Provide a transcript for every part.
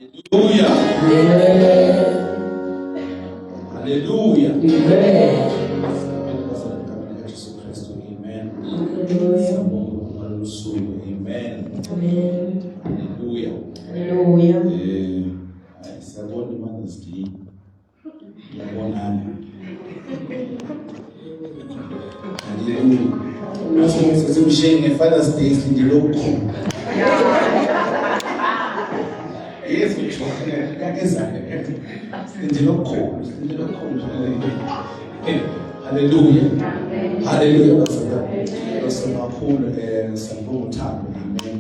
Haleluya. Amen. Haleluya. Amen. Amen. Jesu Kristu. Amen. Hallelujah. Siyabonga ngalolu suku. Amen. Amen. Haleluya. Hallelujah. Hayi, siyabona iMother's Day. Ngiyabonana. Haleluya. Simshiye nge-Father's Day silindele okukhulu. Yes, ngisho. Kakezane. Silindele okukhulu, silindele okukhulu. Haleluya. Haleluya bazalwane. Sibonga kakhulu siyabonga uthando. Amen.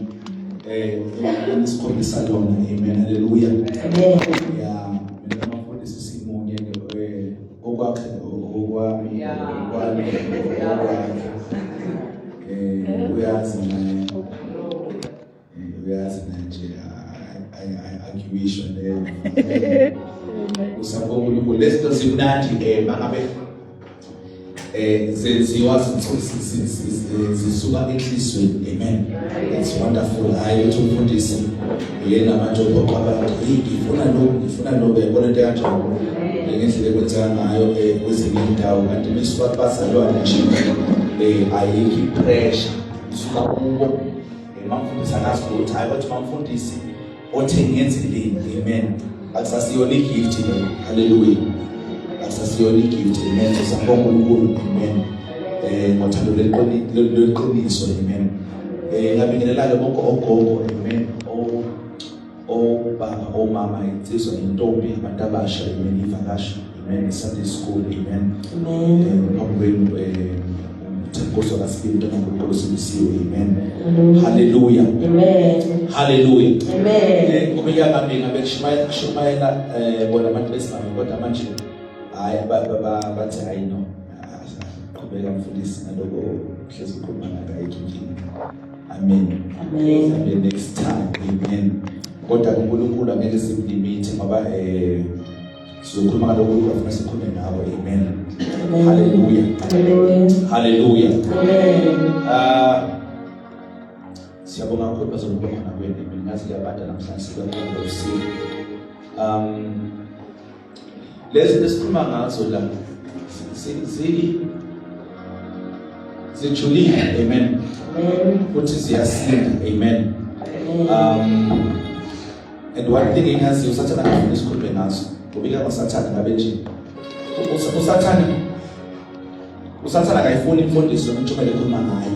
Nisikhombisa lona. Amen. Haleluya. Amen. Ya, mina namafundisi simunye okwakhe okwami okwami okwakhe. Uyazi naye. Uyazi naye nje arguation leyo. Usabonga uNkulunkulu lezinto zimnandi mangabe zenziwa zisuka enhlizweni. Amen. It's wonderful. Hayi ukuthi umfundisi yena manje uphoqa abantu, hey ngifuna lokhu, ngifuna lokhu, yabona into kanjalo ngendlela ekwenzeka ngayo kwezinye indawo, kanti misuka kubazalwane nje ayikho i-pressure isuka kubo. Mamfundisi akazi ukuthi hayi kodwa mamfundisi othe ngenzeleni. Amen. Akusasiyona igift leyo. Haleluya. Akusasiyona igift. Amen. So siyabonga uNkulunkulu. Amen. Ngothando lweqiniso. Amen. Ngabingelela-ke bonke ogogo. Amen. Obaba, omama, insizwa, intombi, abantu abasha. Amen. Ivakashi. Amen. Sunday school. Amen. Amen. Phambi kwenu uThemkosi wakasibili umntwana kaNkulunkulu osindisiwe. Amen. Haleluya. Amen. Haleluya. Amen. Ngoba iyangami ngabe kushumayela bona abantu besimame, kodwa manje hayi bathi hayi no. Qhubeka mfundisi naloko hlezi ukhuluma ngakho, ayikho inkinga. Amen. Amen. Amen. Next time. Amen. Kodwa uNkulunkulu angeke simlimithe ngoba sizokhuluma ngalokho uNkulunkulu afuna sikhulume ngako. Amen. Amen. Haleluya. Hallelujah. Haleluya. Amen. Siyabonga kakhulu bazalwane ukuba khona kwenu. Mina ngazi kuyabanda namhlanje sikakhulu ubusuku. Lezi esikhuluma ngazo la zijulile. Amen. Amen. Futhi ziyasinda. Amen. Amen. And one thing engaziyo, uSathane akafuni sikhulume ngazo. Ngoba ike ngoSathane ngabe nje uSathane akayifuni imfundiso noma intshumayelo ekhuluma ngayo,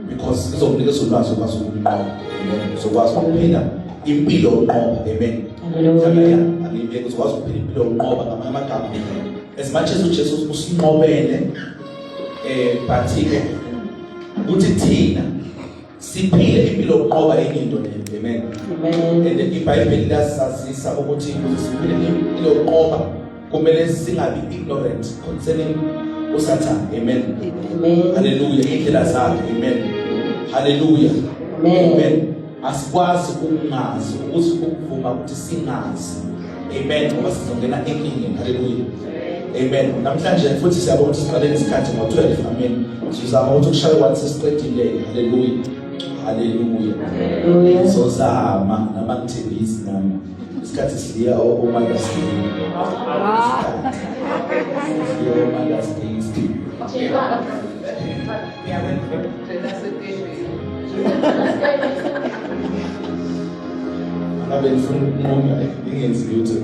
because izokunikeza ulwazi ukwazi ukunqoba. Amen. Uzokwazi ukuphila impilo yokunqoba. Amen. Hallelujah. Angiyibeki, uzokwazi ukuphila impilo yokunqoba. Ngamanye amagama, as much as uJesu usinqobele, but ke ukuthi thina siphile impilo yokunqoba enye into leyo. Amen. Amen. And iBhayibheli liyasazisa ukuthi ukuze siphile impilo yokunqoba kumele singabi ignorant concerning uSathane. Amen. Amen. Haleluya. Indlela zakhe. Amen. Haleluya. Amen. Amen. Asikwazi ukungazi, ukuthi ukuvuma ukuthi singazi. Amen. Ngoba sizongena enkingeni. Haleluya. Amen. Namhlanje futhi siyabona ukuthi siqale isikhathi ngo-12. Amen. Sizama ukuthi kushaye 1 sesiqedile. Haleluya. Haleluya. Hallelujah. Sizozama nama ngithembisi nami. Isikhathi siya o-Mother's Day. Siya o-Mother's Day. Ngabe ngifuna ukunquma ingenzi lutho.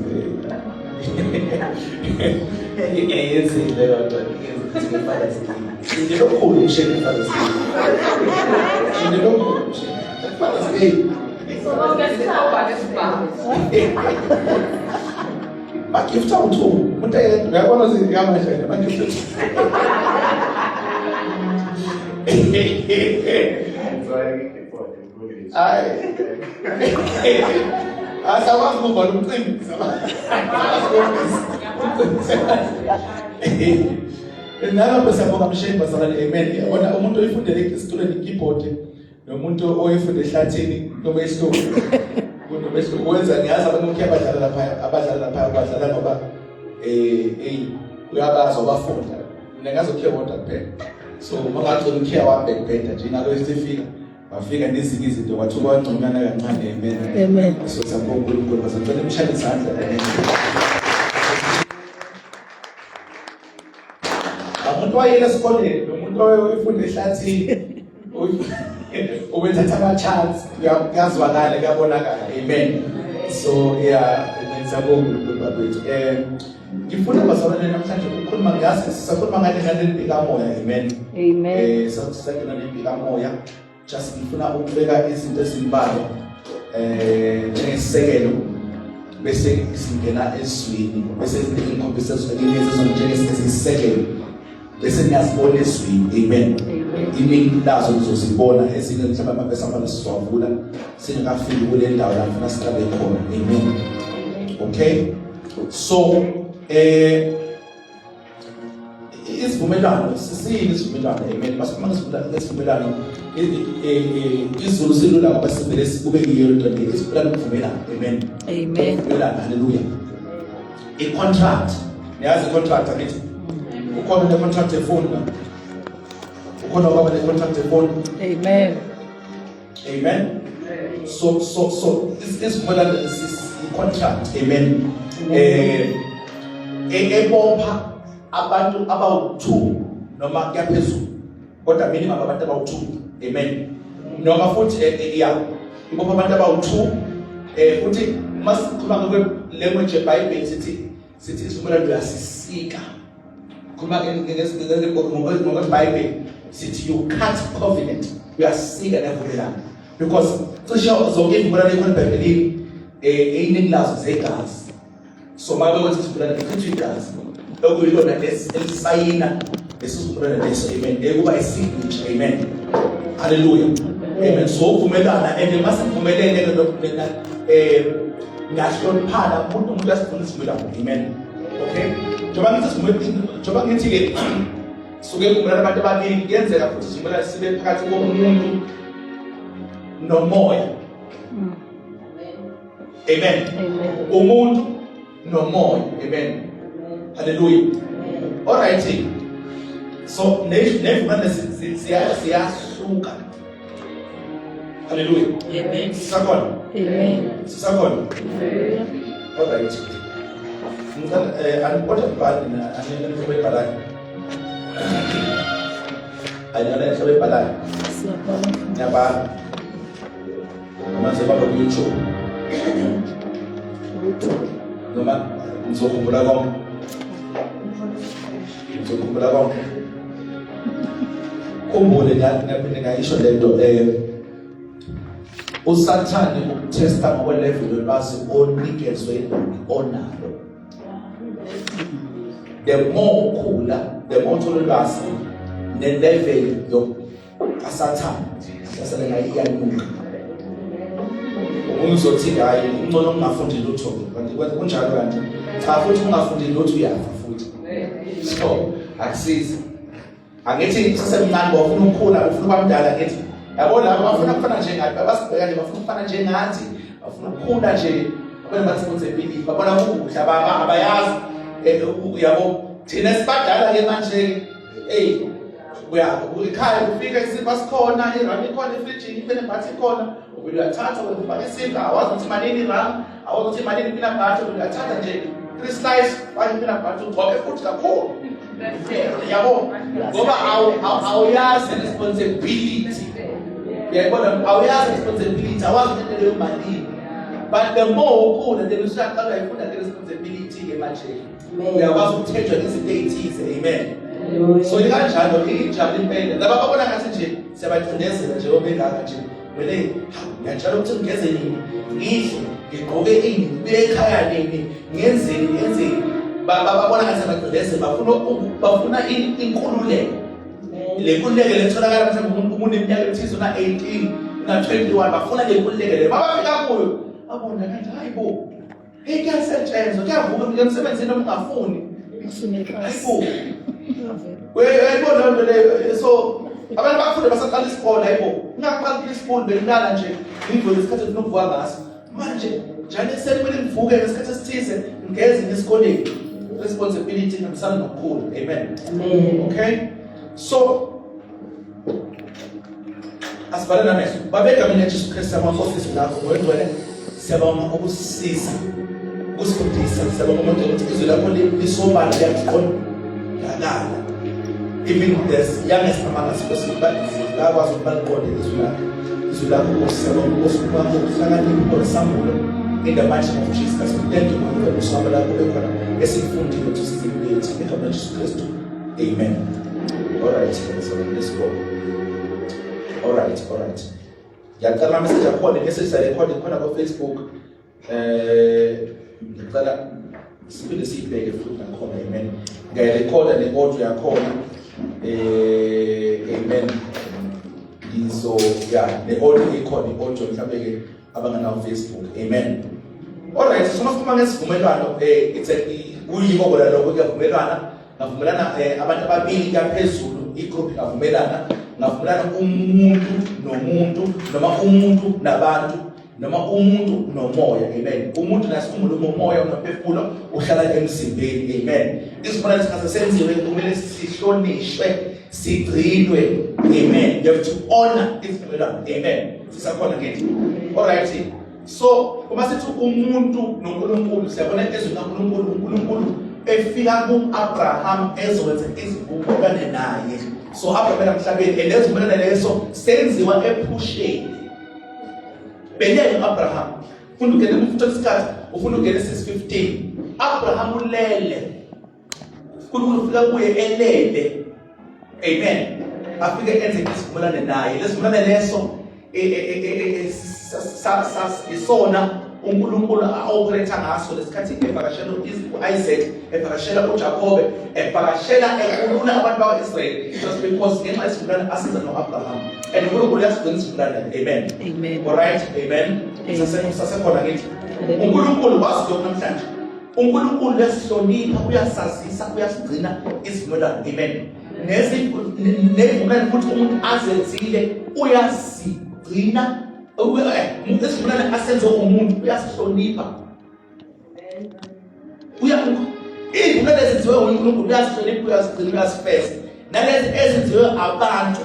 Ingeyenzi leyo nto, ingenzi nge-Father's Day. Ngilindele okukhulu ngisho nge-Father's Day. Ngilindele okukhulu ngisho nge-Father's Day. Magift awu-2 umuntu eyedwa, uyabona ukuthi ngamanje magift awu-2. Hayi. Asakwazi ukuvala umcimbi. Nalapho siyabonga msheni bazalwane. Amen. Yabona umuntu oyifundele esitulweni keyboard nomuntu oyifunde ehlathini nomehluko. Kunomehluko. Wenza ngiyazi abantu bonke abadlala lapha, abadlala lapha badlala ngoba hey uyabazi wabafunda. Mina ngazi ukhiya wodwa kuphela. So uma ngagcina ukhiya wami bekubheda nje ingakho isifika. Wafika nezinye izinto kwathuka wangconywana kancane. Amen. Amen. So siyabonga uNkulunkulu, basicela imshayele izandla. Amen. Umuntu wayele esikoleni, nomuntu oyefunda ehlathini ubethatha ama-chance, kuyazwakala, kuyabonakala. Amen. So yeah, amen, siyabonga uNkulunkulu bakwethu. Ngifuna bazalwane namhlanje ukukhuluma, ngiyazi sisakhuluma ngale nempi kamoya. Amen. Amen. Sisakena nempi kamoya. Just ngifuna ukubeka izinto ezimbalwa njengesisekelo, bese singena ezwini, bese ngikhombisa ezwini njengesisekelo, bese niyazibona ezwini. Amen. Iningi lazo nizozibona, ezinye mhlawumbe amavesi ambalwa sizowavula singakafiki kule ndawo la ngifuna siqale khona. Amen. Okay, so isivumelwano sisini isivumelwano. Amen. Masikhuluma ngesivumelwano, isiZulu silula ngoba sivele kube yiyo lento le, isivumelwano, ukuvumelana. Amen. Amen. Ukuvumelana, haleluya. I-contract, niyazi i-contract angithi? Ukhona ne-contract efoni la, ukhona ubaba ne-contract efoni. Amen. Amen. So isivumelwano i-contract. Amen. Ebopha abantu abawu-2 noma kuyaphezulu, kodwa minimum abantu abawu-2. Amen. Noma futhi ya, ibopha abantu abawu-2. Futhi uma sikhuluma ngokwe language yeBhayibheli, sithi isivumelwano uyasisika. Khuluma ngokweBhayibheli, sithi you cut covenant, uyasika nevumelano, because cishe zonke ivumelwano ekhona eBhayibhelini, eyiningi lazo zegazi. So mabe kwethi isivumelwano ichithwa igazi okuyilona elisayina lesi sivumelwano leso. Amen. Ekuba isignature. Amen, haleluya, amen. So uvumelana, and masivumelene ke lokhu niyahloniphana, umuntu uyasigcina isivumelwano. Amen. Okay, njengoba ngithi sivumelwano, njengoba ngithi ke suke kuvumelana abantu abaningi, kuyenzeka futhi isivumelwano sibe phakathi komuntu nomoya. Amen. Umuntu nomoya. Amen, haleluya. All right, so nevumelwano siyahluka. Haleluya. Amen. Sisakhona? Amen. Sisakhona? All right, ngicela anipotha ibhali na anenhlobo ebhalayo, anina enhlobo ebhalayo. Siyabhala. Ngiyabhala noma ngizoba ku-YouTube noma ngizokhumbula konke, ngizokhumbula konke. Khumbule, ngiyaphinde ngayisho lento, uSathane ukuthesta ngokwelevel yolwazi onikezwe onalo. The more ukhula, the more uthola ulwazi, ne-level kaSathane hlasela ngayo iyanuka. Omunye uzothi hayi, ungcono ungafundi lutho, kanti kunjalo, kanti cha, futhi ungafundi lutho uyafa futhi, so akusizi. Angithi sisemncane, bafuna ukukhula, ufuna ukuba mdala, ngithi yabo laba bafuna ukufana njengathi, babasibheka nje, bafuna ukufana njengathi, bafuna ukukhula nje, abanye bathi responsibility, babona kukuhle, abayazi uyabo. Thina sibadala ke manje, hey, uya ekhaya kufika isinkwa sikhona, irami ikhona efrijini, ipeanut butter ikhona, uvele uyathatha wena ufake isinkwa, awazi ukuthi malini irami, awazi ukuthi malini ipeanut butter, uvele uyathatha nje three slice, fake ipeanut butter, ugcobe futhi kakhulu, yabo, ngoba awuyazi responsibility, uyayibona, awuyazi responsibility, awazi ukuthi leyo malini. But the more ukhula, then usuyaqala uyayifunda le responsibility ke manje, uyakwazi ukuthenjwa izinto ey'thize. Amen. So ikanjalo, injalo impela. Laba babona ngathi nje siyabacindezela nje obengaka nje, wele ngiyatshela ukuthi ngigeze nini, ngidle, ngigqoke ini, ngibuye ekhaya nini, ngenzeni, ngenzeni. Babona ngathi siyabacindezela, bafuna inkululeko, le nkululeko letholakala mhlawumbe umuntu uneminyaka ethize, una-18, una-21, bafuna le nkululeko le. Babafika kuyo babona kanti hayi bo, hey, kuyasetshenzwa, kuyavuka kuya emsebenzini noma ungafuni. Hayi bo, uyayibona leyo nto leyo. So abantu bafunde basaqala isikole, hayi bo, ngingaqala isikole bengilala nje, ngivuke isikhathi esinokuvuka ngaso. Manje njalo ekuseni kumele ngivuke ngesikhathi esithize, ngigeze nesikoleni. Responsibility ihambisana nokukhula. Amen. Amen. Okay, so Asivale namehlo. Baba egameni laJesu Kristu amakhosi lakho ngwengcwele siyabonga ukusisiza ukusifundisa siyabonga umuntu ukuthi izwi lakho lisobala liyaqondakala even the youngest among us Nkosi bayakwazi ukuthi baliqonde izwi lakho izwi lakho Nkosi siyabonga Nkosi kwakho ukuhlakanipha kwesambulo in the mighty name of Jesus we thank you ngoba usihamba lakho bekhona esikufundile ukuthi sizimpethu egameni laJesu Kristu amen. All right, so let's go. All right, all right. Ngiyacela ama message akhona, message sale khona khona ku Facebook. Eh ngicela siphinde siyibheke futhi nakhona amen. Ngiyayirekhoda ne audio yakhona. Eh amen. Ngizo ya ne audio ikhona i audio mhlawumbe ke abanganawo Facebook. Amen. All right, so masikhuluma ngesivumelwano eh it's a kuyiko kona lokho kuyavumelwana ngavumelana eh, abantu ababili kuyaphezulu igroup ingavumelana ngavumelana umuntu nomuntu noma umuntu nabantu noma umuntu nomoya amen umuntu nasikhumbula umoya unophefumulo uhlala emzimbeni amen isivumelwano singase senziwe kumele sihlonishwe sigcinwe amen you have to honor isivumelwano amen sisakhona ngithi all right So uma sithi umuntu noNkulunkulu siyabona ezweni kaNkulunkulu uNkulunkulu efika ku-Abraham ezokwenza izivumelwano naye. So Abraham emhlabeni and lezivumelwano leso senziwa ephusheni. Belele u-Abraham. Ufunda uGenesis uthola isikhathi ufunda uGenesis 15. Abraham ulele. uNkulunkulu ufika kuye elele amen afike enze isivumelane naye lesivumelane leso e, e, e, isona uNkulunkulu a-operate ngaso lesikhathi evakashela u-Isaac evakashela uJakobe evakashela ekhulula abantu bakwa-Israyeli just because ngenxa yesivumelwano asenza no-Abraham and uNkulunkulu uyasigcina isivumelwano amen amen all right amen sasekhona ngithi uNkulunkulu wazi lokhu namhlanje uNkulunkulu uyasihlonipha uyasazisa uyasigcina isivumelwano amen nezivumelwano futhi umuntu azenzile uyasigcina eh, isivumelwano asenze umuntu uyasihlonipha izivumelwano ezenziwe uNkulunkulu uyazihlonipha uyazigcina uyazifeza nalezi ezenziwe abantu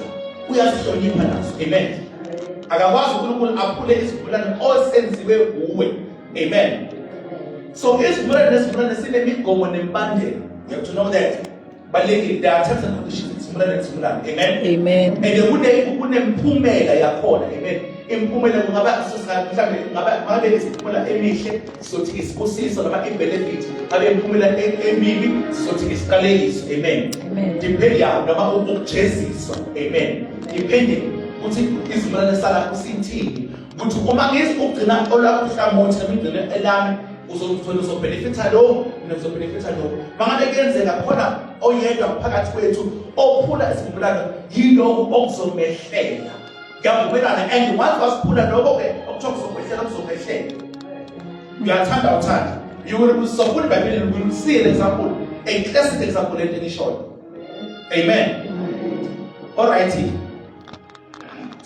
uyazihlonipha nazo amen akakwazi uNkulunkulu aphule isivumelwano osenziwe nguwe Amen. So isivumelwano nesivumelwano sinemigomo nemibandela. You have to know that. Balekile there are terms and conditions isivumelwano nesivumelwano. Amen. Amen. And kune kunemphumela yakhona. Amen. Imphumela kungaba mhlawumbe kungaba ngabe isiphumela emihle sothi isibusiso noma ibenefit ngabe imphumela e, emibi sothi isiqalekiso. Amen. Amen. Depending noma ukujeziswa. Amen. Depending ukuthi isivumelwano salapho sithini ukuthi uma ngizokugcina olwakho uhlangothi noma ngigcine elami uzothola uzobenefitha lo mina ngizobenefitha lo mangabe kuyenzeka khona oyedwa phakathi kwethu ophula isivumelwano yilokhu okuzomehlela ngiyavumelana and once wasiphula lokho-ke okuthiwa kuzokwehlela kuzokwehlela uyathanda uthanda you will sofuna ibhayibheli you will see an example a classic example lento engishoyo amen all right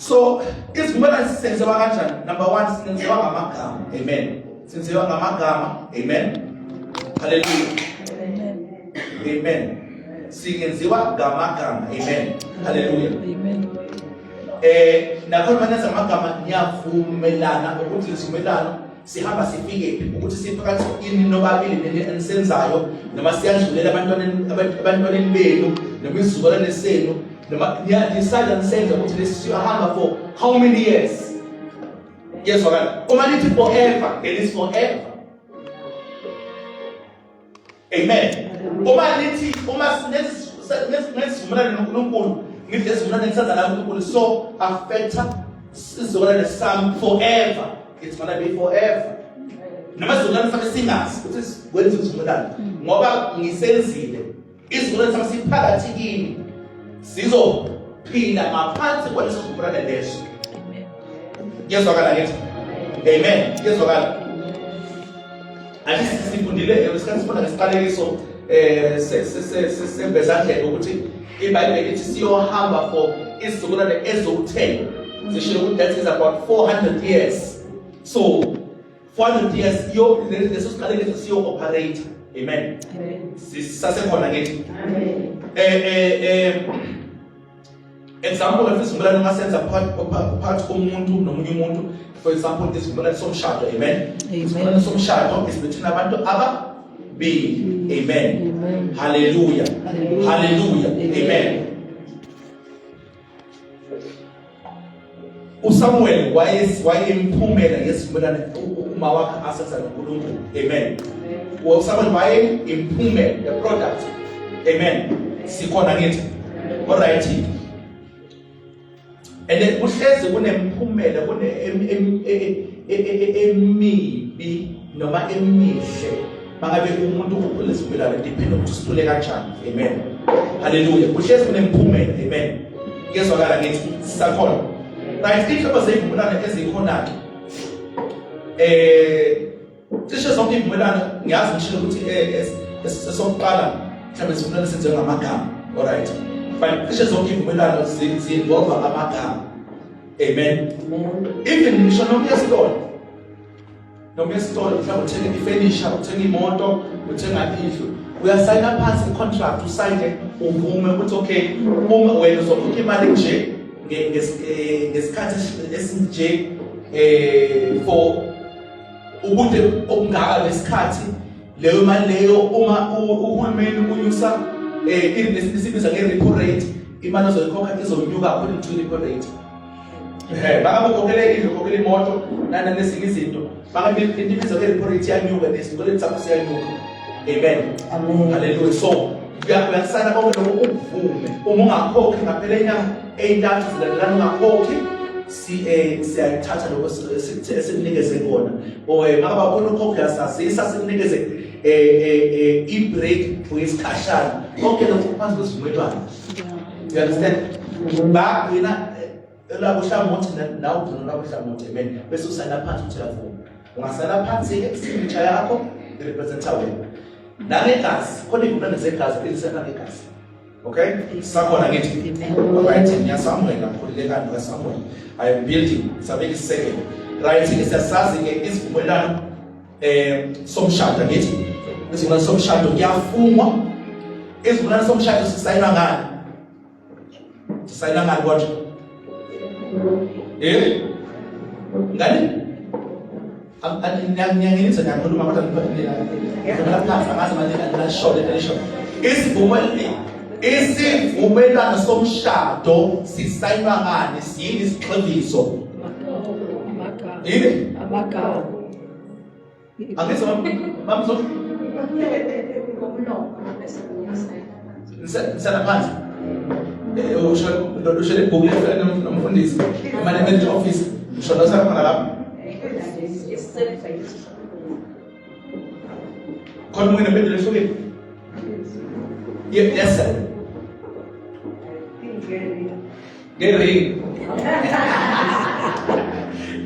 So isivumelwano sisenziwa kanjani? Number 1 sinenziwa ngamagama. Amen. Senziwa ngamagama. Amen. Hallelujah. Amen. Amen. Singenziwa ngamagama. Amen. Hallelujah. Amen. Eh nakhona manenza amagama niyavumelana ukuthi isivumelwano sihamba sifike phi ukuthi siphakathi ini nobabili nini enisenzayo noma siyadlulela abantwaneni abantwaneni benu noma isizukulwane senu noma niyadecide nisenza ukuthi lesi siyohamba for how many years kuyezwakala uma nithi forever then is forever amen uma nithi uma nesivumelane noNkulunkulu ngithi lesivumelane ngisenza la uNkulunkulu so affecta isizukulwane sami forever it's gonna be forever noma isizukulwane sami singazi ukuthi kwenza isivumelwano ngoba ngisenzile Isivumelwano sami siphakathi kimi. Sizophila ngaphansi kwaleso sivumelwano leso. Kuyezwakala ngithi? Amen. Kuyezwakala. Athi sifundile isikhathi sifunda ngesiqalekiso eh sembezandlebe ukuthi iBhayibheli lithi siyohamba for isizukulwane eziwu-10 zishilo ukuthi that is about 400 years so 400 years yo leso siqalekiso siyo operate amen sisasekhona ngithi amen eh eh eh Example of isivumelwano ungasenza phakathi komuntu nomunye umuntu. For example, isivumelwano somshado. Amen. Isivumelwano somshado is between abantu ababili. Amen. Amen. Hallelujah. Hallelujah. Amen. uSamuel wayemphumela ngesivumelwano uma wakhe asenza noNkulunkulu. Amen. USamuel waye imphumela, the product. Amen. Sikhona ngithi. All right. And then kuhlezi kunemphumela kune emibi noma emihle mangabe umuntu ukulesivumelwano depend ukuthi usithole kanjani. Amen. Hallelujah. Kuhlezi kunemphumela. Amen. Kuyezwakala ngithi sisakhona. Right, inhlobo zezivumelwano ezikhona ke. Eh cishe zonke izivumelwano ngiyazi ngishilo ukuthi eh, esokuqala mhlawumbe isivumelwano senziwe ngamagama. Alright. But cishe zonke izivumelwano zi-involve amagama. Amen. Even ngisho noma uyesitolo noma esitolo mhlawumbe uthenga ifenisha uthenga imoto uthenga indlu uyasayina phansi i-contract usayine uvume ukuthi okay uma wena uzokhokha imali nje eh, ngesikhathi esinje eh for ubude obungaka lesikhathi leyo mali leyo uma uhulumeni unyusa eh isibiza nge-repo rate imali ozoyikhokha izonyuka according to repo rate. Eh bangabe ukhokhele indlu ukhokhele imoto nana nezinye izinto bangabe into ibizwa nge-repo rate iyanyuka nesikweletu sakho siyanyuka. Amen. Amen. Hallelujah. So uyakusayina konke lokho ukuvume uma ungakhokhi ngaphela inyanga ey'ntathu zilandelana ungakhokhi si eh siyayithatha lokho esikunikeze kona or eh, makaba khona ukhokha uyasazisa sikunikeze eh eh, eh i-break for isikhashana konke lokho kuphansi kwesivumelwano. You understand? Bagcina elabo hlangothi nawe ugcina olabo hlangothi. Amen. Bese usayina phansi uthi uyavuma. Ungasayina phansi-ke signature yakho irepresenta wena nangegazi khona iy'vumelwano zegazi elisayina ngegazi. Okay, sakhona ngithi. Right, ngiyasamuela khululekani kaSamuel. I am building sabeka isisekelo. Right, siyasazi ke isivumelwano eh somshado ngithi. Isivumelwano somshado kuyafungwa. Isivumelwano somshado sisayinwa ngani? Sisayina ngani kodwa? Eh? Ngani? Ngiyangenisa ngiyakhuluma kodwa ngibona phansi angazi manje ngisho lento lisho. Isivumelwano somshado sisayinwa ngani? Siyini isixebiso? Yini? Amagama. Angizwa mamzo. Nisala phansi. Eh usho usho lebhuku lefana nomfundisi. Management office. Usho lo sakhona lapho. Khona umuntu nempendulo ehlukile. Yes sir. Ngering.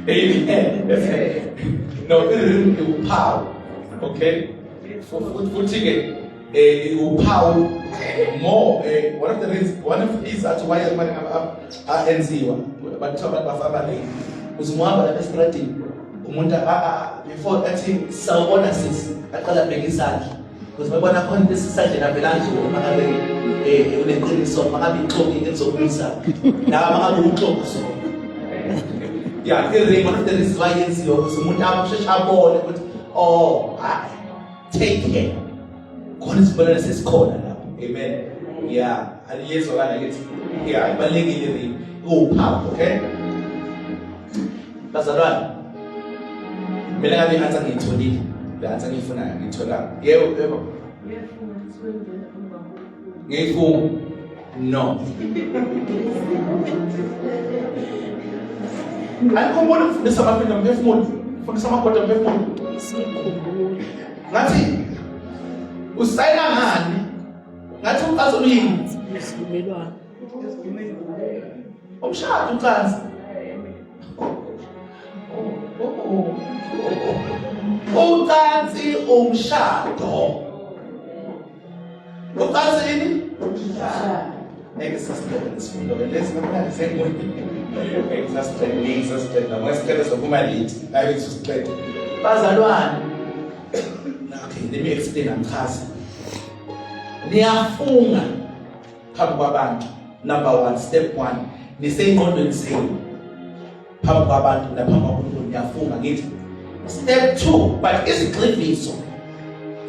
Amen. No, iring iwuphawu. Okay? Futhi ke eh iwuphawu more eh, one of the reasons one of izathu why abantu aenziwa abantu abantu bafaka le uzumuhamba lapha estradini umuntu before athi sawubona sisi aqala abheke isandla Because babona khona into esisandleni avela andlule uma ngabe eh uneqiniso uma ngabe ixoki elizobuyisa nawe uma ngabe uxoki so yeah i-ring one of the reasons why yenziwa ukuthi umuntu asheshe abone ukuthi oh hayi take care khona isibonelo sesikhona lapho. Amen. Yeah, aliyezwakala ngithi yeah ibalulekile i-ring iwuphawu. Okay bazalwane, mina ngabe i-answer ngiyitholile le answer ngiyifunayo ngiyitholanga. Yebo yebo, ngiyifunga no anikhumbuli ukufundisa amaphinde mphefumulo ufundisa amagoda mphefumulo Sikhumbule. Ngathi usayina ngani? Ngathi ucansi oluyini? Isivumelwano. Umshado ucansi. Ucansi umshado. Ucansi yini? Umshado. Ngeke sasiqede lesifundo ke lesi namhlanje sengibonile. Ngeke sasiqede, ngeke sasiqede. Noma siqede sophuma late. Hayi sisiqede. Bazalwane. Okay, let me explain angichaze. Niyafunga phambi kwabantu. Number 1, step 1, niseyingqondweni zenu phambi kwabantu naphambi kwaNkulunkulu niyafunga ngithi. Step 2, but isigxivizo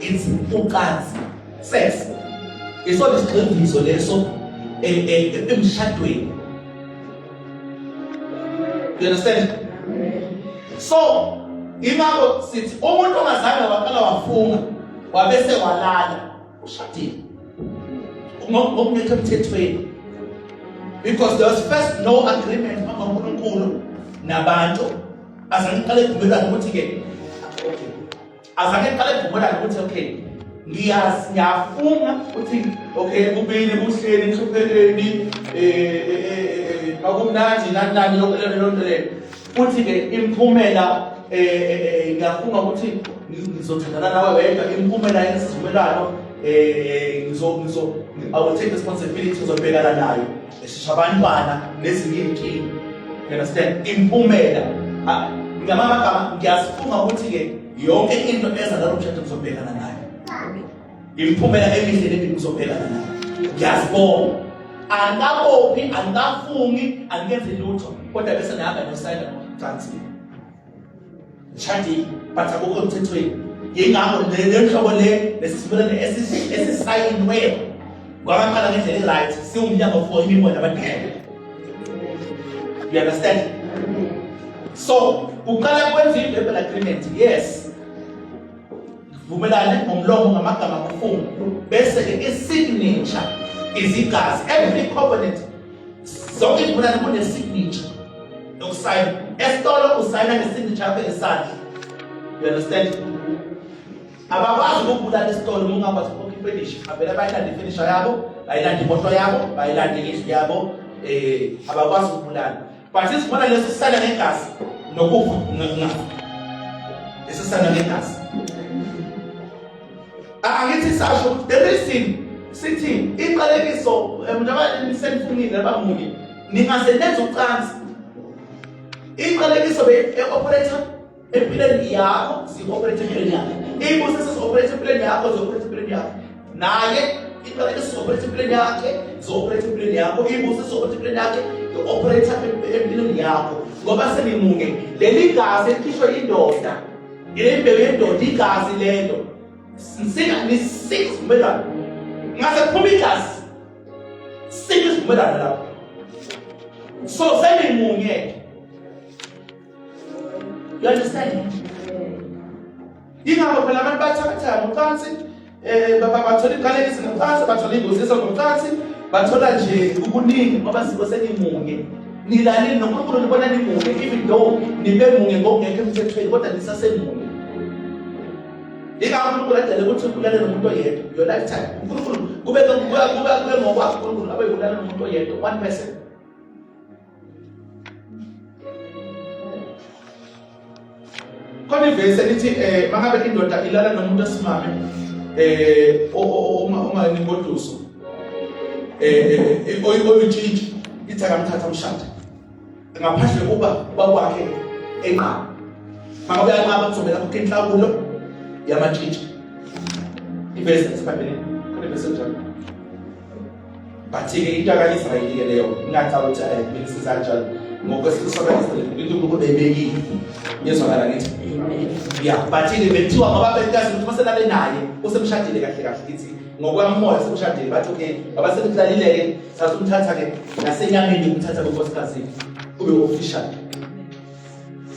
it's ucansi, sex. Isona isigxivizo leso emshadweni. You understand? So ingakho sithi umuntu ongazange waqala wafunga wabese walala ushadile ngokungekho emthethweni, because there was first no agreement phambi kaNkulunkulu nabantu. Azange iqale ivumelwano ukuthi ke okay, azange iqale ivumelwano ukuthi okay, ngiyazi ngiyafunga ukuthi okay, kubili kuhleli enhluphekweni makumnandi nani nani yonke leyo nto leyo, futhi ke imiphumela ngiyafunga ukuthi ngizothandana nawe wedwa, imiphumela yesivumelwano ngizo ngizo I will take responsibility, ngizobhekana nayo, eshisha abantwana nezinye iy'nkinga. You understand? Imiphumela ngamanye amagama ngiyasifunga ukuthi ke yonke into eza nalo mshado ngizobhekana nayo, imiphumela emihle nemibi ngizobhekana nayo, ngiyazibonga. Angikabophi, angikafungi, angikenzi lutho, kodwa bese ngihamba nosayina ngocansi, ngishadile, but akukho emthethweni. Yingakho le nhlobo le lesivumelwano esisayinwe kwabaqala ngendlela e-right siwumnyango for imimoya nabadimoni. You understand? So uqala kwenza i-verbal agreement, yes, vumelane ngomlomo ngamagama kufunga, bese ke i-signature is igazi. Every covenant, zonke izivumelwano kune-signature yokusayina. Esitolo usayina nge-signature yakho ngesandla. You understand? Abakwazi ukubulala esitolo uma ungakwazi ukukhokha ifenisha. Bavele bayilande ifenisha yabo, bayilande imoto yabo, bayilande indlu yabo, abakwazi ukubulala. But isivumelwano leso sisayina ngegazi nokufa ngafa. Esisayina ngegazi. Angithi sasho ukuthi the reason sithi iqalekiso njengoba nisenifungile abamunye ningaze nenze ucansi, iqalekiso be-operator empilweni yakho, zi-operate empilweni yakho, iy'busiso zi-operate empilweni yakho, zi-operate empilweni yakho naye, iqalekiso zi-operate empilweni yakhe, zi-operate empilweni yakho, iy'busiso zi-operate empilweni yakhe, i-operate empilweni yakho, ngoba senimunye. Leli gazi elikhishwe yindoda, ile mbewu yendoda, igazi lelo sika nisika isivumelwano, ngase kuphuma igazi, sika isivumelwano lapho, so senimunye. You understand? Ingakho phela abantu bathakatha ngocansi, bathola iqalekiso ngocansi, bathola ingoziso ngocansi, bathola nje ukuningi ngoba siko senimunye. Nilalile noNkulunkulu nibona nimunye, even though nibe munye ngokungekho emthethweni, kodwa nisasemunye. Ingakho uNkulunkulu adale ukuthi ulale nomuntu oyedwa your lifetime. uNkulunkulu kube kube kube ngokwakhe uNkulunkulu abe ulale nomuntu oyedwa, one person. Khona ivesi elithi mangabe indoda ilala nomuntu osimame unganingoduso oyitshintshi, ithi akamthatha umshado ngaphandle kuba uba kwakhe enqaba. Mangabe uyanqaba kuzomela khokhe inhlawulo yamatshintshi. Ivesi esebhayibhelini khona ivesi enjalo. But-ke into yaka-Israyeli-ke leyo, ngingacaba ukuthi kumele size kanjalo ngokwesiko saka-Israyeli, into uNkulunkulu beyibekile. Ngiyezwakala ngithi? Ya, but-ke bekuthiwa ngoba bekazi ukuthi maselale naye usemshadile kahle kahle, ngithi ngokwamoya semshadile, bathi okay, ngoba sekuhlalile-ke sasumthatha-ke nasenyameni umthatha kwenkosikazi ube official.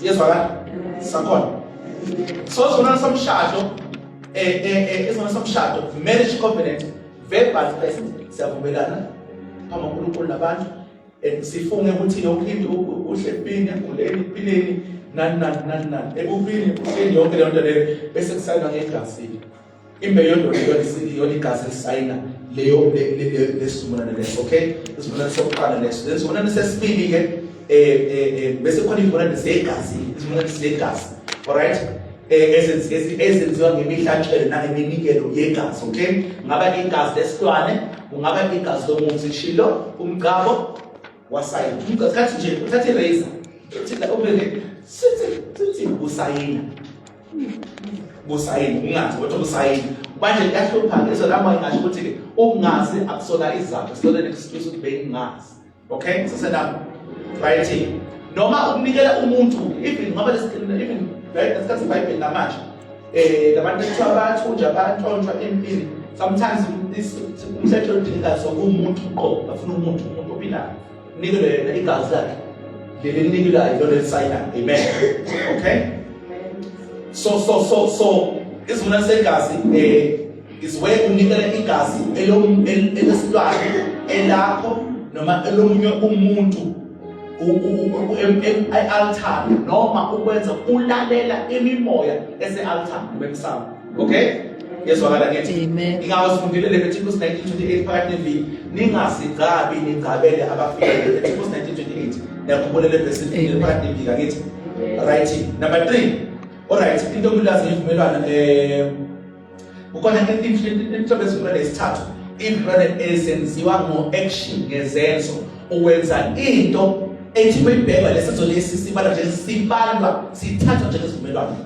Siyezwakala? Sakhona. So sona somshado isona somshado, marriage covenant, verbal first, siyavumelana phambi koNkulunkulu nabantu and sifunge ukuthi yonke into uhle ebini, eguleni, empilweni, nani nani nani nani, ebubini, ebuhleni, yonke leyo nto leyo, bese kusayinwa ngegazi. Imbewu yondoda iyona igazi elisayina leyo lesivumelwano leso. Okay, isivumelwano sokuqala leso. Lesivumelwano sesibili ke bese khona ivumelwano zegazi, isivumelwano zegazi. Alright, ezenziwa ngemihlatshelo nangeminikelo yegazi. Okay, ngaba igazi lesilwane, kungaba igazi lomuthi, shilo umgcabo wasayina umgcabo kathi nje uthatha i-razor uthi la ubeke sithi sithi usayina, kusayina ungathi kodwa kusayina. Manje kuyahlupha-ke izwe lami ngingasho ukuthi-ke ukungazi akusona isizathu, sisona ne-excuse ukuthi bengingazi. Okay, sisenabo. Right. Noma ukunikela umuntu even ngoba even right ngesikhathi iBhayibheli namanje labantu ekuthiwa bayathunjwa bayantshontshwa empini sometimes umthetho odinga so umuntu uqobo bafuna umuntu umuntu ophilayo nikelwe yena igazi lakhe leli linikelayo lona elisayinayo. Amen. Okay, so so so so isivumelwano segazi is where unikela igazi elesilwane elakho noma elomunye umuntu e-altar noma ukwenza ulalela imimoya ese-altar noma emsamo. Okay, yezwakala ngithi ingakho sifundile Leviticus 19:28 phakathi neviki, ningasigcabi nigcabele abafile. Leviticus 19:28, niyakhumbula le verse phakathi neviki angithi? Right, number 3. Alright, into okulazi ngevumelwano, kukhona inhlobo ezivumelwano esithathu, ivumelwano ezenziwa ngo-action, ngezenzo. Uwenza into ethi beyibheka lesenzo lesi sibalwa nje, sibalwa sithathwa njengesivumelwano.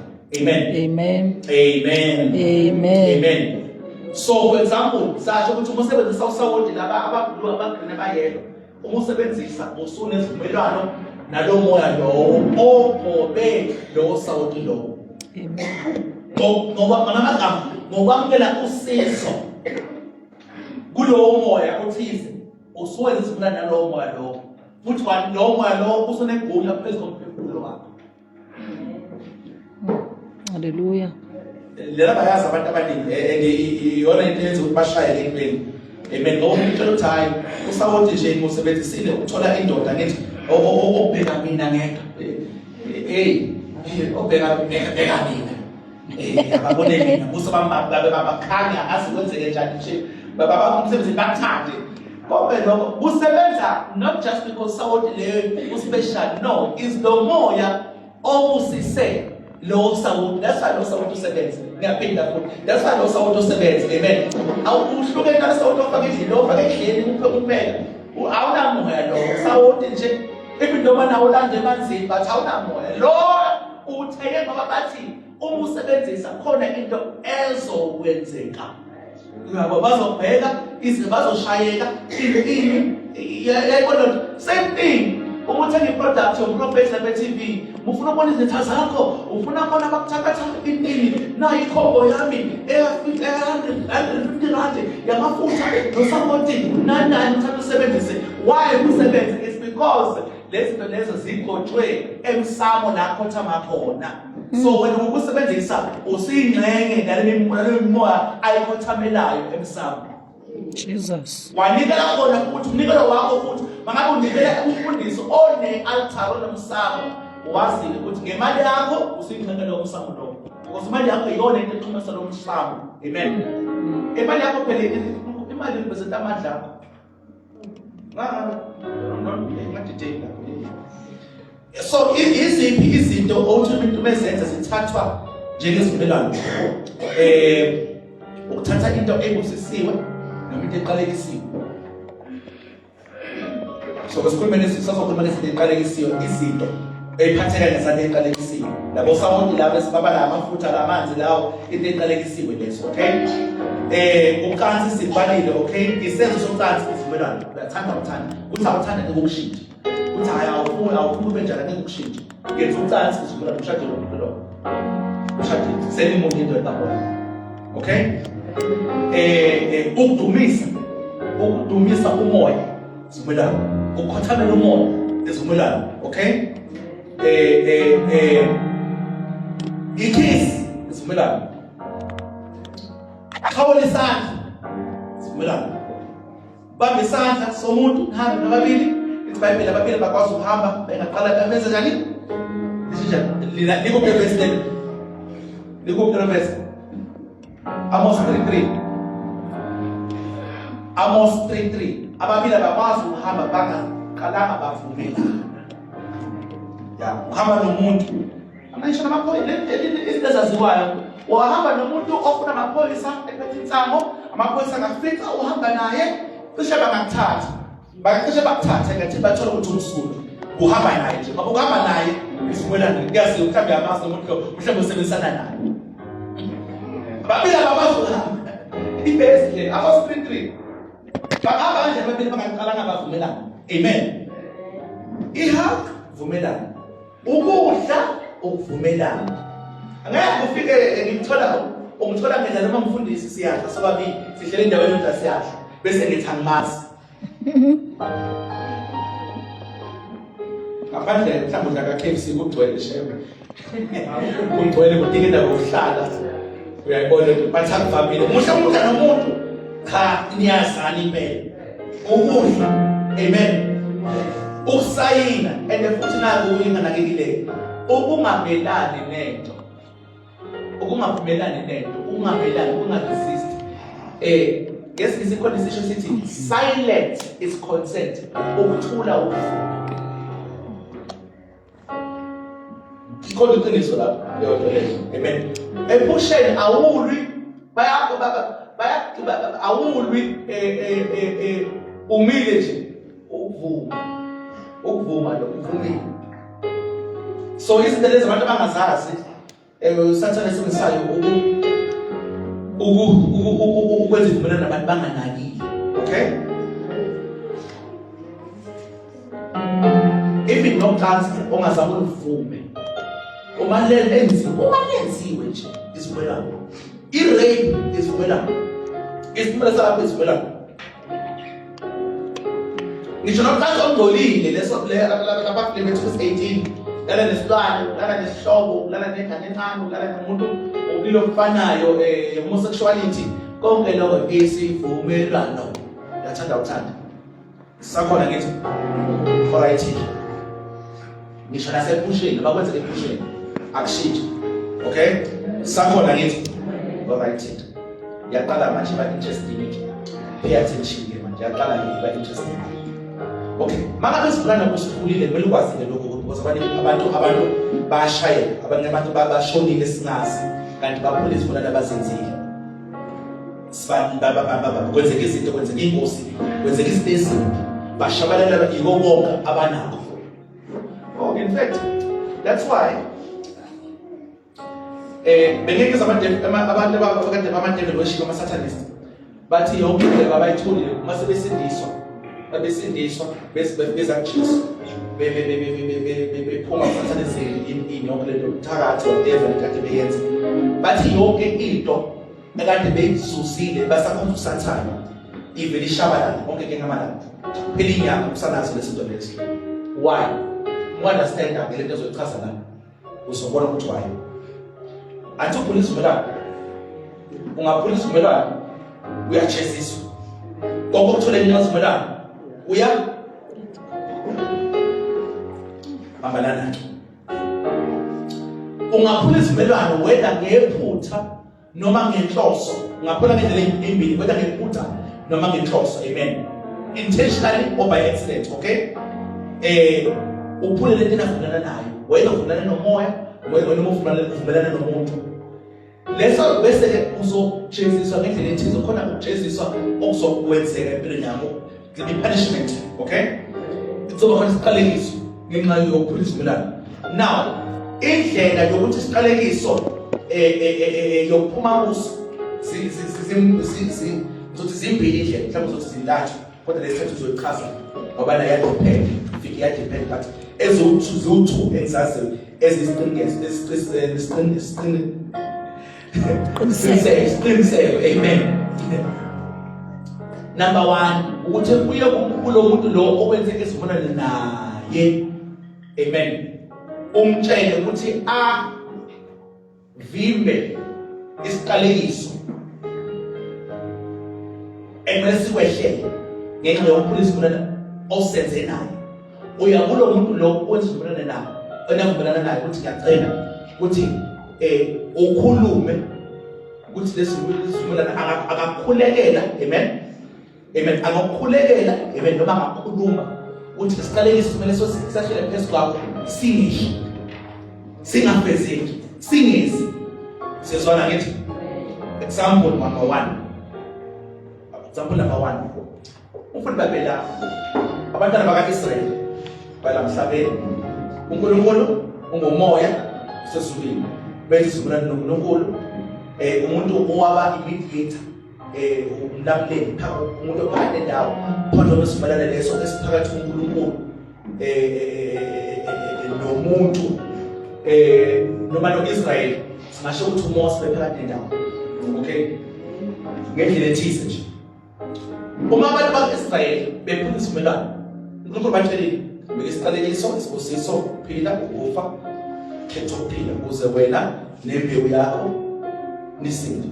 Amen. Amen. Amen. Amen. Amen. So for example, sasho ukuthi uma usebenzisa usawoti laba abablue, abagreen, abayellow, uma usebenzisa usunezivumelwano nalo moya lowo ogobe lowo sawoti lowo. Amen. Ngoba ngamagama ngokwamukela usizo kulowo moya othize usuwenza isivumelwano nalowo moya lowo, futhi lowo moya lowo usunegunya phezu komphefumulo wakho. Hallelujah. Lena bayazi abantu abaningi, and iyona into eyenza ukuthi bashayeke entweni. Amen. Ngoba umuntu utshela ukuthi hayi, usawoti nje ngiwusebenzisile ukuthola indoda, ngithi obheka mina ngedwa. Hey, obheka bheka mina. Ababone mina buso bami bakhanya, angazi kwenzeke njani nje. Baba umsebenzi bakuthande. Konke lokho kusebenza not just because sawoti leyo uspecial, no, is lo moya obusise lo sawoti. That's why lo sawoti usebenza. Ngiyaphinda futhi, that's why lo sawoti usebenza. Amen. Awuhlukene nalo sawoti ofaka endlini, ofaka endlini uphe kuphela, awunamoya lo sawoti nje, even noma nawo ulande emanzini, but awunamoya lo utheke, ngoba bathi uma usebenzisa khona into ezokwenzeka. Uyabo, bazobheka ize bazoshayeka ini ini, yayibona. Same thing uma uthenga i-product yomprofethi lapha e-TV, ufuna ukubona izitha zakho, ufuna kubona abakuthakatha intini, nayo ikhombo yami eya-R150 yamafutha nosawoti nani nani, uthatha usebenzise. Why kusebenze? It's because lezi zinto lezo zigcotshwe emsamo la khothama khona. So wena ngokusebenzisa usiyingxenye nale mimoya ayikhothamelayo emsamo. Jesus. Wanikela khona futhi umnikelo wakho, futhi mangabe unikela umfundisi one-altar onomsamo, wazi-ke ukuthi ngemali yakho usuyingxenye lowo msamo lowo, because imali yakho iyona into exhumisa lo msamo. Amen. Imali yakho phela, imali represent amandla akho. So iziphi izinto othi umuntu mezenza zithathwa njengezivumelwano? Ukuthatha into ebusisiwe noma into eqalekisiwe. So sikhulume sazokhuluma ngezinto eqalekisiwe, izinto eyiphatheka ngesandla eqalekisiwe, labo sawoti labo esibaba la amafutha lamanzi lawo, into eqalekisiwe leso. Okay, ucansi sibalile. Okay, isenzo socansi isivumelwano. Uyathanda, uthanda uthi awuthanda, ngeke ukushintshe, uthi hayi awufuni, awufuni ube njalo, ngeke ukushintshe. Ngenza ucansi isivumelwano, ushadile umuntu lo, ushadile senimunye into ebabona. Okay, ukudumisa, ukudumisa umoya isivumelwano, ukukhothamela umoya isivumelwano. Okay, ikiss isivumelwano, xhawula isandla isivumelwano, bamba isandla somuntu nihambe nababili. Ithi iBhayibheli ababili bakwazi ukuhamba bengaqala benze njani? Lisho lina, likuphi lelo verse lelo? Likuphi lelo verse? Amos 3:3, Amos 3:3. Ababili abakwazi ukuhamba bangaqalanga bavumelana. Ya, uhamba nomuntu, ngisho namaphoyisa, izinto ezaziwayo, wahamba nomuntu ofuna amaphoyisa ephethe insango, amaphoyisa angafica uhamba naye, cishe bangakuthatha, bacishe bakuthathe ngathi bathola ukuthi umsulwa uhamba naye nje, ngoba ukuhamba naye isivumelwano. Kuyaziwa, mhlawumbe uyamazi nomuntu lo, mhlawumbe usebenzisana naye. Ababili abakwazi ukuhamba. Ibest le Amos 3:3. Bangaba kanjani ababili bangaqalanga bavumelana? Amen. Ihug vumelana. Ukudla ukuvumelana. Angeke ufike ngimthola ungithola mina noma mfundisi siyadla sobabili sihlele endaweni yodla siyadla bese ngithi angimazi. Ngaphandle mhlawumbe udla ka-KFC kugcwele shembe. Kugcwele kudinga indawo yokuhlala. Uyayibona into bathi akuvamile. Muhle ukudla nomuntu. Cha niyazana impela. Ukudla. Amen. Ukusayina and futhi naku uyinganakekile. Ukungamelani nento. Ukungavumelani nento, ukungamelani, ukungaresist. Ngesingisi khona isisho sithi silent is consent. Ukuthula ukuvuma. Khona iqiniso lapho leyo nto leyo. Amen. Ephusheni awulwi baya baya awulwi umile nje ukuvuma. Ukuvuma lo uvumile. So izinto lezi abantu abangazazi uSathane esebenzisayo ukwenza ivumelwano nabantu banganakile. Okay? Even nocansi ongazange uluvume uma lenziwe uma lenziwe nje isivumelwano i-rape isivumelwano isivumelwano salapho isivumelwano ngisho nocansi ongcolile leso lapha Leviticus 18 lala nesilwane lala nesihlobo lala nengane encane lala nomuntu obulili obufanayo homosexuality konke lokho isivumelwano uyathanda uthanda Sakhona ngithi alright. Ngisho nasephusheni bakwenzeke ephusheni akushintshi. Okay? Sakhona ngithi alright. Yaqala manje ba interesting ke. Pay attention ke manje yaqala ke ba interesting. Okay, mangabe isivumelwano kusikhulile kumele ukwazi ke lokho because abanye abantu abantu bayashayeka, abanye abantu bashonile singazi kanti baphule izivumelwano abazenzile. Kwenzeka izinto kwenzeka ingozi kwenzeka izinto ezimbi bashabalala yiko konke abanakho. Oh, in fact that's why bengeke abantu abakade bama-devil worship ama-satanist bathi yonke indlela abayitholile uma sebesindiswa babesindiswa beza kuJesu bephuma kusathane ini yonke lento thakathi whatever kade beyenza bathi yonke into ekade beyizuzile basakhonza usathane ivele ishabalala konke ke ngamalanga phela inyanga usanazo lezinto lezo. Why? U-understand ke lento ezoyichaza la uzobona ukuthi why athi uphula isivumelwano. Ungaphula isivumelwano uyajeziswa konke okuthole ngenxa yesivumelwano uya bambalana. Ungaphula isivumelwano wena ngephutha noma ngenhloso, ungaphula ngendlela ezimbili, whether ngephutha noma ngenhloso. Amen. Intentionally or by accident. Okay, uphule lento enavumelana nayo, wena uvumelana nomoya wena noma uvumelana nomuntu leso, bese ke uzojeziswa ngendlela ethize. Khona ukujeziswa okuzokwenzeka empilweni yakho, the punishment. Okay, kuzoba khona isiqalekiso ngenxa yokuphula isivumelwano. Now indlela yokuthi isiqalekiso yokuphuma kuso ngizothi zimbili indlela, mhlawumbe uzothi zintathu, kodwa lesithathu uzoyichaza ngoba nayo iyadepend, ifike iyadepend, but eziwu-two ziwu-two engizaziyo eziyisiqiniseko. Amen. Number 1 ukuthi uye kulo muntu lo okwenze isivumelwano naye. Amen. Umtshele ukuthi a vimbe isiqalekiso ekumele sikwehlele ngenxa yokuphula isivumelwano osenze naye. Uya kulo muntu lo owenza isivumelwano naye, onavumelana naye, ukuthi ngiyacela ukuthi ukhulume ukuthi lesi sivumelwano akakhulekela. Amen. Amen. Angakukhulekela, amen, noma angakhuluma ukuthi lesiqalekiso kumele sahlele phezu kwakho singehli, singafezeki, singezi. Siyezwana ngithi example number 1. Example number 1. Umfundi babela abantwana baka-Israyeli bala mhlabeni. uNkulunkulu ungumoya usezulwini. Benza isivumelwano noNkulunkulu. Umuntu owaba i-mediator eh umlamuleli umuntu ophakathi nendawo phakathi kwesivumelwano leso esiphakathi kuNkulunkulu eh, eh, eh, nomuntu eh noma noIsrael singasho ukuthi uMose bephakathi nendawo. Okay, ngendlela ethize nje uma abantu bakwa-Israyeli bephula isivumelwano, uNkulunkulu batshelile, beka isiqalekiso, isibusiso, phila ukufa, khetha ukuphila ukuze wena nembewu yakho nisinde.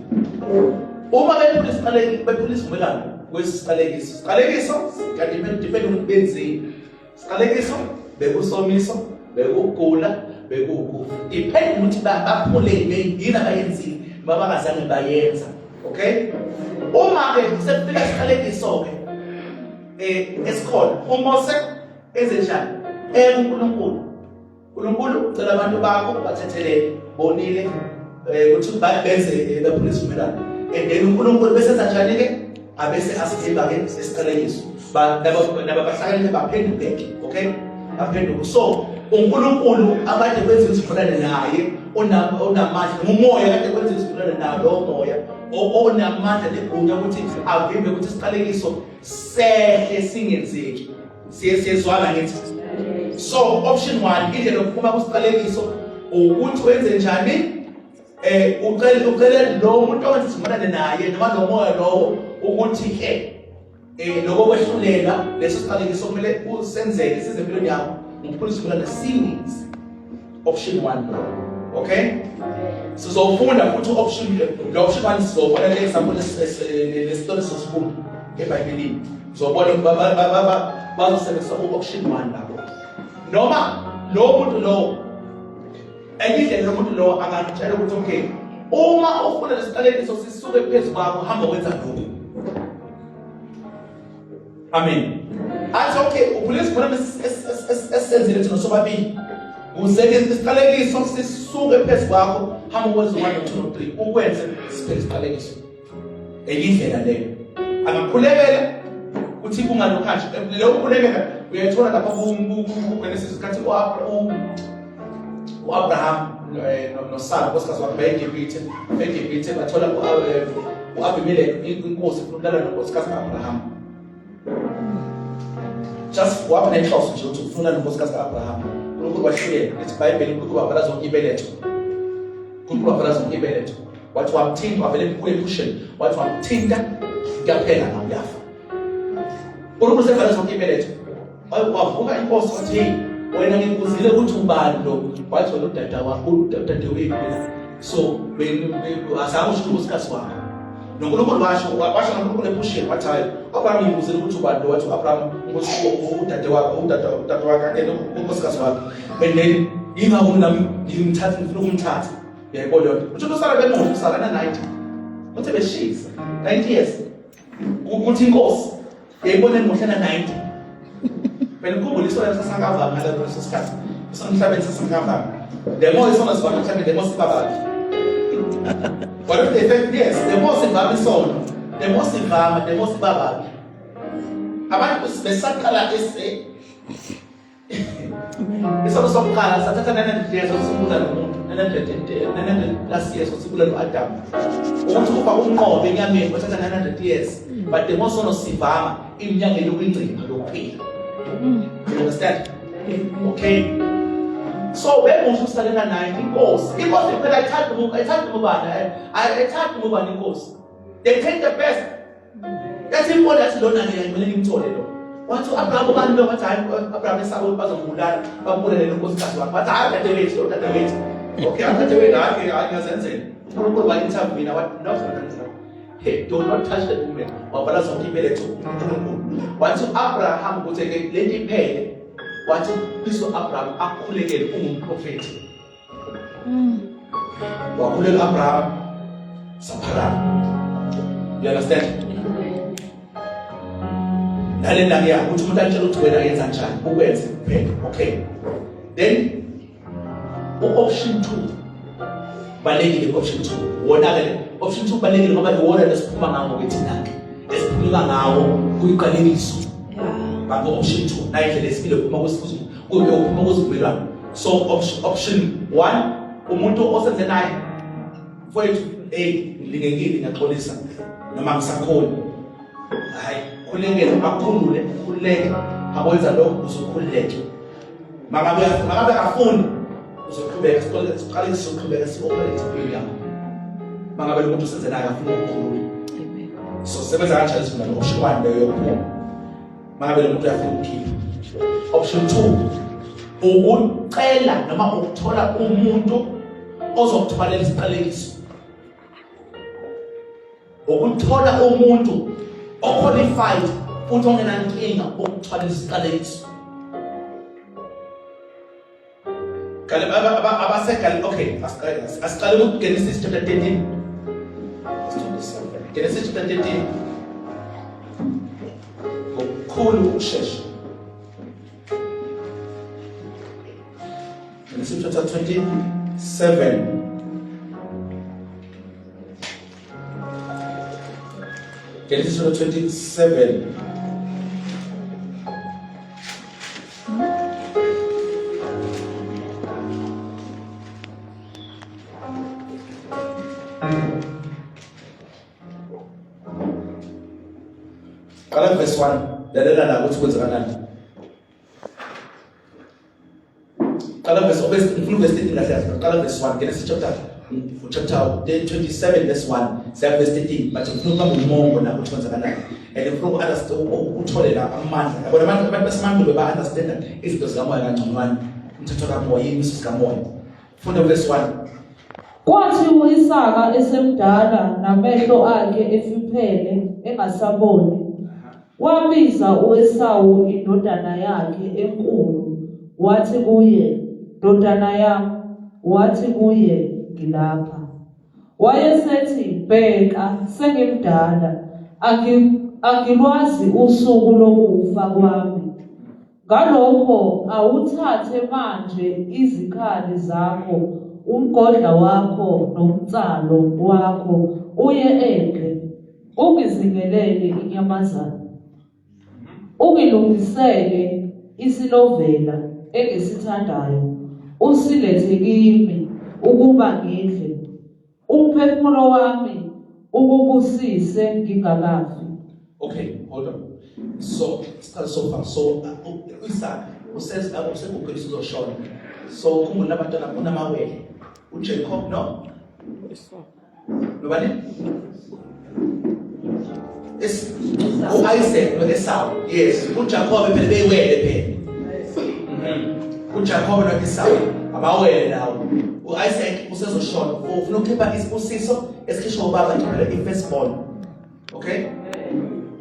Uma bephula isiqalekiso, bephula isivumelwano kwesiqalekiso, isiqalekiso kanti depend ukuthi benzeni. Siqalekiso bekusomiso, bekugula, bekuwukufa. Depend ukuthi baphule yini abayenzile noma bangazange bayenza. Okay? Uma ke sekufika isiqalekiso ke esikhona uMose enze njani? EkuNkulunkulu. uNkulunkulu ucela abantu bakho bathethelele bonile ukuthi benze baphule isivumelwano and then uNkulunkulu bese enza njani ke abese asivimba ke isiqalekiso naba bahlakaniphe baphenduke ke okay baphenduke. So uNkulunkulu akade kwenza isivumelwano naye onamandla ngumoya kade kwenza isivumelwano nawo lowo moya onamandla negunya ukuthi avimbe ukuthi isiqalekiso sehle singenzeki. Siyezwana ngithi? So option 1, indlela yokuphuma kusiqalekiso ukuthi wenze njani? Ucele lo muntu owenza isivumelwano naye noma lo moya lowo ukuthi ke lokho kwehlulela leso siqalekiso kumele usenzeke size empilweni yakho ngokuphula isivumelwano sininzi. Option 1 lo. Okay, sizofunda futhi option lo option 1, sizobona le example lesitori sosifunda eBhayibhelini, uzobona bazosebenzisa u-option 1 labo noma lo muntu lowo. Enye indlela, lo muntu lowo angakutshela ukuthi okay, uma ufuna lesiqalekiso sisuke phezu kwakho, hamba wenza lokhu. Amen. Athi okay, uphule isivumelwano esisenzile thina sobabili, ukuze isiqalekiso sisuke phezu kwakho, hamba ukwenze 1 no 2 no 3, ukwenze siphele isiqalekiso. Enye indlela leyo, angakhulekela uthi kungalokhu kanje. Leyo khulekela uyayithola lapha kuGenesis, isikhathi u-Abraham noSara unkosikazi wakhe bayeGibhithe. EGibhithe bathola u-Abimelech, inkosi, ifuna ukulala nonkosikazi ka-Abraham. Just waba nenhloso nje ukuthi ufuna nonkosikazi ka-Abraham. uNkulunkulu wahlulela, lithi iBhayibheli uNkulunkulu wavala zonke ibeletho. uNkulunkulu wavala zonke ibeletho, wathi wamthinta, wavele emkhulu ephusheni, wathi wamthinta, kuyaphela ngawo, uyafa. uNkulunkulu sevala zonke ibeletho. Wavuka inkosi wathi, hey wena, ngikuzile ukuthi ubani lo? Wathi, wena udada wakho, udadewethu. So azange usho unkosikazi wakho noNkulunkulu washo, washo noNkulunkulu ephusheni, wathi hayi Abraham, ngikuzile ukuthi ubani lo? Wathi u-Abraham, udade wakho, udade wakhe akene unkosikazi wakhe, and then yingakho nami ngimthatha, ngifuna ukumthatha. Uyayibona leyo nto? Uthi usala bemuhle, usala na-90, uthe beshisa 90 years ukuthi inkosi yayibona emuhle na-90. Phela ukhumbula isono sasangavami ngaleso sikhathi, isono emhlabeni sasangavami. The more isono sivama emhlabeni, the more sibababi. What if the effect? Yes, the more sivama isono, the more sivama, the more sibababi. Abantu besaqala ese isono sokuqala sathatha 900 years osibulala umuntu, 900 plus years osibulala u-Adam, ukuthi kufa kumnqobe enyameni kwathatha 900 years. But the more sono sivama, iminyaka elokuyingcipha lokuphila. You understand? Okay, so bemusho usalela naye inkosi. Inkosi phela ayithandi umuntu, ayithandi ngubani, ayithandi ngubani inkosi. They take the best. Yathi imbona, yathi lona ke kumele ngimthole lo. Wathi u-Abraham, ubani lo? Wathi hayi, Abraham esaba ukuthi bazombulala, bambulale unkosikazi wakhe. Wathi hayi, dadewethu lo, dadewethu. Okay, dadewethu, hayi hayi, ngiyazenzela. uNkulunkulu wa-intervene, wathi no, hey, do not touch the woman. Wavala zonke ibeletho uNkulunkulu. Wathi u-Abraham ukuthi ke lento iphele, wathi bizo Abraham akhulekele, ungumprofethi. Wakhuleka Abraham, saphakama. You understand? Nale nake yakho ukuthi umuntu akutshela ukuthi wena yenza njani, ukwenze kuphela. Okay, then u-option 2 balekile. Option 2 wona-ke le option 2 balekile ngoba iwona lesiphuma ngawo ke thina-ke, esiphumula ngawo kuyiqalekiso bango option 2 na indlela esibili yokuphuma yokuphuma kuzivumelwano. So option 1, umuntu osenze naye, mfowethu. Hey, ngilingekile ngiyaxolisa noma ngisakhona. Hayi, khulekele akukhulule, khululeke. Akwenza lokho uzokhululeka. Mangabe mangabe akafuni uzoqhubeka siqale siqale sizoqhubeka si-operate impilo yakho. Mangabe lo muntu usenzelayo afuna ukukhulula. Amen. So sebenza kanjani isivumelwano option 1 leyo yokuphuma. Mangabe lo muntu uyafuna ukukhipha. Option 2 ukucela noma ukuthola umuntu ozokuthwalela isiqalekiso. Ukuthola umuntu oqualified futhi ongenankinga ukuthwalela isiqalekiso. Kale abasegali okay asiqale asiqale ku Genesis chapter 13. Genesis chapter 13. Ngokukhulu ukushesha. Genesis chapter 27. Genesis chapter 27. Qala verse 1. Lalela la ukuthi kwenzakalani. Qala verse obese ngifuna verse 13 kahle kahle. Qala verse 1 Genesis chapter chapter 27 verse 1 siya verse 13 but ngifuna ukubamba umongo la ukuthi kwenzakalani. And ngifuna uku-understand uthole la amandla. Yabona abantu abantu basemandulo ba understand izinto zikamoya kangconywana. Umthetho kamoya, imiso zikamoya. Funda verse 1. Kwathi u-Isaka esemdala namehlo akhe efiphele engasaboni, wabiza u-Esawu indodana yakhe enkulu, wathi kuye, Ndodana yami, wathi kuye, Ngilapha. Wayesethi, Bheka, sengimdala, angilwazi usuku lokufa kwami. Ngalokho awuthathe manje izikhali zakho, umgodla wakho nomnsalo wakho, uye endle, ungizingelele inyamazane, ungilungisele isilovela engisithandayo, usilethe kimi ukuba ngidle, umphefumulo wami ukubusise ngingakafi. Okay, hold on. So, siqale so far. So, uIsaac usez usegugile uzoshona. So, ukhumbula abantwana kunamawele. uJacob no? Nobani? Es uIsaac noEsau. Yes, uJacob phela beyiwele phela. uJacob noEsau abawele lawo. uIsaac usezoshona. Ufuna ukukhipha isibusiso esikhishwa ubaba njengoba i-firstborn. Okay?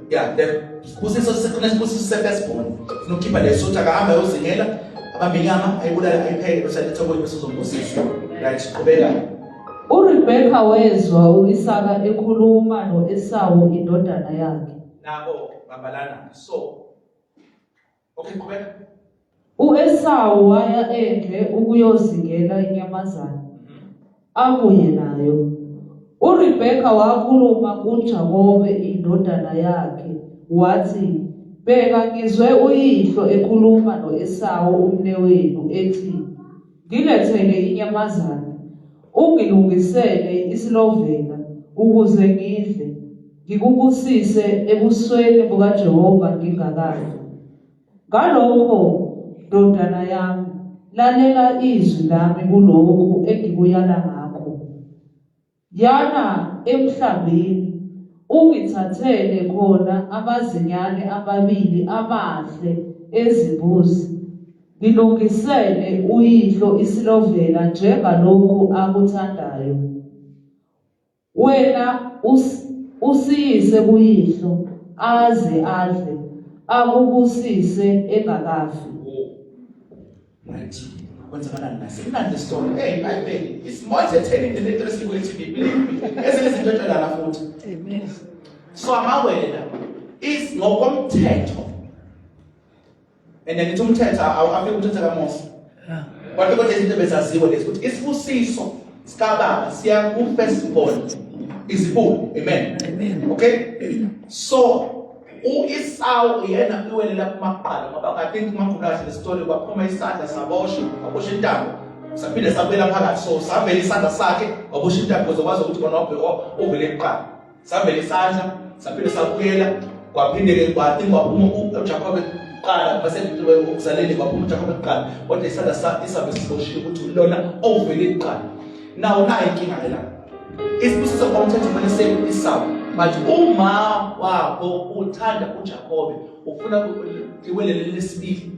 Yeah, the sibusiso sikhona isibusiso se-firstborn. Ufuna ukukhipha leso ukuthi akahambe ayozingela abambe inyama ayibulale ayipheke bese aletha kuye bese uzombusisa. Right, qhubeka. URebheka wezwa u-Isaka ekhuluma no-Esawu indodana yakhe. Nabo bambalana. So, okay, qhubeka. U-Esawu waya endle ukuyozingela inyamazane, abuye nayo. URebheka wakhuluma kuJakobe indodana yakhe, wathi, Bheka ngizwe uyihlo ekhuluma no-Esawu umnewenu ethi, Ngilethele inyamazane, ungilungisele isilovela ukuze ngidle, ngikubusise ebusweni bukaJehova ngingakafi. Ngalokho, ndodana yami, lalela izwi lami kulokhu engikuyala ngakho. Yana emhlambini, ungithathele khona amazinyane amabili amahle ezimbuzi, ngilungisele uyihlo isilovela njengalokhu akuthandayo. Wena usiyise kuyihlo aze adle akubusise engakafi. Right. Kwenzakalani la? Simnandi story. Hey, iBhayibheli it's more entertaining than into esikuyo TV. Believe me. Ezinye izinto etshela futhi. Amen. So amawela is ngokomthetho. And ngithi umthetho awufike umthetho kaMose. Kodwa kodwa izinto bezaziwe lezi ukuthi isibusiso sikababa siya ku first born izibulo. Amen. Amen. Okay? So uIsau yena iwele lapho maqala ngoba I think makhulu kahle le story kwaphuma isandla saboshwa waboshwa intambo. Saphinde sabuyela phakathi so savela isandla sakhe wabosha intambo zokwazi ukuthi bona uvele kuqala. Savela isandla saphinde sabuyela kwaphinde-ke kwathi kwaphuma uJakobe kuqala base ukuzaleni kwaphuma uJakobe kuqala kodwa isandla isabe siboshiwe ukuthi lona ovele kuqala. Nawo nayo inkinga ke la. Isibusiso ngomthetho kumele se-Isawu but uma wabo uthanda uJakobe ufuna iwelele lesibili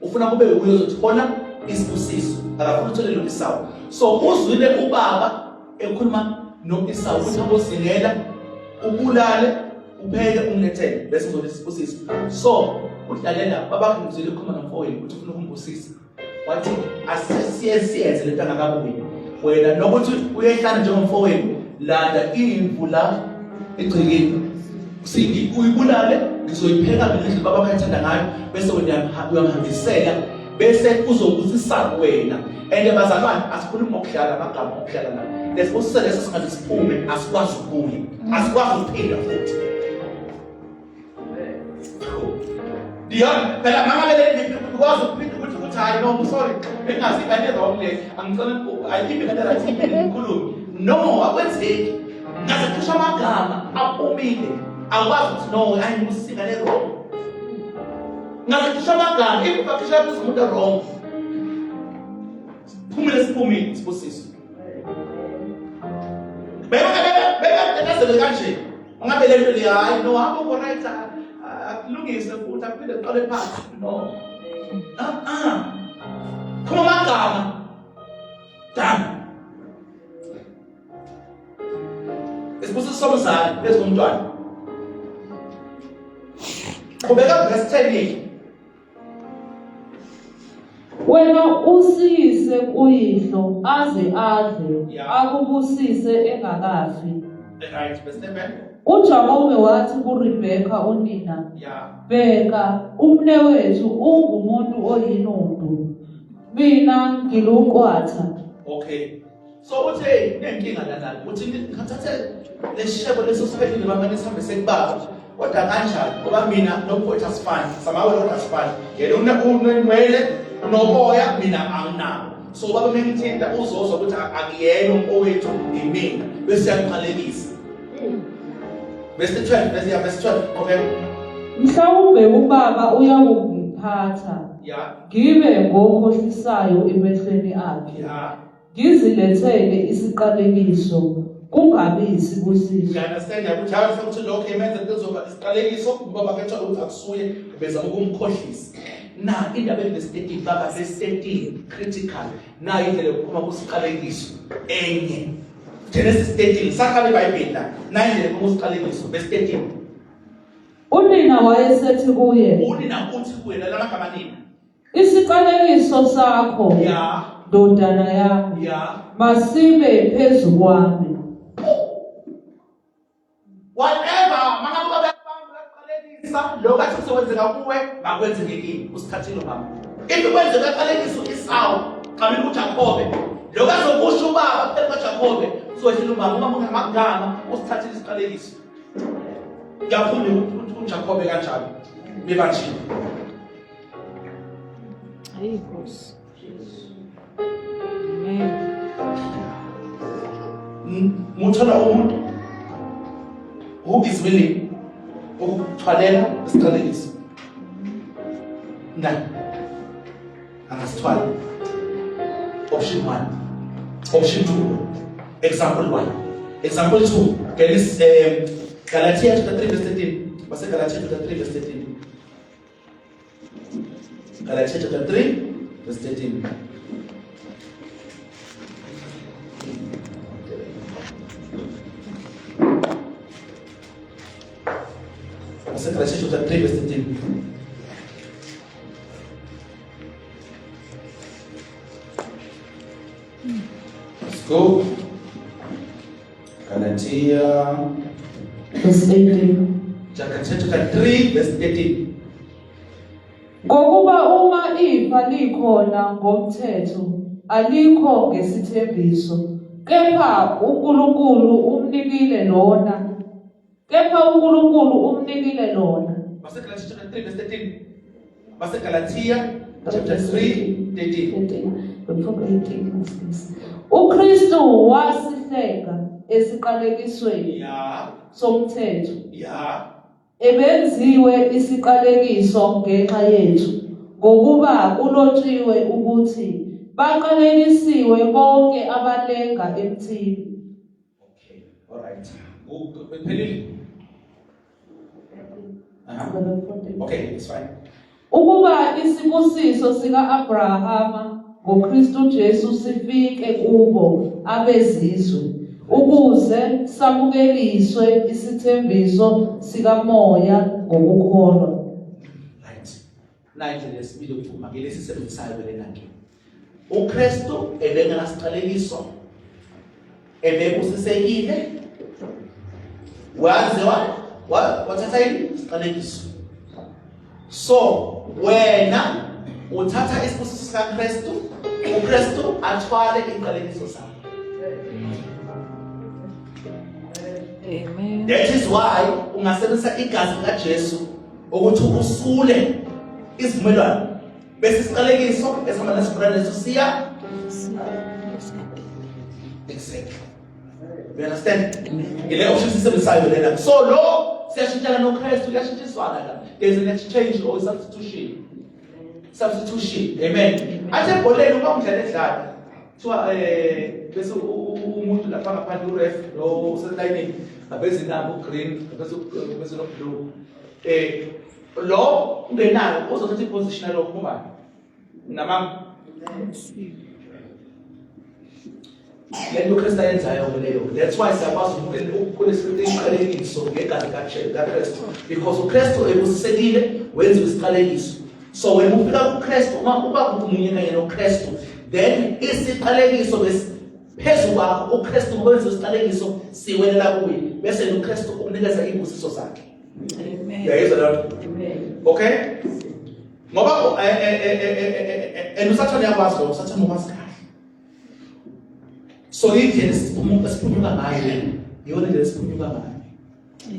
ufuna kube uye ozothola isibusiso akafuni uthole lo Isawu so uzwile ubaba ekhuluma no-Isawu ukuthi abozingela ubulale upheke umlethele bese uzobe isibusiso so udlalela babakhe ngizwile ekhuluma nomfowenu ukuthi ufuna ukumbusisa wathi asisiye siyenze lento angakabuyi wena nokuthi uyehlana njengomfowenu landa imvu la egcekeni singi uyibulale ngizoyipheka mina indlela baba ayithanda ngayo bese wena uyamhambisela bese uzobusisa wena and bazalwane asikhulumi ngokudlala amagama okudlala la lesibusiso leso singaze siphume asikwazi ukubuya asikwazi ukuphinda futhi Dion, phela mangabe likwazi ukuphinda ukuthi ukuthi hayi no sorry bengazi ingane wrong le angicela ayiphi ingane right iphinde ngikhulume no akwenzeki ngaze kusho amagama aphumile akwazi ukuthi no hayi ngusingane wrong ngaze kusho amagama if bakhisha umuntu wrong phumile siphumile sibusiso beka beka beka kanje Ungabe le nto le hayi no hamba uko right akulungise futhi akuphinde kuqale phansi no. Ah ah. Phuma amagama. Done. Isibusiso somzali phezu komntwana. Qhubeka verse 10. Wena usiyise kuyihlo aze adle akubusise engakafi. Right, verse 7. UJakobe wathi kuRebheka unina, Bheka, umnewethu ungumuntu oyinundu, mina ngiluqwatha. Okay. So uthi hey kunenkinga lana uthi ngithathe lesishebo leso siphelile bamane sihambe sekubaba kodwa kanjani ngoba mina nomfowethu asifani samawe kodwa asifani yena unenwele unoboya mina anginabo so baba mengithinta uzozwa ukuthi akuyena umfowethu imina bese uyangiqalekisa verse 12 verse ya verse 12 okay Mhlawumbe ubaba uyakungiphatha ngibe ngokhohlisayo emehlweni akhe Ngizilethele isiqalekiso kungabi isibusiso. You understand ukuthi hayi ukuthi lokho emenza kuzoba isiqalekiso ngoba bakhetha ukuthi akusuye bezama ukumkhohlisa. Na indaba verse 13 baba verse 13 critical. Na indlela yokuphuma kusiqalekiso enye. Genesis 13 sakhala iBhayibheli la. Na indlela yokuphuma kusiqalekiso verse 13. Unina wayesethi kuye. Unina uthi kuye lalama nina. Isiqalekiso sakho ya ndodana yami ya masibe phezu kwami. Whatever mangabe babaqalekisa lokho athi kuzokwenzeka kuwe makwenzeke kimi usithathile mama. If kwenzeka aqalekisa uEsawu qamela uJakobe lokho azokusho ubaba phezu kaJakobe uzohlela umama uma ungamagama usithathile isiqalekiso. Ngiyafunda uJakobe kanjalo bebanjiwe. Hey Nkosi. Amen. Muthola umuntu who is willing ukuthwalela isiqalekiso. Na. Angasithwala. Option 1. Option 2. Example 1. Example 2. Genesis Galatia chapter 3 verse 13. Base Galatia chapter 3 verse 13. Galatians chapter 3 verse 13. Galatians chapter 3 verse 13. Let's go. Galatia verse 18. Galatia chapter 3 verse 13. Ngokuba uma ifa likhona ngomthetho, alikho ngesithembiso, kepha uNkulunkulu umnikile lona. Kepha uNkulunkulu umnikile lona. Base Galatia chapter 3 verse 13. Base Galatia chapter 3 13. 13. From 18 excuse. uKristu wasihlenga esiqalekisweni somthetho. Ebenziwe isiqalekiso ngenxa yethu, ngokuba kulotshiwe ukuthi baqalekisiwe bonke abalenga emthini. Okay, all right. Kuphelile? Aha. Okay, it's fine. Ukuba isibusiso sika-Abrahama ngoKristu Jesu sifike kubo abezizwe, ukuze samukeliswe isithembiso sikaMoya ngokukholwa. Right. Nayi indlela yesibili yokuphuma ke lesisebenzisayo lena ke. uKristu ebengenasiqalekiso ebebusisekile waze wathatha yini isiqalekiso. So wena uthatha isibusiso sikaKristu, uKristu athwale iqalekiso sakho. Amen. That is why ungasebenzisa igazi likaJesu ukuthi usule isivumelwano bese isiqalekiso esihamba nesivumelwano leso siya. Exactly. You understand? Ile option sisebenzisayo lena. So lo siyashintshana noKristu, kuyashintshiswana la. There's an exchange or substitution. Substitution. Amen. Athi ebholeni uma umdlali edlala kuthiwa bese umuntu lapha ngaphandle uref lo uselayinini aveze inamba ugreen aveze no blue. Lo ungenayo uzothatha iposition yalokho kubani? Namama. Le nto uKristu ayenzayo leyo. That's why siyakwazi ukukhulisa isiqalekiso ngegazi kaKristu, because uKristu ebusisekile wenziwa isiqalekiso. So wena ufika kuKristu, uma uba munye kanye noKristu, then isiqalekiso bese phezu kwakho uKristu wenziwa isiqalekiso siwelela kuye, bese uKristu ukunikeza izibusiso zakhe. Amen. Uyayizwa leyo nto? Amen. Okay? Ngoba and uSathane uyakwazi lokho, uSathane ukwazi kahle. So indlela esiphunyuka ngayo le, iyona indlela esiphunyuka ngayo.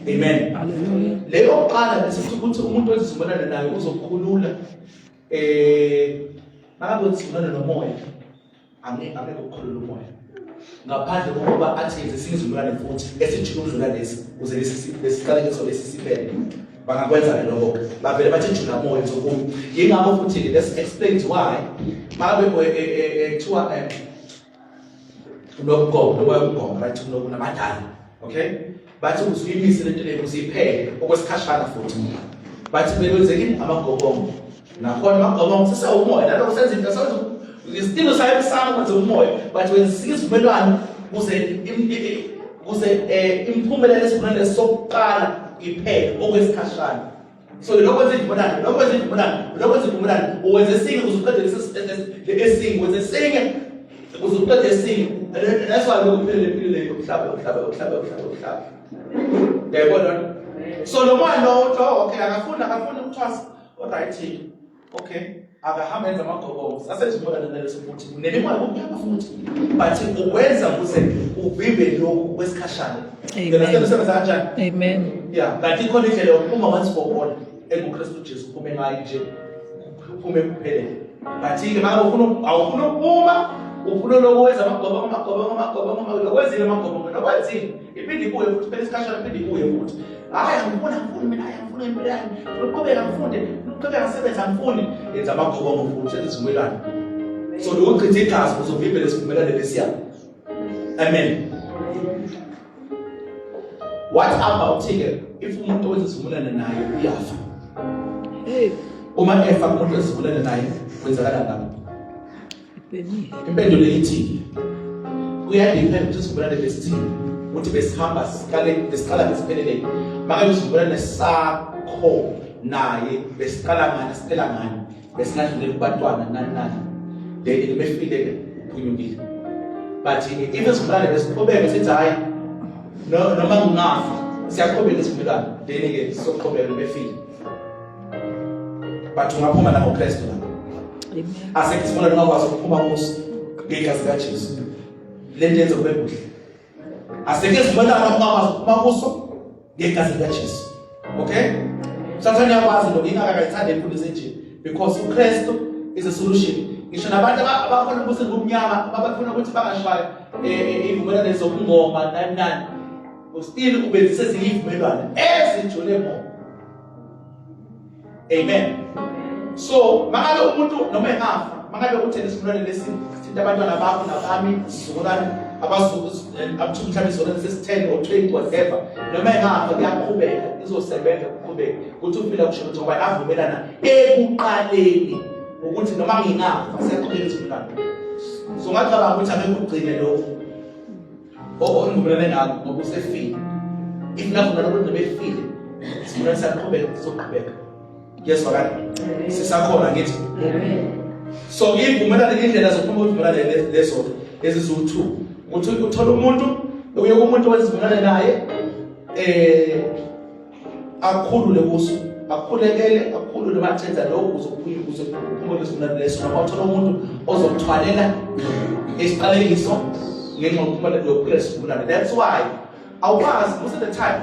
Amen. Hallelujah. Leyo yokuqala besithi ukuthi umuntu ozivumelana naye uzokukhulula makabe uzivumelana nomoya, angeke ukukhulula umoya ngaphandle kokuba athi yenze esinye isivumelwano futhi esijule ukudlula lesi, ukuze lesi lesiqalekiso lesi siphele. Bangakwenza ke lokho, bavele bathi jula moya nzokumu. Yingakho futhi ke this explains why makabe kuthiwa unokugoba nomoya wokugoba, right, unokunamadala, okay, bathi uzuyimise lento leyo uziphele okwesikhashana, futhi bathi bekwenzekile amagobongo nakhona amagobongo sesewumoya nalokho senza into senza isitilo sayemsamo kwenza umoya, bathi wenza isivumelwano kuze imiphumela lesivumelwano sokuqala iphele okwesikhashana. So lokho kwenza ivumelwano, lokho kwenza ivumelwano, lokho kwenza ivumelwano, uwenze esinye ukuze uqede lesi esinye, wenze esinye ukuze uqede esinye. That's why lokhu kuphele lempilo leyo yokuhlaba yokuhlaba yokuhlaba yokuhlaba yokuhlaba. Uyayibona? So lo moya lo uthi, oh, okay, akafuni ukuthwasa. All right, okay, akahambe enza amagobongo. Sasezibona naleso futhi nemimoya kumnyama futhi, but ukwenza ukuze uvimbe lokhu kwesikhashana. Amen. Understand usebenza kanjani? Amen. Yeah, kanti ikhona indlela yokuphuma once for all enguKristu Jesu, uphume ngayo nje, uphume kuphelele. But-ke uma ufuna, awufuna ukuphuma, ufuna lokhu wenza amagobongo amagobongo amagobongo amagobongo, wenzile amagobongo nokwenzile, iphinde ibuye futhi, phela isikhashana iphinde ibuye futhi. Hhayi, angifuni, angifuni mina, hhayi angifuni impilo yami, ngifuna ukuqhubeka ngifunde, ngifuna ukuqhubeka ngisebenze, angifuni. Yenza amagobongo futhi, senze isivumelwano. So lokhu uchitha igazi uzovimbela isivumelwano lesiya. Amen. What about ke if umuntu owenza isivumelwano naye uyafa? Hey, Uma efa umuntu owenza isivumelwano naye kwenzakala ngapho? ibhenile. Impendulo ithi kuyadepend ukuthi isivumelwano besithini, ukuthi besihamba siqale besiqala besiphelele. Makabe isivumelwano sakho naye besiqala ngani siphela ngani, besingadluleli kubantwana nani nani, then befile ke uphunyukile. But if isivumelwano besiqhubeke sithi hayi no, noma ngingafa siyaqhubeka isivumelwano, then ke sizoqhubeka befile, but ungaphuma nangoKristu lapho. Amen. Asekho isivumelwano ungakwazi ukuphuma kuso ngegazi likaJesu. Le nto yenza kube kuhle. Asekho isivumelwano ungakwazi ukuphuma kuso ngegazi likaJesu. Okay, Sathane uyakwazi lokho, ingakho akayithandi imfundiso enje, because uKristu is a solution. Ngisho nabantu abakhona embusweni bomnyama abafuna ukuthi bangashwayi ivumelwano zobungoma nani nani. Still ubenzise ezinye ivumelwano ezijule more. Amen. So mangabe umuntu noma engafa, mangabe uthe lesivumelwano lesi sithinta abantwana bakho nabami, isizukulwane abazukulu up to mhlawumbe isizukulwane sesi-10 or 20 whatever, noma engafa kuyaqhubeka, izosebenza kuqhubeke. Kuthi ufila kusho ukuthi ngoba navumelana ekuqaleni ukuthi noma ngingafa siyaqhubeka isivumelwano. So ngacabanga ukuthi ake kugcine lokhu ongivumelane ngakho ngoba usefile. If navumelana ukuthi noma efile, isivumelwano siyaqhubeka sizoqhubeka. Kuyezwakala? Sisakhona ngithi. So ivumelane indlela zokuphuma kwevumelane lezo lezi ziwu-2. Ukuthi uthola umuntu uye kumuntu owenza naye eh akhulule kuso akhulekele akhulule mathenza lokhu ukuze kuphume ukuze kuphume kwesivumelwano leso noma uthola umuntu ozokuthwalela isiqalekiso ngenxa yokuphuma yokuphila isivumelwano. That's why awukwazi most of the time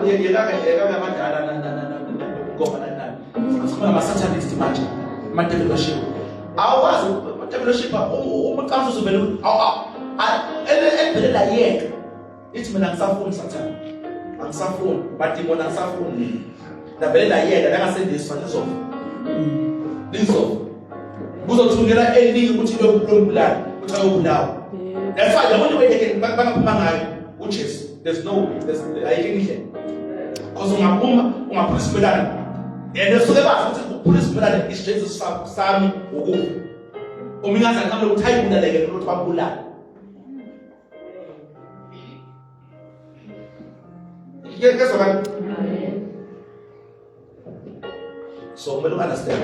yekake abadala ngoma nani nani sikhuluma ngama-satanist manje ama-devil worship awukwazi u-devil worship umucabango uzovele elivele layeka ithi mina angisafuni sathane angisafuni badimoni angisafuni lavele layeka langasendiswa lizofa lizofa kuzothungela elinye ukuthi lombulali ukuthi ayobulawa. That's why the only way they can bangaphuma ngayo uJesu. There's no way, there's ayikho indlela, because ungaphuma ungaphula isivumelwano and esuke bazi ukuthi ukuphula isivumelwano isijeziso sami ukufa. Uma ingaze ngihambe ukuthi ayibulaleke ukuthi bambulale. Ngiyezwa. So kumele u-understand.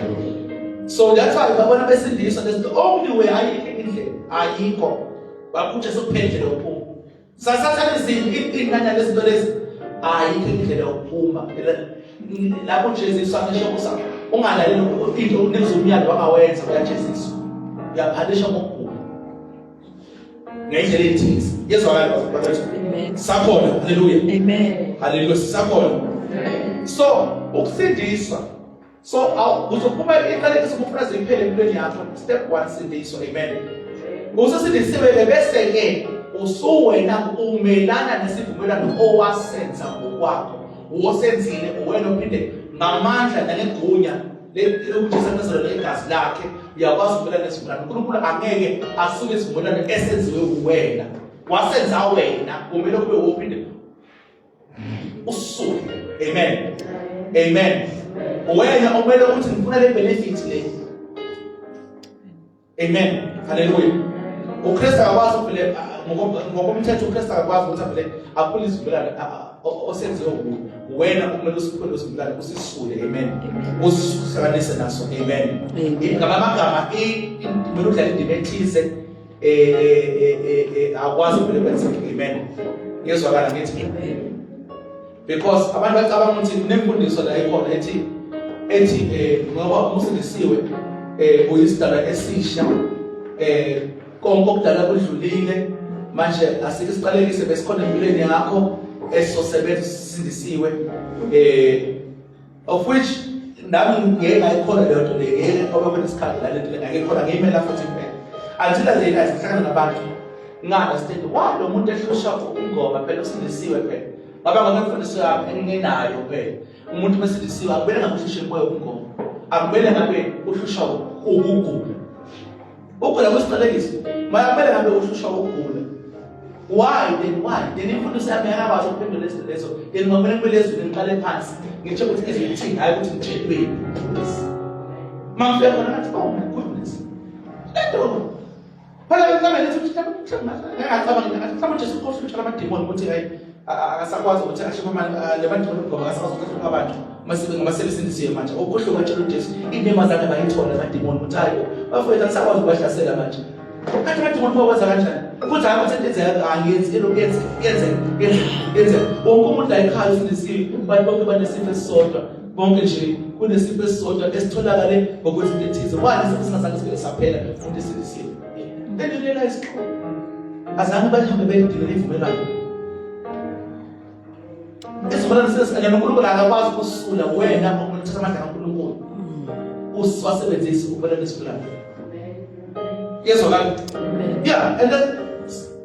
So that's why babona besindiswa, there's the only way, ayikho indlela, ayikho. Bakuthi sekuphela indlela yokuphuma. Sasatha izinto inani lezinto lezi ayikho indlela yokuphuma. Lapho ujeziswa ngisho kusa ungalaleli into unikeza umyalo wangawenza uyajeziswa. Uyaphanisha ngokugula. Ngendlela ethize. Yezwakala bazalwane. Amen. Sakhona. Haleluya. Amen. Haleluya sisakhona. So ukusindiswa so uzophuma iqalekiso kufuna ziphele empilweni yakho. Step 1 sindiswa. Amen. Usesindisiwe ke bese ke usuwena umelana nesivumelwano owasenza ngokwakho. Wosenzile uwena ophinde ngamandla nangegunya lokuthi senezelo legazi lakhe uyakwazi ukumelana nesivumelwano. uNkulunkulu angeke asuke isivumelwano esenziwe uwena. Wasenza wena kumele kube wophinde usuke. Amen. Amen. Wena okumele ukuthi ngifuna le benefit le. Amen. Haleluya. uKristu akakwazi ukuvele ngokomthetho, uKristu akakwazi ukuthi avele aphule isivumelwano osenziwe wena. Okumele usiphule isivumelwano usisule. Amen. Usihlanganise naso. Amen. Ngamagama kumele udlale indima ethize akwazi ukuvele kwenzeke. Amen. Ngiyezwakala ngithi because abantu bacabanga ukuthi kunemfundiso la ekhona ethi ngoba umusindisiwe uyisidalwa esisha, konke okudala kudlulile, manje asike siqalekise besikhona empilweni yakho esizosebenza sisindisiwe, of which nami ngeke ngayikhona leyo nto leyo, ngeke ngoba kunesikhathi la lento ngeke khona ngiyimela futhi impela until I realize ngihlangana nabantu nga-understand why lo muntu ehlusha ungoma phela usindisiwe phela ngoba ngokwemfundiso yami enginayo phela umuntu mesindisiwe akumele ngabe uhlusha umoya wobungoma, akumele ngabe uhlusha ukugula. Ukugula kusiqalekiso maya kumele ngabe uhlusha ukugula. Why then? Why then? Imfundiso yami yakakwazi ukuphendula izinto lezo. Then ngomele kumele ezweni ngiqale phansi ngitshe ukuthi izwi lithini, hhayi ukuthi ngitshelweni. Uma ngifika khona ngathi oh my goodness, lento phela mhlawumbe lethi ngacabanga mhlawumbe uJesu ukhohlwa ukutshela amadimoni ukuthi hayi akasakwazi ukuthi ahluphe le madimoni ngoba akasakwazi ukuthi ahluphe abantu ngoba sebesindisiwe manje. Ukhohlwe kwatshela uJesu inema zange bayithole amadimoni ukuthi hayi bafowethu angisakwazi ukubahlasela manje. Kanti amadimoni bakwenza kanjani futhi? Hayi ukuthi into enzeka angiyenzi elokhu yenzeka yenzeka yenzeka yenzeka. Wonke umuntu la ekhaya usindisiwe, abantu bonke banesifo esisodwa, bonke nje kunesifo esisodwa esitholakale ngokuthi into ethize. Why lesifo singazange sivele saphela umuntu esindisiwe? Then you realize azange bahambe beyidinela ivumelwano. Isivumelwano sesingene uNkulunkulu akakwazi ukusula wena okumele uthathe amandla kaNkulunkulu. Uswasebenzisa ukubona nesivumelwano. Yezwakala? Yeah, and then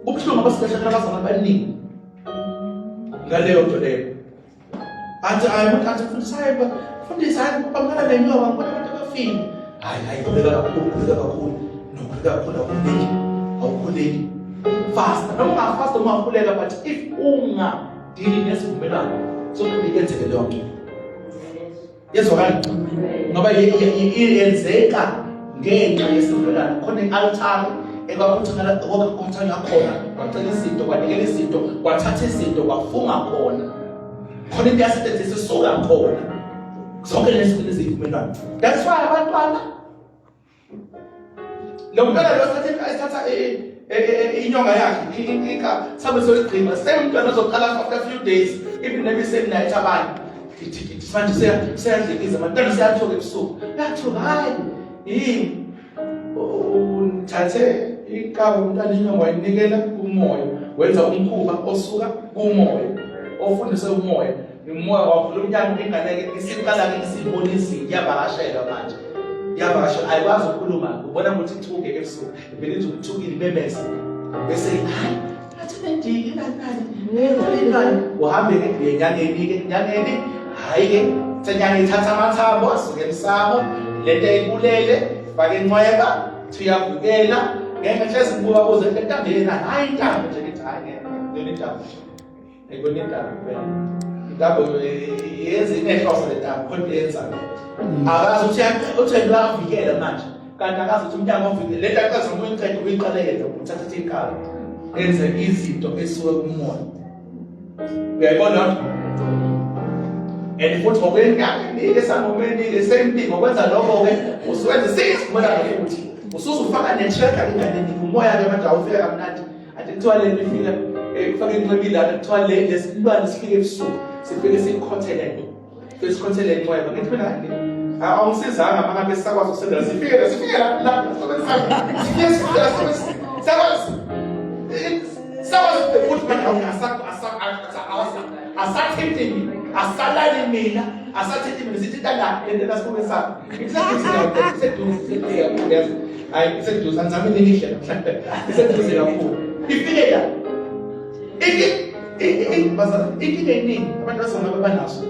ubuhlungu abasilahlekela abazalwane abaningi ngaleyo nto leyo. Athi hayi umuntu athi mfundisi hayi mfundisi hayi bamkhala nenyoka ngibona abantu abafile. Hayi hayi khuleka kakhulu khuleka kakhulu nokhuleka kakhulu awukhuleki awukhuleki. Fast noma ungafast noma ungakhuleka but if ungadili nesivumelwano sokuthi yenzeke leyo nto. Yezwakala? Ngoba yenzeka ngenxa yesivumelwano. Khona i-altare ekwakuthana khona, kwacela izinto, kwanikela izinto, kwathatha izinto, kwafunga khona. Khona into yasetshenziswa isuka khona. Zonke lezi zinto eziyivumelwano. That's why abantwana Lo mntwana lo sethatha esithatha inyonga yakhe inka sabe soyigqiba same mntwana ozoqala after few days even maybe same night abanye githi manje seyadlikiza mantwana seyathuka ebusuku yathuka hayi yini uthathe inkabi umntwana inyonga wayinikela kumoya wenza umkhuba osuka kumoya ofundise umoya Umoya wavula umnyango ingane-ke isiqala-ke isibona izinto iyavakashelwa manje iyavakashelwa ayikwazi ukukhuluma ubona ukuthi ithuke ebusuku ivele ithi ukuthukile imemeze bese hayi athi nendiki nani nani uhambe-ke uye enyangeni-ke enyangeni hhayi-ke senyanga ithatha amathambo asuke emsamo lento eyibulele fake incweba thi uyavukela ngeke hlezi ngibuka kuze le ntambo yena hhayi intambo nje ngithi hhayi ngeke intambo nje Ayikona intambo kuphela. Intambo yenza inehloso le ntambo khona into eyenzayo. Akazi ukuthi uthi uyavikela manje. Kanti akazi ukuthi umnyango ovikela le nto aqeda ukuyiqeda uyiqale yena uthatha inkabi enze izinto esuke kumoya. Uyayibona loo And futhi ngokwenyanga esangomeni ke same thing ngokwenza lokho ke usuwenza isivumelwano futhi usuzufaka ne-tracker enganeni umoya ke manje awufika kamnandi Ade kuthiwa le nto ifika kufake inxeba ilana kuthiwa le lesilwane sifike ebusuku sifike sikhothe le nto sifike sikhothe le nxeba ngithi mina hayi awungisizanga uma ngabe sisakwazi ukusebenzela sifike la sifike la la sifike sifike sakwazi sakwazi ukuthi manje asathinti mina asalali mina asathinti mina sithi la lento lasifune sakho iseduze iseduze iseduze kakhulu yazi hayi iseduze anizame nelihle mhlawumbe iseduze kakhulu ifike la bazala inkinga eningi abantu basona banazo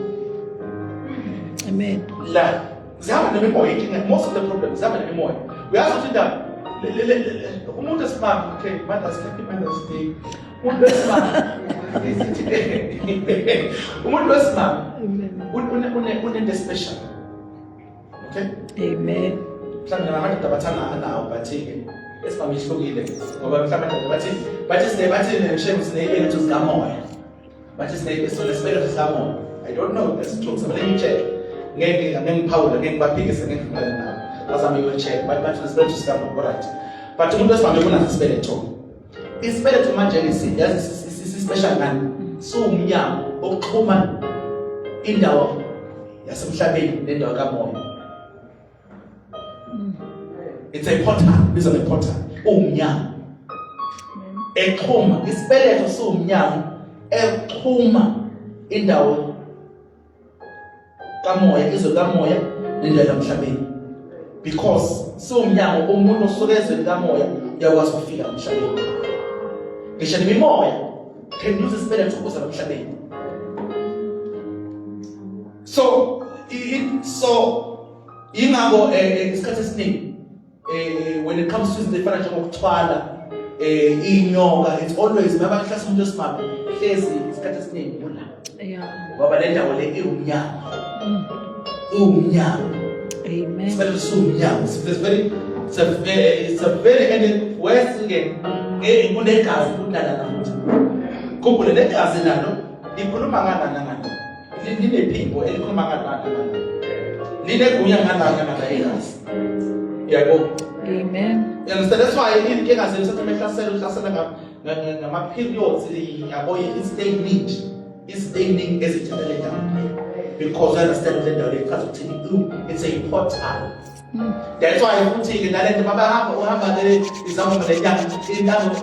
amen la zihamba nemimoya inkinga most of the problems zihamba nemimoya uyazi ukuthi indaba umuntu esimame okay mother's happy mother's day umuntu wesimame umuntu wesimame unento special okay amen mhlawumbe namadoda bathanda anawo but-ke esimame ihlukile ngoba mhlawumbe amadoda bathi bathi sine bathi shame siney'beletho zikamoya bathi sinesibeletho sikamoya i don't know that's true samele ngicheck ngeke ngeke ngiphawule ngeke ngibaphikise ngeke ngivumelane nabo bazame uyo-check but bathi sinesibeletho sikamoya alright but umuntu wesimame kunaso isibeletho Isibeletho manje yazi si-special ngani? Siwumnyango okuxhuma indawo yasemhlabeni nendawo kamoya. It's a portal, biza nge-portal. Uwumnyango. Exhuma isibeletho siwumnyango exhuma indawo kamoya izwe kamoya nendlela yamhlabeni because siwumnyango umuntu osuke ezweni kamoya uyakwazi ukufika emhlabeni ngisho nemimoya can use isibeletho ukuza emhlabeni so so ingakho eh, eh, isikhathi esiningi when it comes to izinto efana njengokuthwala inyoka it's always maba kuhlasa umuntu wesimame hlezi isikhathi esiningi kula yeah ngoba le ndawo le iwumnyango iwumnyango amen sibele siwumnyango it's very it's a very it's a very and worse ke kunegazi futhi nalana futhi khumbule negazi nalo likhuluma ngalana ngala linephimbo elikhuluma ngalana linegunya ngalana ngala igazi yabo amen you understand that's why inkinga zethu sathi mehlasela uhlasela ngama periods yabo i need izinto eziningi ezithatha le ndawo because understand le ndawo le ichaza ukuthini it's a portal That's why futhi-ke nale nto babahamba uhamba le izangoma lenyanga intango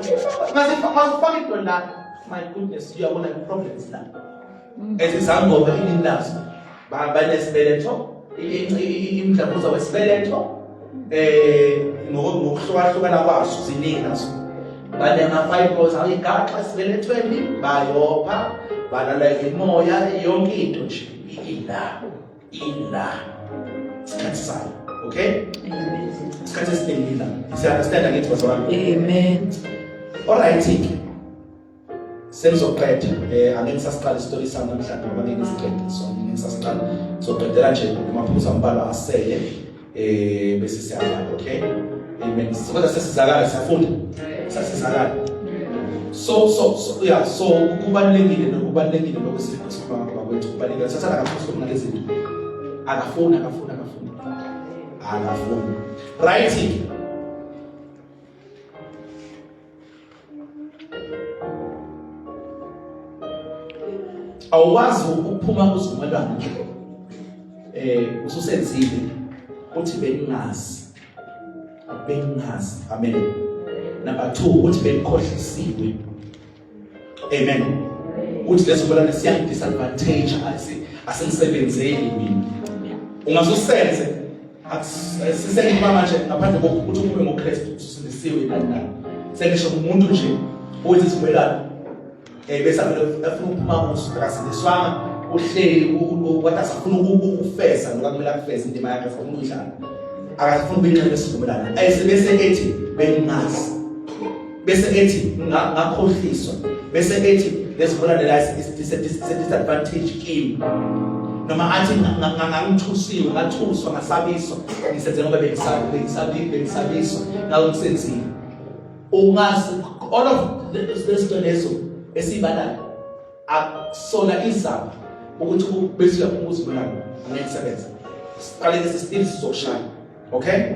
masifaka into la my goodness uyabona problems la ezizangoma iningi lazo banesibeletho. Imdlavuza wesibeletho ngokuhlukahlukana kwaso ziningi nazo. Banema-fibroids ayigaxa esibelethweni, bayopha, balala imoya, yonke into nje ila ila isikhathi sayo. Okay, isikhathi esiningi ila. Siya-understand angithi bazalwane? Amen. Alright ke, sengizoqeda. Angeke ngisasiqala isitori sami namhlanje ngoba ngeke ngiziqede, so ngeke ngisasiqala. Soqedela nje amaphuzu ambalwa asele, bese siyavala. Okay, amen. Kodwa sesizakala, siyafunda, sasizakala. So yeah, so kubalulekile, nokubalulekile lokho sikhuluma ngakho bakwethu, kubalulekile. Sathana akafuni ngalezi zinto, akafuni, akafuni, akafuni, akafuni. Right, awukwazi ukuphuma kusivumelwano ususenzile uthi bengingazi, bengingazi. Amen. Number 2, uthi bengikhohlisiwe. Amen. Uthi leso bona siya disadvantage, asengisebenzeli mina. Ungasusenze sisengiba manje ngaphandle kokuthi uphume ngoKristu, usindisiwe nani nani. Sengisho umuntu nje owenza isivumelwano bese avele afuna ukuphuma kuso, akasindiswanga, uhleli kodwa asafuna ukufeza lokho akumele akufeze, indima yakhe afuna ukuyidlala, akasafuna ukuyinxenye yesivumelwano. Bese ethi bengingazi, bese ethi ngakhohliswa, bese ethi lesivumelwano la is a disadvantage kimi, noma athi ngangithusiwe, ngathuswa, ngasabiswa, ngisenze ngoba bengisabiswa, ngakho ngisenzile. Ungazi, all of lezinto lezo esiyibalayo akusona izaba ukuthi bese uyaphuma uzivumelwano, angeke isebenze. Siqale lesi still sizokushaya. Okay,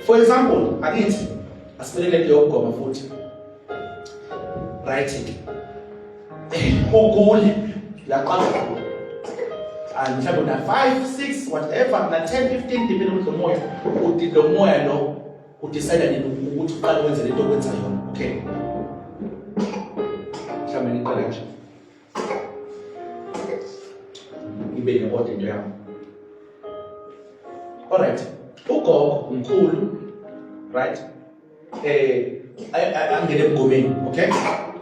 for example, akithi asibelele yokugoma futhi. Right, ugule, uyaqala ugula, mhlawumbe una 5 6 whatever, na 10 15, depending ukuthi lo moya uthi lo moya lo udecide nini ukuthi uqale wenze lento okwenza yona. Okay, mhlawumbe ngiqale nje ibe ne-order into yami. Alright, ugogo, umkhulu, right, angene ebugomeni. Okay,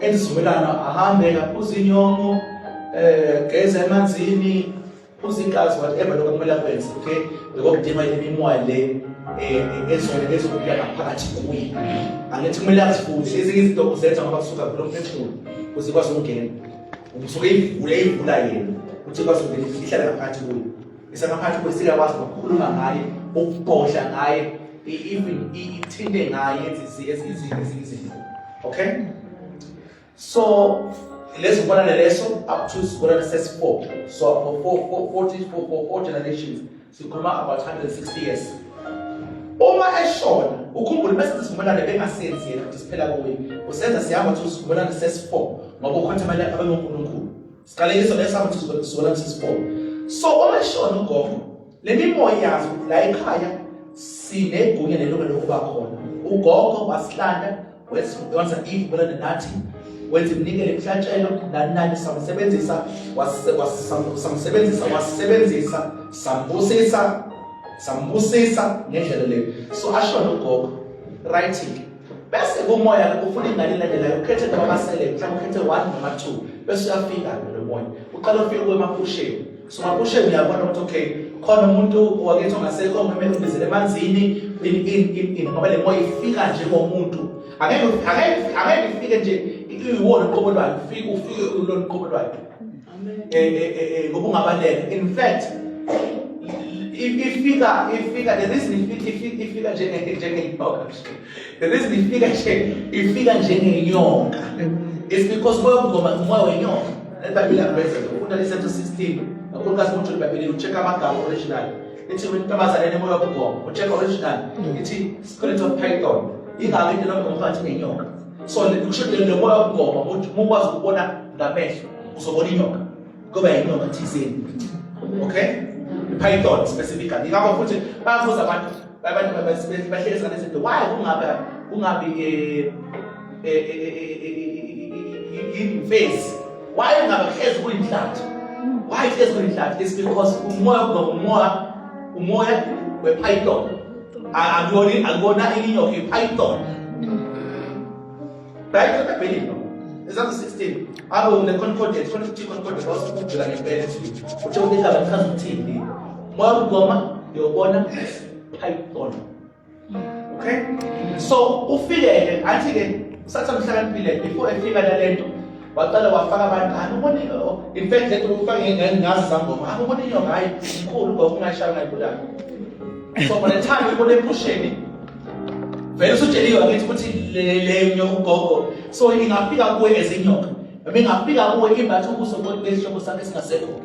enze isivumelwano, ahambe kaphuza inyongo, geza emanzini, phuza igazi, whatever lokho kumele akwenze. Okay, lokho imimoya le ezona ezokuya ngaphakathi kuye, angithi kumele azifunde ezinye izinto, uzenza ngoba kusuka kulo mphefumulo ukuze ikwazi ukungena, usuke ivule, ivula yena ukuthi ikwazi ukungena, ihlale ngaphakathi kuye. Isangaphakathi kuye singakwazi nokukhuluma ngaye, ukubhodla ngaye, even ithinte ngaye, yenze ezinye izinto. Okay, so lezi kubonana leso up to sibonana sesi-4, so for four generations, sikhuluma about 160 years. Uma eshona, ukhumbule bese sivumelane bengasenzi yena ukuthi siphela kuye, usenza sihamba to sivumelane sesi-4, ngoba ukhonza abanye abangonkulunkulu. Siqalekiso leso, hamba to sivumelane sesi-4. So uma eshona ugogo, le mimoya yazi ukuthi la ekhaya sinegunya nelungelo lokuba khona. Ugogo wasihlanda, wenza ivumelane nathi, wenza iminikelo, emhlatshelo, nani nani, samsebenzisa, samsebenzisa, wasebenzisa, sambusisa, sambusisa ngendlela leyo. So ashona ugogo, right, bese kumoya ufuna ingane elandelayo, ukhethe noma basele, mhlawumbe ukhethe 1 noma 2, bese uyafika lo moya, uqala ufike kwemaphusheni. So maphusheni uyabona ukuthi okay, khona umuntu wakithi ongasekho, ngimele ngibizele emanzini, in in in in ngoba le moya ifika njengomuntu, angeke angeke angeke ifike nje iyiwona uqobo lwayo, ufike ufike ulona uqobo lwayo, ngoba ungabaleka. In fact, ifika the reason ifika njengenyoka, the reason ifika nje ifika njengenyoka is because moya wobungoma umoya wenyoka. IBhayibheli yakuveza, ufunda iSenzo 16, kakhulukazi umuntu iBhayibheli ucheck amagama original, ithi intombazane enemoya wobungoma, ucheck original, ithi spirit of python. Ingako into noma ngomfathi ngenyoka. So kusho ukuthi lo moya wobungoma, uma ukwazi ukubona ngamehlo, uzobona inyoka, kuba inyoka thizeni. Okay, python specifically. Ingakho futhi bayabuza abantu, abantu bahlezi ngalezi zinto, why kungabe kungabi imfesi, why kungabe kuhlezi kuyinhlathi? Why hlezi khona inhlathi? It's because umoya kuba umoya, umoya we-python. Akuyona, akuyona inyoka, i-python. Right? Ebhayibhelini lo. Example 16. Abo le concordance, 2015 concordance wasukujula ngempela eswini. Uthe ukuthi indaba ichaza ukuthini? Moya wokugoma uyobona python. Okay? So ufike-ke athi ke usathane uhlakaniphile before efika nalento waqala wafaka abantu hayi ubona in fact lento ufake ngazi zangoma hayi ubona inyoka hayi mkhulu ngoba ungayishaya ungayibulala. So by the time ubona ephusheni vele usutsheliwe angithi ukuthi le nyoka ugogo, so ingafika kuwe ezinyoka noma ingafika kuwe imbathe ubuso besihlobo sakhe esingasekho.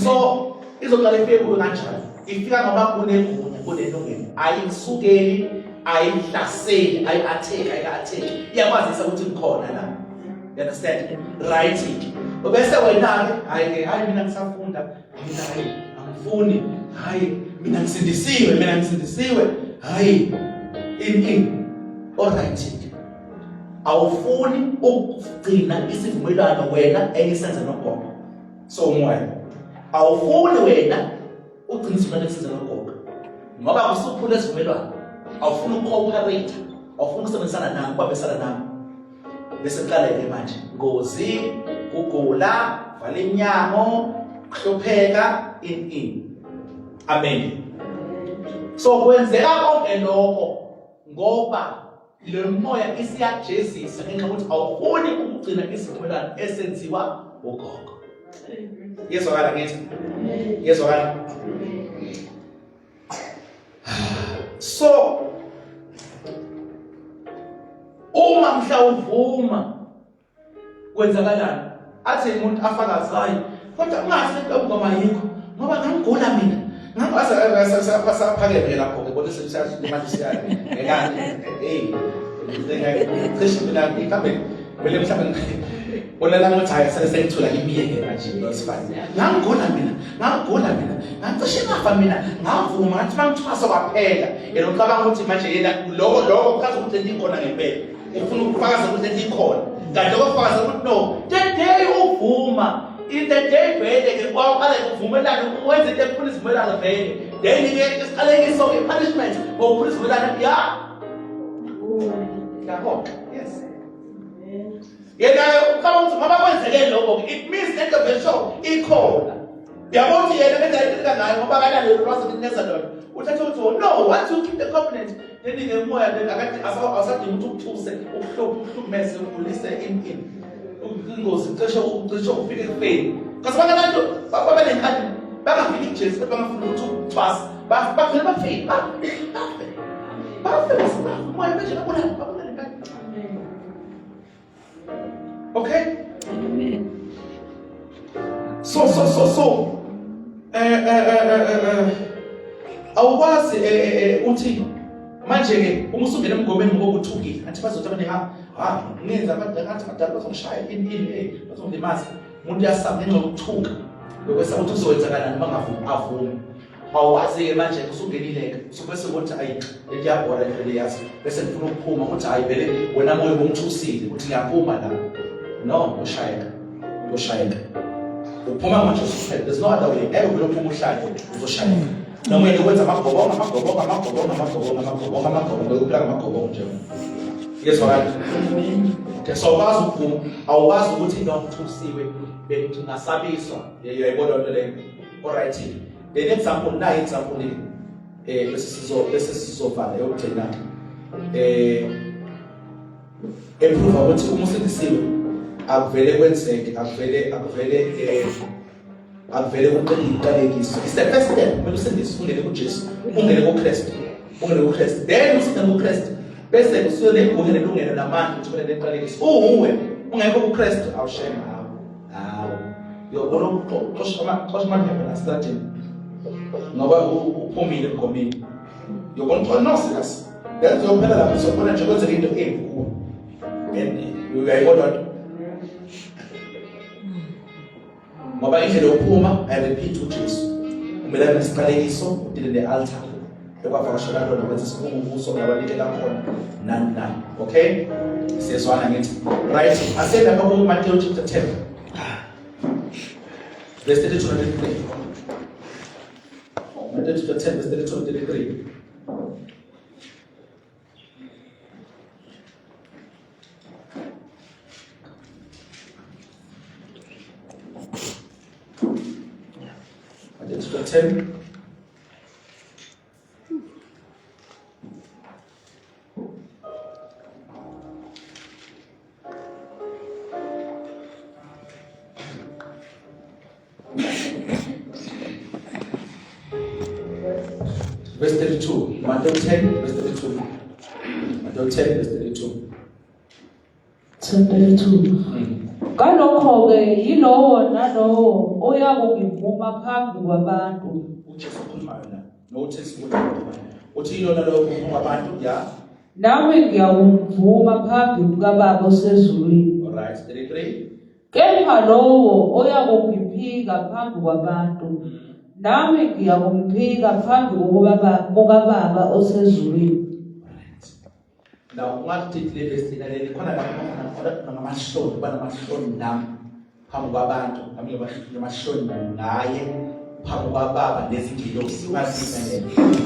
So izoqala ifike kuwe kanjani? Ifika ngoba kunegunya, kunelungelo, ayikusukeli, ayihlaseli, ayi-attack, ayika-attack, iyakwazisa ukuthi ngikhona la. You understand? Right? Bese wena-ke hhayi-ke, hhayi mina ngisafunda mina, hayi angifuni, hayi mina ngisindisiwe, mina ngisindisiwe, hayi in in all right. Awufuni ukugcina isivumelwano wena engisenza nogogo, so umoya awufuni wena ugcina isivumelwano esiza nogogo ngoba kusuphula isivumelwano, awufuni uku-cooperate, awufuni ukusebenzisana nami, ukubambisana nami. Bese kuqala-ke manje ngozi, kugula, vala iminyango, kuhlupheka, in in. Amen. So kwenzeka konke lokho ngoba le moya isiyajezisa ngenxa yokuthi awufuni ukugcina isivumelwano esenziwa ugogo. Yezwakala ngithi? Yezwakala. So uma mhla uvuma kwenzakalani? Athi umuntu afakazi, hayi kodwa ungathi lento ngoma yikho ngoba ngangigula mina, ngasaphakeme lapho ke bona sesiyazi manje siyazi ngekani. Hey, cishe mina mhlawumbe vele mhlawumbe bona la ngathi hayi sele sengithula ngimiyeke manje, no, it's fine. Ngangigula mina, ngangigula mina, ngacishe ngafa mina, ngavuma ngathi mangithwasa kwaphela. Yena ucabanga ukuthi manje yena lokho lokho kuchaza ukuthi lento ikhona ngempela, ufuna ukufakaza ukuthi lento ikhona, kanti okufakaza ukuthi no, the day uvuma, in the day vele ke kwaqala ukuvumelana, wenza into efuna isivumelano vele, then ke isiqalekiso, i-punishment ngokuphula isivumelano ya yabo. Yes, yena-ke ucabanga ukuthi ngoba kwenzeke lokho it means lento vesho ikhona. Uyabona ukuthi yena ngendlela ephila ngayo, ngoba akanalo lwazi okuneza lona, uthatha ukuthi, oh, no, once you keep the covenant, then ke moya then akade awusadingi ukuthi ukuthuse, ukuhluphe, ukuhlukumeze, ugulise, in in ingozi, cishe ucishe ufike ekufeni. Kasi abanye abantu babenenkani, bangafiki kuJesu kodwa bangafuni ukuthi ukuthwasa, bagcine bafike, bafe, bafe, bafe, umoya manje babulale, babulale. Okay? Amen. So awukwazi uthi manje ke uma usungena emgomeni ngoba uthukile athi bazothi abanye ha ha ngenza abantu ngathi abadala bazongishaya in in bazongilimaza. Umuntu uyasaba ngenxa yokuthuka lokwesaba ukuthi kuzowenzakalani uma ngavumi avume. Awazi-ke manje usungenile-ke usubese ukuthi ayi lento iyabhora lento le, yazi bese ngifuna ukuphuma, ukuthi hayi vele wena moya ubungithusile ukuthi ngiyaphuma la. No, ushayeka, ushayeka, uphuma manje usuphela. There's no other way, ngeke uvele uphume uhlale, uzoshayeka noma yena ukwenza amagobongo, amagobongo, amagobongo, amagobongo, amagobongo, amagobongo, ukuphila ngamagobongo nje. Yezwakala? Okay, so awukwazi ukuphuma, awukwazi ukuthi no, ngithusiwe, bengingasabiswa. Uyayibona lento leyo? Alright, then example nayi, example bese sizovala yokugcina eprova ukuthi uma usindisiwe akuvele kwenzeke, akuvele akuvele akuvele kuqede iqalekiso. It's the first step. Kumele usindiswe, ungene kuJesu, ungene kuKristu, ungene kuKristu, then usingene kuKristu bese usuke negunya nelungelo namandla ukuthi ube neqalekiso. Uwuwe ungekho kuKristu, awushema, hawu hawu, uyobona uxosha amadlebe nasitradini ngoba uphumile emgomeni. Uyobona ukuthi no, serious, then uzophela lapho, uzobona nje kwenzeka into embi kuwe and uyayibona nto ngoba indlela yokuphuma, I repeat, uJesu kumele abe nesiqalekiso, udile ne-altar ekwavakashela lona, kwenza isifungo kuso nabanikela khona nani nani. Okay, siyezwana ngithi? Right, asiyelapha ku-Mateyu chapter 10. Verse 32 and 33. Matthew chapter 10 verse 32 and 33. Matthew chapter 10. Verse 32. Matthew 10, verse 32. Matthew 10, verse 32. 10:32. Ngalokho-ke yilowo nalowo oyakungivuma phambi kwabantu. uJesu okhulumayo la nokuthi sikhuluma uthi yilona lowo okhuluma kwabantu ya. Nami ngiyakumvuma phambi kukaBaba osezulwini. All right, 33. Kepha lowo oyakungiphika phambi kwabantu, nami ngiyakumphika phambi kukaBaba osezulwini. Now ungathi le verse lena leli khona lapho khona ngamahloni, kuba namahloni nami phambi kwabantu, nami ngamahloni ngaye phambi kwababa nezingilosi. Ungathi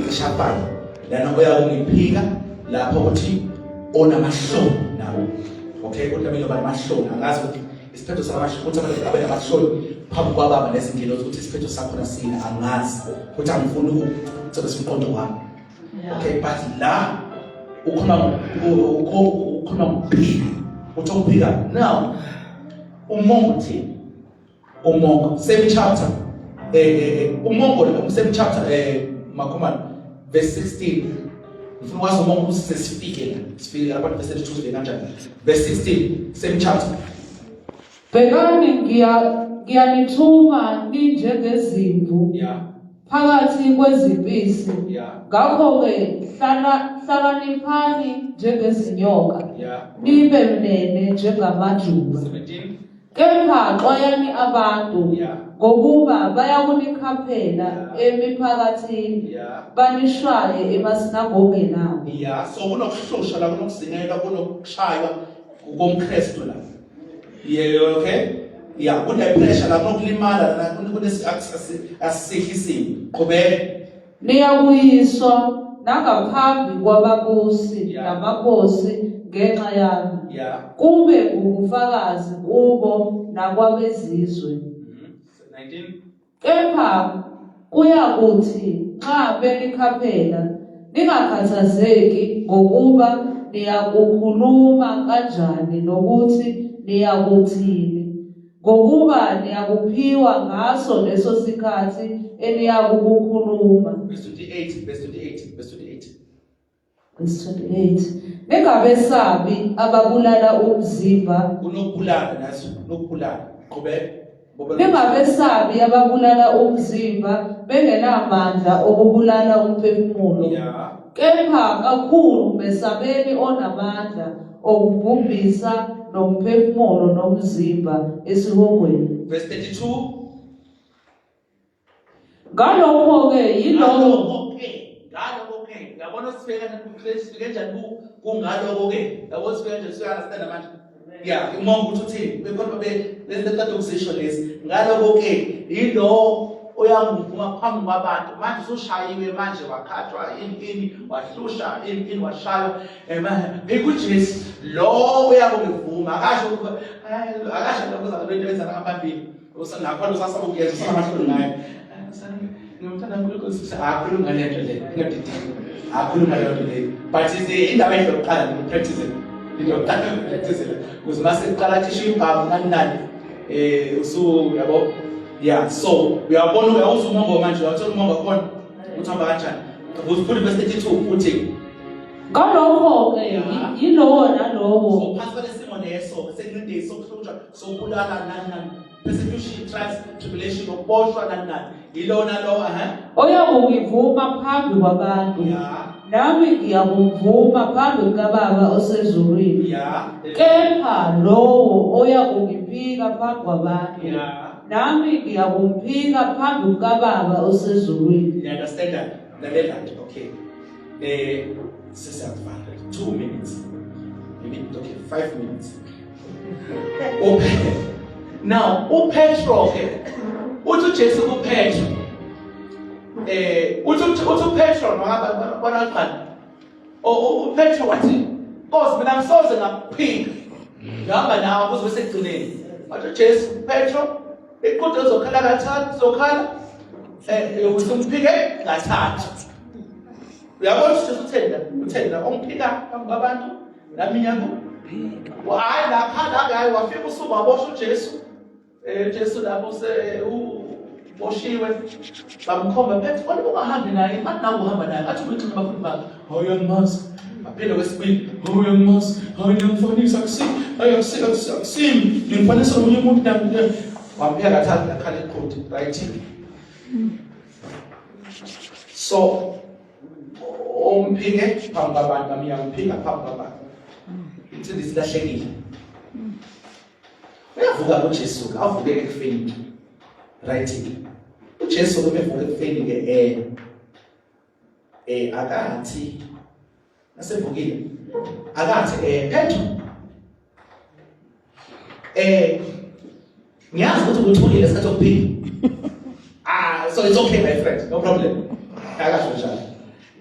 le shapana lana oyakungiphika lapho uthi onamahloni nawe. Okay, kodwa mina banamahloni, angazi ukuthi isiphetho samahloni ukuthi abantu abe namahloni phambi kwababa nezingilosi ukuthi isiphetho sakhona sini, angazi ukuthi angifuni ukusebenzisa umqondo wami. Okay, but la ukhuluma ukhuluma ngokuphika, uthi ukuphika now umongo uthini? Umongo same chapter, umongo same chapter, Makhumalo verse 16. Ngifuna ukwazi umongo ukuthi sesifike la, sifike lapha verse 32, sifike kanjani? Verse 16 same chapter. Bhekani, ngiyanithuma ninjengezimvu phakathi kwezimpisi. Ngakho-ke hlakaniphani njengezinyoka, nibe mnene njengamajuba. 17. Kepha xwayani abantu, ngokuba bayakunikhaphela emiphakathini, banishaye emasinagogeni abo. Yeah, so kunokuhlushwa la, kunokuzingelwa, kunokushaywa komKristu la. Yeah, okay? Yeah, kune pressure la, kunokulimala la, asihle isimo. Qhubeka. Niyakuyiswa nangaphambi kwababusi namakhosi ngenxa yami, kube ubufakazi kubo nakwabezizwe. 19. Kepha kuyakuthi nxa benikhaphela, ningakhathazeki ngokuba niyakukhuluma kanjani nokuthi niyakuthini, ngokuba niyakuphiwa ngaso leso sikhathi eniyakukukhuluma. Verse 28, verse 28, verse 28. Verse 28. Ningabesabi ababulala umzimba. Kunokubulala naso, kunokubulala. Qhubeka. Ningabesabi ababulala umzimba bengenamandla okubulala umphefumulo. Kepha kakhulu mesabeni onamandla okubhubhisa nomphefumulo nomzimba esihogweni. Verse 32. Ngalokho-ke yilowo Ngalokho-ke, ngalokho-ke, uyabona sifike kanjani, sifike kanjani kungalokho-ke, uyabona sifike kanjani, sifike understand manje. Yeah, umongo ukuthi uthini, bekhona babe lezi kade ukuzisho lezi. Ngalokho-ke yilowo oyangivuma phambi kwabantu. Manje usushayiwe manje, wakhathwa ini ini, wahlusha ini ini, washaywa. Amen. UJesu lo uyakungivuma, akasho ukuba akasho lokho uzalwa into enza ngaphambili. Nakhona usasaba ukuyeza, usanamahloni ngayo. Ngimthanda uNkulunkulu, sisi akhuluma ngale nto le, ngadidi. Akhuluma leyo nto leyo. But indaba enhle yokuqala ni practice. Into yokuqala practice. Ukuze mase kuqala thisha ibhamu nani nani. Usu yabo. Yeah, so uyabona uyawuzwa umongo manje, uyathola umongo khona. Uthi hamba kanjani? Ufundi verse 32 uthi Ngalokho-ke yilowo nalowo. So phansi kwalesimo leso sengcindezi sokuhlutshwa, sokulala nani nani, persecution, trials, tribulation, ukuboshwa nani nani, yilona lo Oyakungivuma phambi kwabantu, nami ngiyakumvuma phambi kukaBaba osezulwini. Kepha lowo oyakungiphika phambi kwabantu, nami ngiyakumphika phambi kukaBaba osezulwini. You understand that? Lalela nje, okay. Sesiyakuvala 2 minutes. Maybe okay, 5 minutes. Okay. Now, uPetro ke uthi Uthi uJesu kuPetro uthi uthi uPetro noma bona qala uPetro wathi Nkosi mina ngisoze ngakuphika ngihamba nawe kuze bese ekugcineni wathi uJesu Petro iqhude uzokhala kathathu uzokhala yokuthi umphike kathathu uyabona uJesu utheni la utheni la ongiphika phambi kwabantu nami ngiyakuphika hayi lapha la hayi wafika usuku waboshwa uJesu Jesu lapho se uboshiwe bamkhomba phethe kodwa ungahambi naye bathi nawe uhamba naye athi uthi abafundi bakhe hayi angimazi aphinde kwesibili hayi angimazi hayi ngiyamfanisa akusi hayi akusi akusi akusimi ngimfanisa nomunye umuntu nami wampheka kathathu yakhala iqhude right so omphike phambi kwabantu nami ngiyamphika phambi kwabantu insindiso ilahlekile Uyavuka uJesu ke avuke ekufeni. Right. uJesu ke evuka ekufeni ke akathi nasevukile akathi Petro ngiyazi ukuthi uthulile isikhathi sokuphila. Ah so it's okay my friend no problem. Akasho njalo.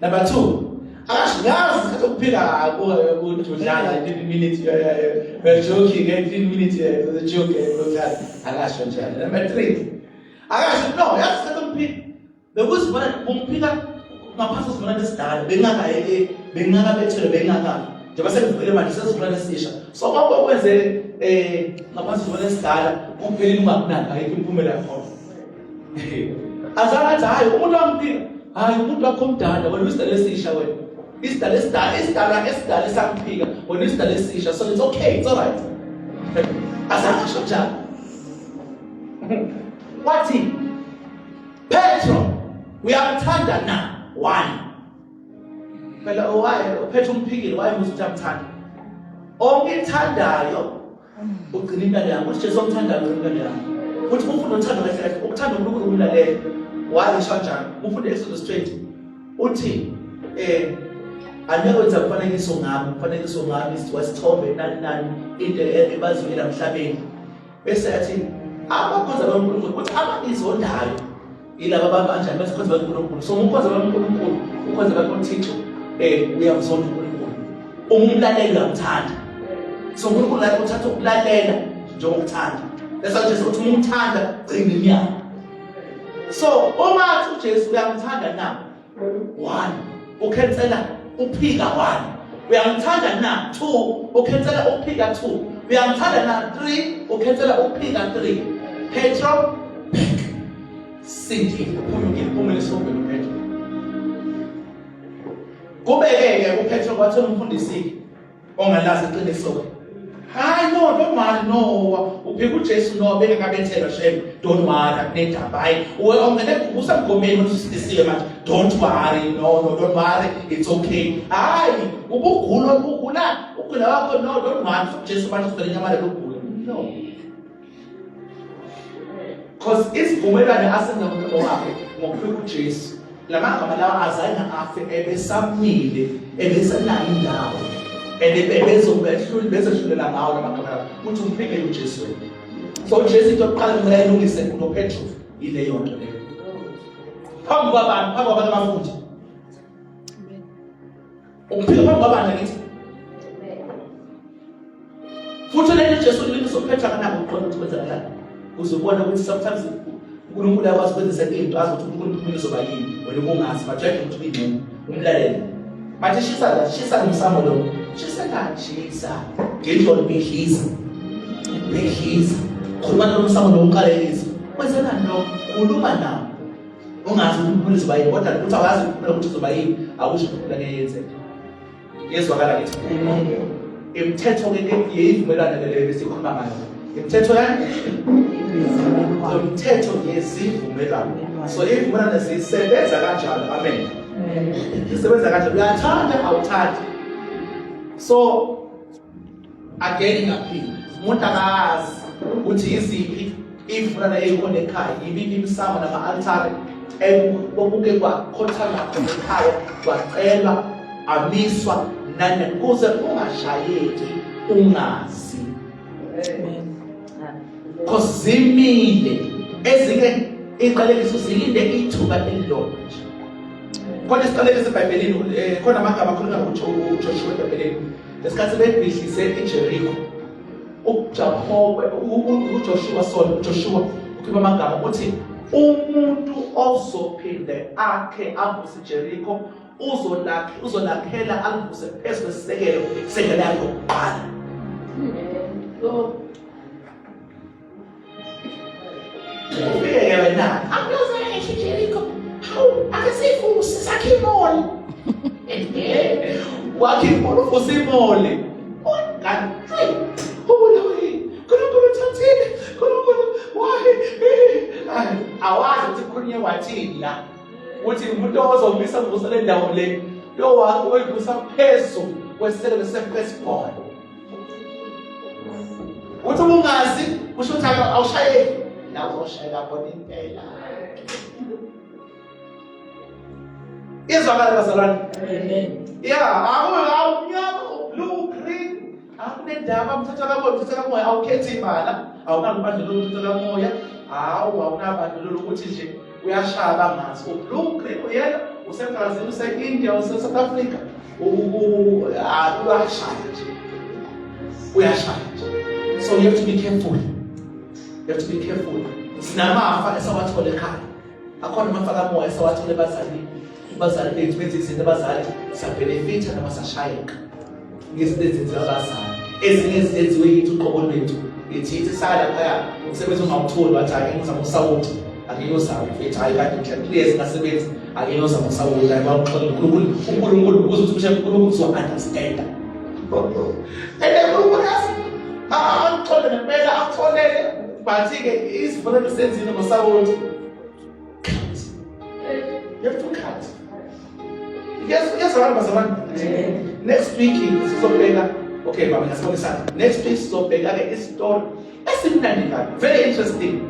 Number 2 akasho ngiyazi isikhathi sokuphila ukuthi udlala 15 minutes we're joking 15 minutes was a joke udlala akasho njalo. Number 3 akasho no yazi isikhathi sokuphila bekuzibona umphika ngaphansi kwesivumelwano esidala bengaka bengakabethelwe bengaka njengoba sengivukile manje sesivumelwano esisha so konke okwenze ngaphansi kwesivumelwano esidala kuphelile ungakunaki ayikho imiphumela yakhona azange athi hhayi umuntu wamphika hhayi umuntu wakho omdala wena uyisidala esisha wena isidala esidala isidala esidala esakuphika wena isidala esisha so it's okay it's all right azange asho njalo wathi Petro uyamthanda na one phela owaye uPetro umphikile wayemuza ukuthi amthanda ongithandayo ugcina impilo yami uthi Jesu omthandayo ugcina impilo yami uthi ufuna uthando kahle kahle ukuthanda uNkulunkulu umlalele walisho kanjani ufunde Exodus 20 uthi anekwenza umfanekiso ngami umfanekiso ngami wasithombe nani nani into ebazwile emhlabeni bese athi abakhonza baNkulunkulu uthi abangizondayo yilaba abanjani basikhonza baNkulunkulu so umkhonza baNkulunkulu ukhonza bakho uThixo uyamzonda uNkulunkulu uma umlaleli uyamthanda so uNkulunkulu la uthatha ukulalela njengokuthanda bese uJesu uthi uma umthanda gcina imiyalo so uma athi uJesu uyamthanda na one ukhensela uphika one uyamthanda na two ukhensela uphika two uyamthanda na three ukhensela uphika three Petro back sindile uphunyukile uphumele esihogweni uPetro kubeke-ke uPetro kwathola umfundisi ongalazi iqiniso ke hayi no don't worry no uphika uJesu no bengakabethelwa shame don't worry akunendaba hayi ungene usemgomeni ukuthi usindisiwe manje don't worry no no don't worry it's okay hayi ubugula ubugula ugula wakho no don't worry uJesu manje usivele inyamalala ukugula no Because isivumelwano asenza ngomlomo wakhe ngokufika uJesu lamagama lawa azange afe ebesamile ebesenayo indawo and ebezobehlula bezehlulela ngawo lamagama lawa ukuthi umphike uJesu wena so uJesu into yokuqala kumele ayilungise kunoPetro yileyo nto leyo phambi kwabantu phambi kwabantu abafundi Umphika phambi kwabantu angithi. Futhi lento Jesu ulingisa uPetro akanako ukuqonda ukuthi kwenzakalani. Uze ubone ukuthi sometimes uNkulunkulu uyakwazi ukwenzisa into azi ukuthi uNkulunkulu umphumela uzoba yini wena ubungazi but uyadinga ukuthi uyinxenye umlalele. Manje shisa la shisa umsamo lo. Shisa la shisa. Ngindlo bidliza. Bidliza. Khuluma nomsamo lo uqalekisa. Kwenzelani lo? Khuluma nawo. Ungazi ukuthi umphumela uzoba yini kodwa ukuthi awazi umphumela ukuthi uzoba yini akusho ukuthi umphumela ngeke yenzeke. Yezwakala kithi. Imithetho ke yeyivumelwano ke leyo esikhuluma ngayo. Imithetho yani? Imithetho yezivumelwano. So izivumelwano zisebenza kanjalo. Amen. Zisebenza kanjalo. Uyathanda awuthandi. So again ngaphinda umuntu akazi ukuthi yiziphi ivumelwano eyikhona ekhaya yibiphi imisamo nama-altare okuke kwakhothama khona ekhaya kwacelwa amiswa nani kuze ungashayeki ungazi cause zimile ezinye Iqalekiso zilinde ithuba elilodwa nje. Khona isiqalekiso eBhayibhelini eh, khona amagama akhulunywa uJoshua eBhayibhelini. Ngesikhathi bebhihlise iJeriko uJakobe uJoshua sorry uJoshua ukhipha amagama uthi umuntu ozophinde akhe avuse iJeriko uzolakhe uzolakhela alivuse phezu kwesisekelo sendlela yakhe yokuqala. Ufike wena akuyoze ngisho iJeriko. Hawu ake siyivuse sakhe imoli. Wakhe imoli uvuse imoli. Kanti ubulawe uNkulunkulu uthathile uNkulunkulu wahi awazi ukuthi kukhulunywe wathini la uthi umuntu ozomisa kuvusa le ndawo le lo wakho oyivusa phezu kwesisekelo se-firstborn uthi ubungazi kusho ukuthi awushayeki la uzoshayeka khona impela izwakala bazalwane ya awumnyama blue green akunendaba mthatha kamoya mthatha kamoya awukhethi ibala awunalubandlululo umthatha kamoya hawu awunabandlululo ukuthi nje uyashaya bangazi ublue green uyena usebrazil use-india use-south africa uyashaya nje uyashaya nje so you have to be careful you have to be careful sinamafa esawathola ekhaya akhona amafa kamoya esawathola ebazalini abazali bethu benza izinto abazali sabhenefitha noma sashayeka ngezinto ezenziwa abazali ezinye ezenziwe yithi uqobo lwethu ithi ithi sala phaya umsebenzi ungawutholi wathi ake ngizama usawoti ake ngiyozama mfethu hayi kade ngihlale two years ngasebenzi ake ngiyozama usawoti hayi bawuxolela uNkulunkulu uNkulunkulu ukuze uthi ushe uNkulunkulu uzo-understanda and uNkulunkulu yazi akuxolele ngempela akuxolele but-ke isivumelwano senzile ngosawoti cut you have to cut yes yes abantu bazalwane next week sizobheka okay baba ngiyasibonisana next week sizobheka ke isitori esimnandi kabi very interesting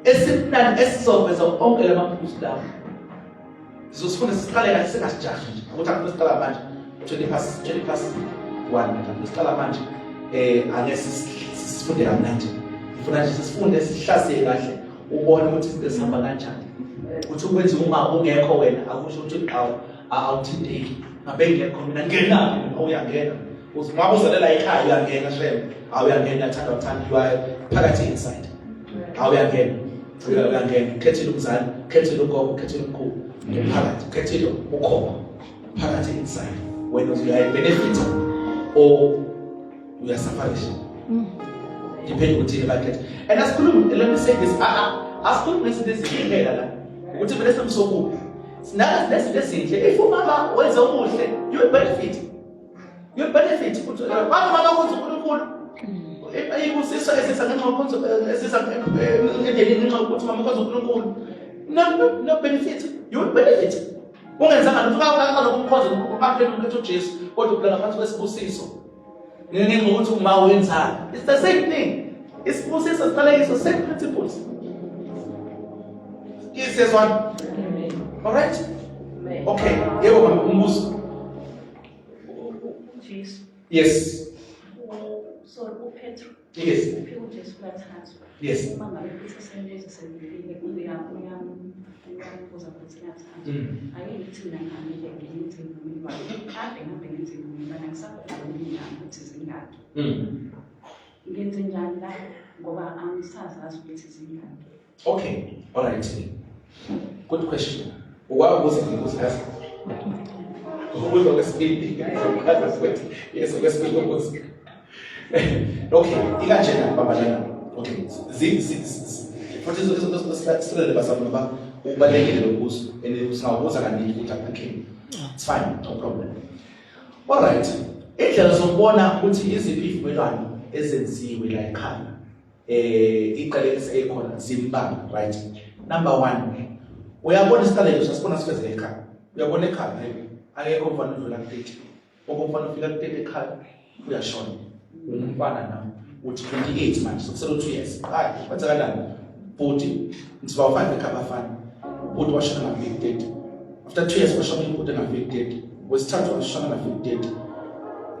esimnandi esizoveza onke lamaphuzu lawo sizosifunda siqale kahle singasijahi nje ukuthi akufuna siqala manje 20 past 20 past 1 manje siqala manje eh ake sifunde kamnandi ngifuna nje sifunde sihlaziye kahle ubone ukuthi izinto zihamba kanjani ukuthi ukwenza uma ungekho wena akusho ukuthi awu awuthinteki ngabe ngekho mina ngena mina uyangena uze ngabe uzalela ekhaya uyangena shem awuyangena thanda uthanda you are phakathi inside awuyangena uyangena ukhethile umzali ukhethile ugogo ukhethile umkhulu phakathi ukhethile ukhokho phakathi inside wena uyayibenefita or uyasafarisha depend ukuthi yini abakhetha and asikhulumi let me say this asikhulumi ngezinto ezinhle kuphela la ukuthi vele semsokubi sinaka nezinto ezinhle if umama wenze okuhle you will benefit you will benefit ukuthi baba mama ukuthi uNkulunkulu ibusiso ezisa ngenxa yokukhonza ezisa emndenini ngenxa yokuthi mama ukhonza uNkulunkulu no no no benefit you will benefit ungenzanga lutho kawuqala ukumkhonza uNkulunkulu baphela umkhetho uJesu kodwa uphila ngaphansi kwesibusiso ngenxa ukuthi uma wenzani it's the same thing isibusiso siqalekiso same principles isezwana all right okay yebo mama umbuzo uJesu yes sorry uPetro yes uphika uJesu kathathu yes uma ngabe futhi esembuza sembili uyambuza futhi kathathu ake ngithi mina ngamile ngenze imvumelwano kade ngihambe ngenze imvumelwano angisakhumbuli nami ukuthi zingaki ngenze njani la ngoba angisazazi ukuthi zingaki okay all right good question ukwabuza ngibuza yazi ubuza kwesibili yes okwesibili ubuza okay ikanjena babalana okay futhi silele bazalwane ngoba ubalulekile lo mbuzo and singawubuza kaningi ukuthi okay it's fine no problem all right indlela zokubona ukuthi iziphi ivumelwano ezenziwe la ekhaya eh iqalekisa ekhona zimbalwa right number 1 uyabona isiqalekiso sasibona sifezeke ekhaya uyabona ekhaya akekho umfana odlula ku-30 okomfana ufika ku-30 ekhaya uyashona umfana nawe uthi 28 manje sokusele u-2 years hayi kwenzakalani bhuti ngizoba u-5 ekhaya abafana ubhuti washona ngafiki 30 after 2 years washona ubhuti engafiki 30 wesithathu washona ngafiki 30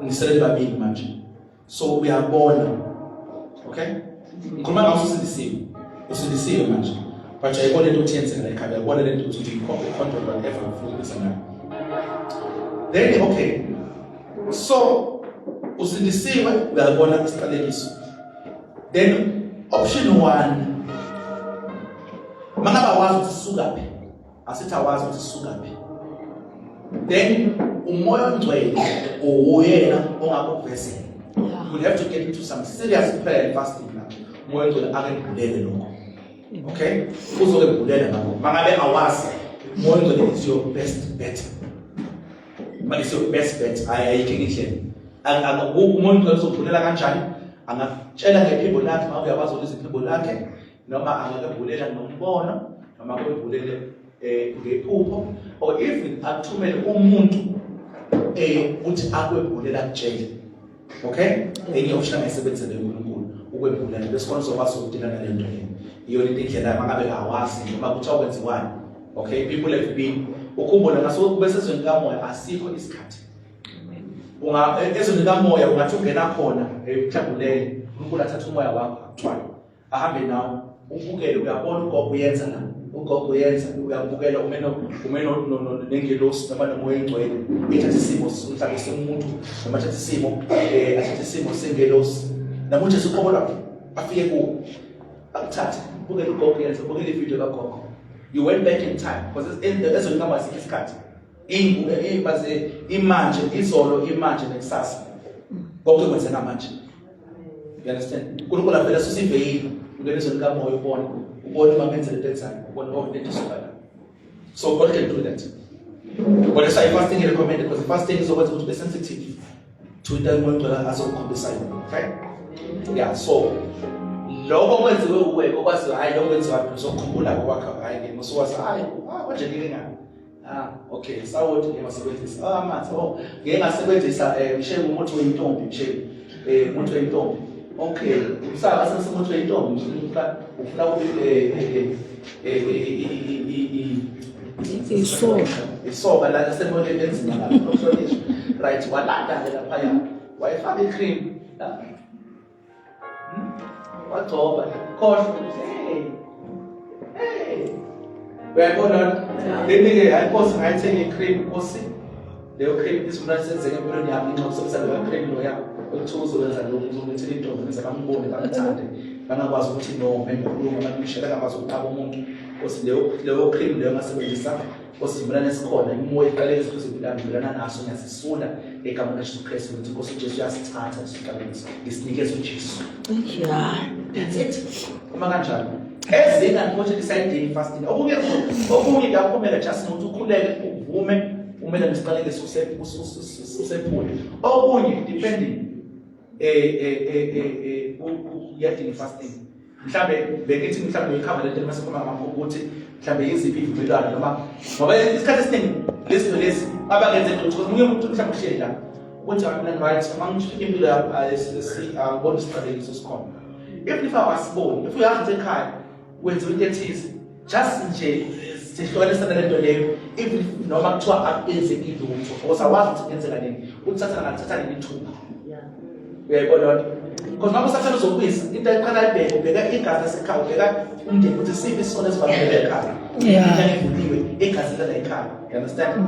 ngisele babili manje so uyabona okay ngikhuluma ngawo usindisiwe usindisiwe manje But uyayibona into ukuthi yenzeka la ekhaya, uyayibona lento ukuthi uyikhombe control whatever ufuna ukubiza ngayo. Then okay, so usindisiwe, uyabona isiqalekiso. Then option 1, mangabe awazi ukuthi sisukaphi, asithi awazi ukuthi sisukaphi, then umoya ongcwele uwuyena ongakuvezela. You'll have to get into some serious prayer and fasting now. Umoya ongcwele akembulele lokho. Okay, uzokembulela ngakho. Mangabe awazi, umoya ongcwele is your best bet. But it's your best bet. Ayikho indlela. Umuntu uzophulela kanjani? Angakutshela ngephimbo lakhe, uma uyakwazi ukuzwa iphimbo lakhe, noma angakembulela ngombono, noma akembulele ngephupho, or even akuthumele umuntu ukuthi akwembulela akutshele. Okay? Enye option angayisebenzisa leyo uNkulunkulu ukwembulela bese khona uzokwazi ukudila nale nto leyo. Iyona into indlela mangabe awazi noma kuthiwa kwenziwani. Okay, people have been ukhumbula ngaso kube sezweni kamoya asikho isikhathi. Unga ezweni kamoya ungathi ungena khona mhlawumbe uNkulunkulu athathe umoya wakho akuthwale ahambe nawe ubukele, uyabona ugogo uyenza la, ugogo uyenza, uyabukela ume nengelosi noma nomoya engcwele ethatha isimo mhlawumbe somuntu noma athatha isimo athatha isimo sengelosi noma uJesu uqobo lwakhe afike kuwo akuthathe, bukele ugogo uyenza, bukele ividiyo kagogo. You went back in time because ezweni kamoya asikho isikhathi. Imanje, izolo, imanje nekusasa, konke kwenzeka manje. You understand? uNkulunkulu avele asuse iveyili, ungene ezweni kamoya, ubone uma menze lento enzayo, ubone oh lento isuka la. So God can do that. But that's why fasting is recommended, because fasting izokwenza ukuthi ube sensitive to into uMoya oNgcwele azokukhombisa yona. Okay, yeah, so lokho kwenziwe uwe okwaziyo, hayi lokho kwenziwa uzokukhumbula ngokwakho, hayi ke musuwazi, hayi konje ngike ngani. Ah, okay, sawoti ngeke ngasebenzisa. Ah, amanzi, oh, ngeke ngasebenzisa mshebe umuthi weyintombi mshebe. Umuthi weyintombi. Okay, usaba sase umuthi weyintombi ufuna ufuna ube isoka. Isoka la lasemoleni enzima la. Ukuhlonishwa. Right, walanda ke lapha wayefaka i-cream. La. Wagcoba, khohlwa. Hey. Hey. Uyayibona? Then-ke hayi Nkosi ngayithenga i-cream Nkosi. Leyo cream isivumelwano senzeka empilweni yami ngenxa yokusebenzisa leyo cream loya okuthiwa uzokwenza lokhu, uzomlethela intombi ngenza bambone bamthande bangakwazi ukuthi no mengikhuluma bamishela bangakwazi ukuqaba umuntu. Nkosi leyo cream leyo ngasebenzisa Nkosi isivumelwano esikhona imoya iqale esivumelana naso ngiyasisula egameni likaJesu Kristu ukuthi Nkosi uJesu uyasithatha isiqalekiso ngisinikeza uJesu. Yeah. That's it. Uma kanjalo ezinye unfortunately sayidingi fasting. Okunye okunye kuyaphumela just ngokuthi ukhuleke uvume umele nesiqalekiso usephule. Okunye depending kuyadinga fasting. Mhlambe bengithi mhlambe uyikhamba lento mase khuluma ngakho ukuthi mhlambe yiziphi ivumelwano noma ngoba isikhathi esiningi lezi zinto lezi abangenze into ukuthi omunye umuntu mhlambe uhleli la ukuthi mina right uma ngifika impilo yami angiboni isiqalekiso sikhona. Even if awasiboni, if uyazi ekhaya wenza into ethize just nje sihlukanisa nalento leyo, even if noma kuthiwa akenzeki lutho because awazi ukuthi kuyenzeka nini, uthatha ngathatha nini ithuba. Uyayibona lona? Because uma usathane uzobuyisa into ayiqala ayibheke, ubheka igazi lasekhaya, ubheka umndeni ukuthi siphi isono esivalelwe ekhaya. Ingane ivuliwe igazi lala ekhaya. You understand?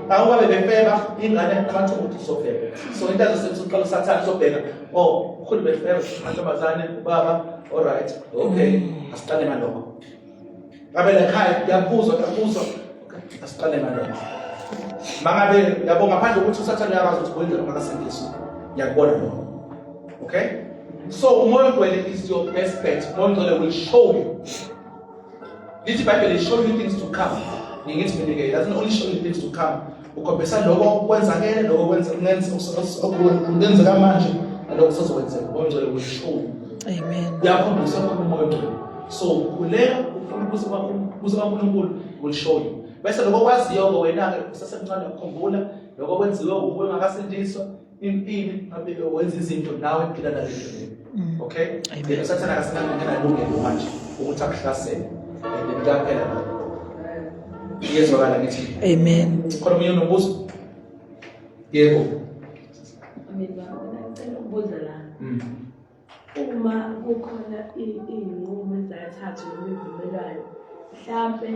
Awuba bebefeba ingane amathuba ukuthi uzofeba. So into azosebenzisa uqala usathane uzobheka, oh ukhulu befeba amantombazane ubaba, all right, okay, asiqale ngalokho. Ngabe la ekhaya kuyaphuzwa kuyaphuzwa, okay, asiqale ngalokho. Mangabe yabo ngaphandle ukuthi usathane uyakwazi ukuthi kwenza noma kasindiswa. Ngiyakubona lokho. Okay? So uMoya oNgcwele is your best bet. Umoya oNgcwele will show you. Lithi iBhayibheli show you things to come. Ngithi mina ke, it doesn't only show you things to come. Ukhombisa lokho okwenzakele, lokho okwenzeka manje, nalokho kusazokwenzeka. Umoya oNgcwele will show you. Amen. Uyakhombisa khona uMoya oNgcwele. So khuleka ufuna ukubusa kaNkulunkulu will show you. Bese lokho okwaziyo-ke wena-ke usasemncane ukukhumbula lokho okwenziwe uwe ungakasindiswa impilo ngabe wenza izinto nawe phila nale nto leyo. Okay? Amen. Then usathane akasenalungelo manje ukuthi akuhlasele. And then kuyaphela lokho. Iyezwakala ngithi. Amen. Khona omunye onombuzo? Yebo. Mina ngicela ukubuza la. Uma kukhona iy'nqumo ezathathwa noma iy'vumelwano Mhlampe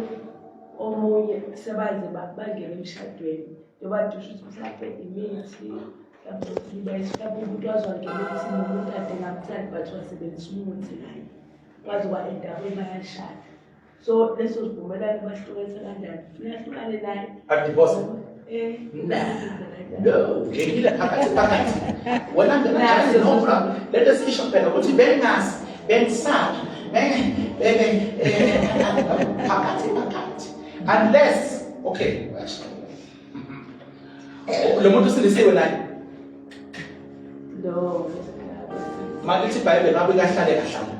omunye sebaze bangena emshadweni njengoba usho ukuthi mhlampe imithi mhlampe mhlampe umuntu waze wangena emthini nomuntu kade ngamthandi but wasebenzisa umuthi naye kwaze kwa-endabeni bayashada. So leso sivumelwano bahlukanisa kanjani? Funeka ahlukane naye. Adivorce? Eh. Nah. No, ngekile phakathi phakathi. Wena ngena njani no problem. Lento esisho phela ukuthi bengazi, bengisabi. Benge benge phakathi phakathi. Unless okay, lo muntu usindisiwe naye. No. Malithi iBhayibheli ngabe kahlale kahlala.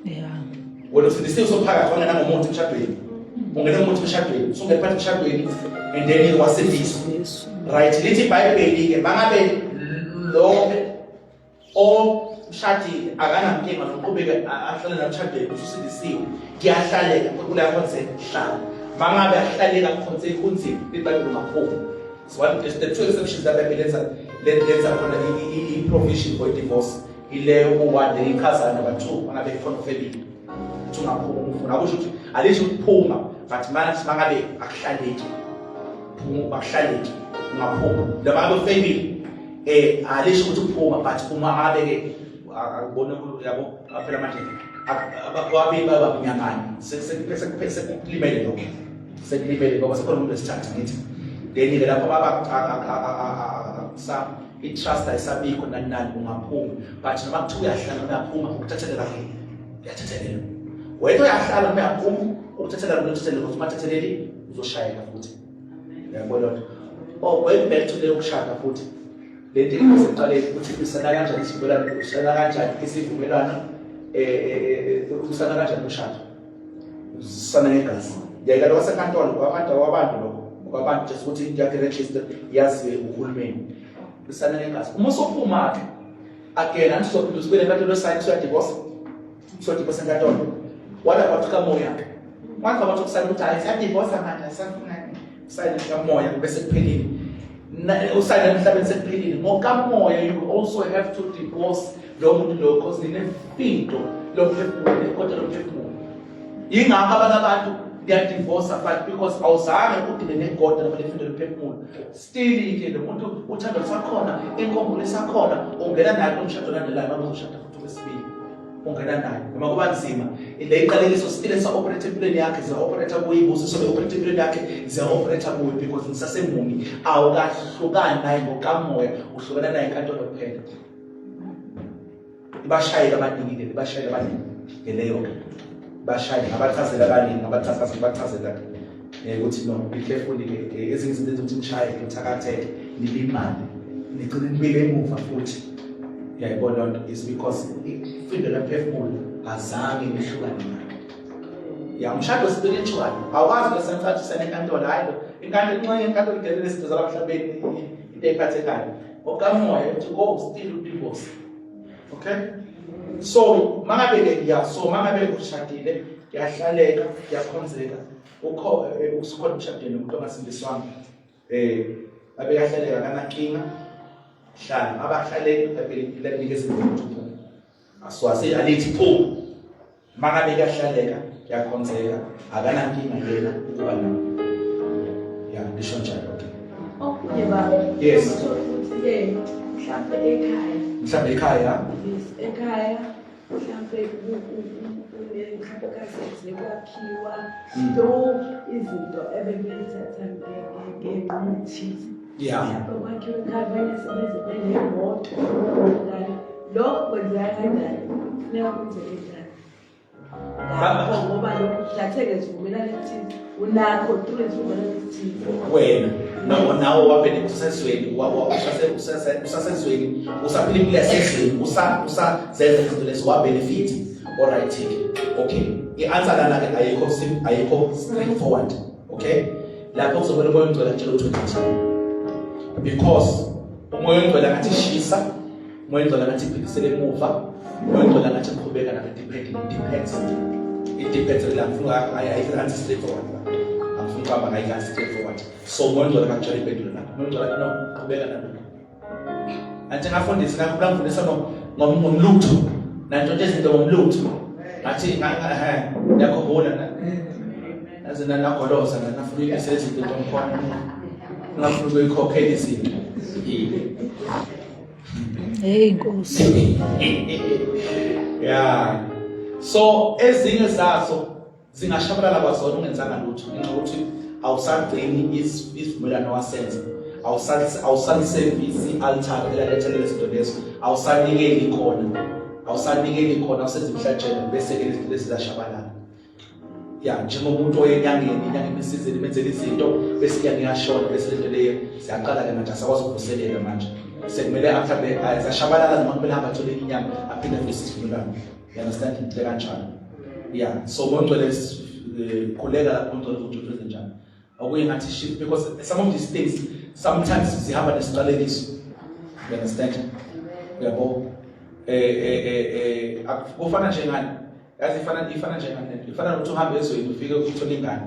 Yeah. Wena usindisiwe usophakathi wangena ngomuthi emshadweni. Ungena ngomuthi emshadweni, usungena phakathi emshadweni and then wasindiswa. Right, lithi iBhayibheli ke bangabe lo omshadile akanankinga nokuqhubeka ahlale namshadweni ususindisiwe kuyahlaleka kula khonze hlala mangabe ahlaleka khonze kunzima iBhayibheli ungaphumi. So one the two exceptions that iBhayibheli lenza lenza khona i-provision for divorce ileyo u-one then ichaza number 2 mangabe kukhona ufebile uthi ungaphuma ufuna akusho ukuthi alisho ukuphuma but manje mangabe akuhlaleki phuma akuhlaleki ungaphuma noma ngabe ufebile eh alisho ukuthi uphuma but uma ngabe ke akubona yabo phela manje ababili baba mnyamane sekulimele lokho sekulimele ngoba sekhona umuntu wesithathu ngithi then ke lapho baba sa i-trust ayisabikho nani nani ungaphuma but noma kuthiwa uyahlala noma uyaphuma ukuthathelela uyathethelelwa wena uyahlala noma uyaphuma ukuthathelela ukuthathelela ukuthi umathetheleli uzoshayeka futhi uyabona loo nto oh going back to leyo kushada futhi le nto iseqaleni ukuthi usana kanjani isivumelwano usana kanjani isivumelwano eh usana kanjani umshado usana ngegazi yayika lokho senkantolo kwabantu kwabantu lokho kwabantu just ukuthi into yakhe register yaziwe uhulumeni usana ngegazi uma usuphuma ke again angizophinde usibele enkantolo sign usuyadivorce usuyadivorce enkantolo what about kamoya what about ukusayina ukuthi hayi siyadivorce manje asafuna sayina kamoya bese kuphelile usayina emhlabeni sekuphelile ngokamoya you also have to divorce lo muntu lo cause ninefindo lomphefumulo nekodwa lomphefumulo yingakho abanye abantu ngiyadivorce but because awuzange udile negoda noma lefindo lomphefumulo still ke lo muntu uthando lusakhona inkumbulo isakhona ungena naye umshado olandelayo uma uzoshada futhi okwesibili ungena naye noma kuba nzima le iqalekiso still esa-operate empilweni yakhe ziya-operate kuye ibusiso le-operate empilweni yakhe ziya-operate kuye because nisasemuni awukahlukani naye ngokamoya uhlukana naye enkantolo kuphela ibashayele abaningi ke ibashayele abaningi ke leyo ke bashayele ngabachazela abaningi ngabachazela ngabachazela eh ukuthi no be careful ke eh, ezinye izinto ezokuthi nishaye nithakatheke nilimale nigcine nibuyele emuva futhi uyayibona loo nto is because ifindo lemphefumulo azange nihlukane nayo ya umshado spiritual awukwazi lesenhlathi senenkantolo hayi lo inkantolo inxenye yenkantolo igelele izinto zalamhlabeni into eyiphathekayo okamoya to go still divorce okay so mangabe ke ya so mangabe ushadile kuyahlaleka kuyakhonzeka ukho eh, usukhona umshadile nomuntu ongasindiswanga eh babe yahlaleka kanankinga hlala abahlaleki ibhayibheli liyakunikeza ukuthi uphume aswasi alithi phuma Mangabe kuyahlaleka kuyakhonzeka akanankinga yena ukuba nawe. Ya lisho njalo ke. Okunye baba. Yes. Ukuthi-ke mhlampe ekhaya. Mhlambe ekhaya. Yes, ekhaya mhlampe mhlampe kasenze kwakhiwa through izinto ebebeyithatha ngenqumo ethize. Yeah. Mhlampe kwakhiwa ekhaya abanye sebeze benemoto. Lokho kwenzeka kanjani? Kufuneka kwenzeke njani? Ngakho ngoba lokhu kuthatheke isivumelwano esithize unakho through isivumelwano esithize. Wena nawo nawo wabhene usesezweni usasezweni usaphila impilo yasezweni usa usazenza izinto lezi wabenefit all right okay i-answer lana ke ayikho ayikho straightforward okay lapho kuzomele umoya ongcwele akutshele ukuthi wenza because umoya ongcwele angathi shisa umoya ongcwele angathi phindisele emuva umoya ongcwele angathi qhubeka nalo depend it depends it depends la ngifuna ayikho answer straightforward la angifuni ukuhamba ngayikho answer straightforward so umoya ongcwele akakutshela impendulo lapho umoya ongcwele no qhubeka nalokho anti ngafundisa ngakhula ngifundisa ngomlutho nantshontsha izinto ngomlutho ngathi ngiyakhumbula na Naze nanagoloza nanafuna uyibisela izinto ntomkhona. Ngafuna ukuyikhokhela izinto. Hey Nkosi. Yeah. So ezinye zazo zingashabalala kwazona ungenzanga lutho ngenxa yokuthi awusagcini isivumelwano wasenza awusalisevisi i-altar elaletha lezi zinto lezo awusanikeli khona awusanikeli khona awusenza imihlatshelo bese-ke lezi zinto lezi ziyashabalala ya njengomuntu oyenyangeni inyanga imsizile imenzela izinto bese inyanga iyashona bese lento leyo siyaqala-ke manje asakwazi ukuvuselela manje sekumele mhlawumbe zashabalala noma kumele ahambe athole inyanga aphinde avuse isivumelwano you understand into kanjalo yeah so ngongcwele eh, khuleka lapho ngcwele ukuthi uwenze njani okuye ngathi shift because some of these things sometimes zihamba nesiqalekiso you understand uyabo eh eh eh, eh kufana njengani yazi ifana ifana njengani lento ifana nokuthi uhambe ezweni ufike uthole ingane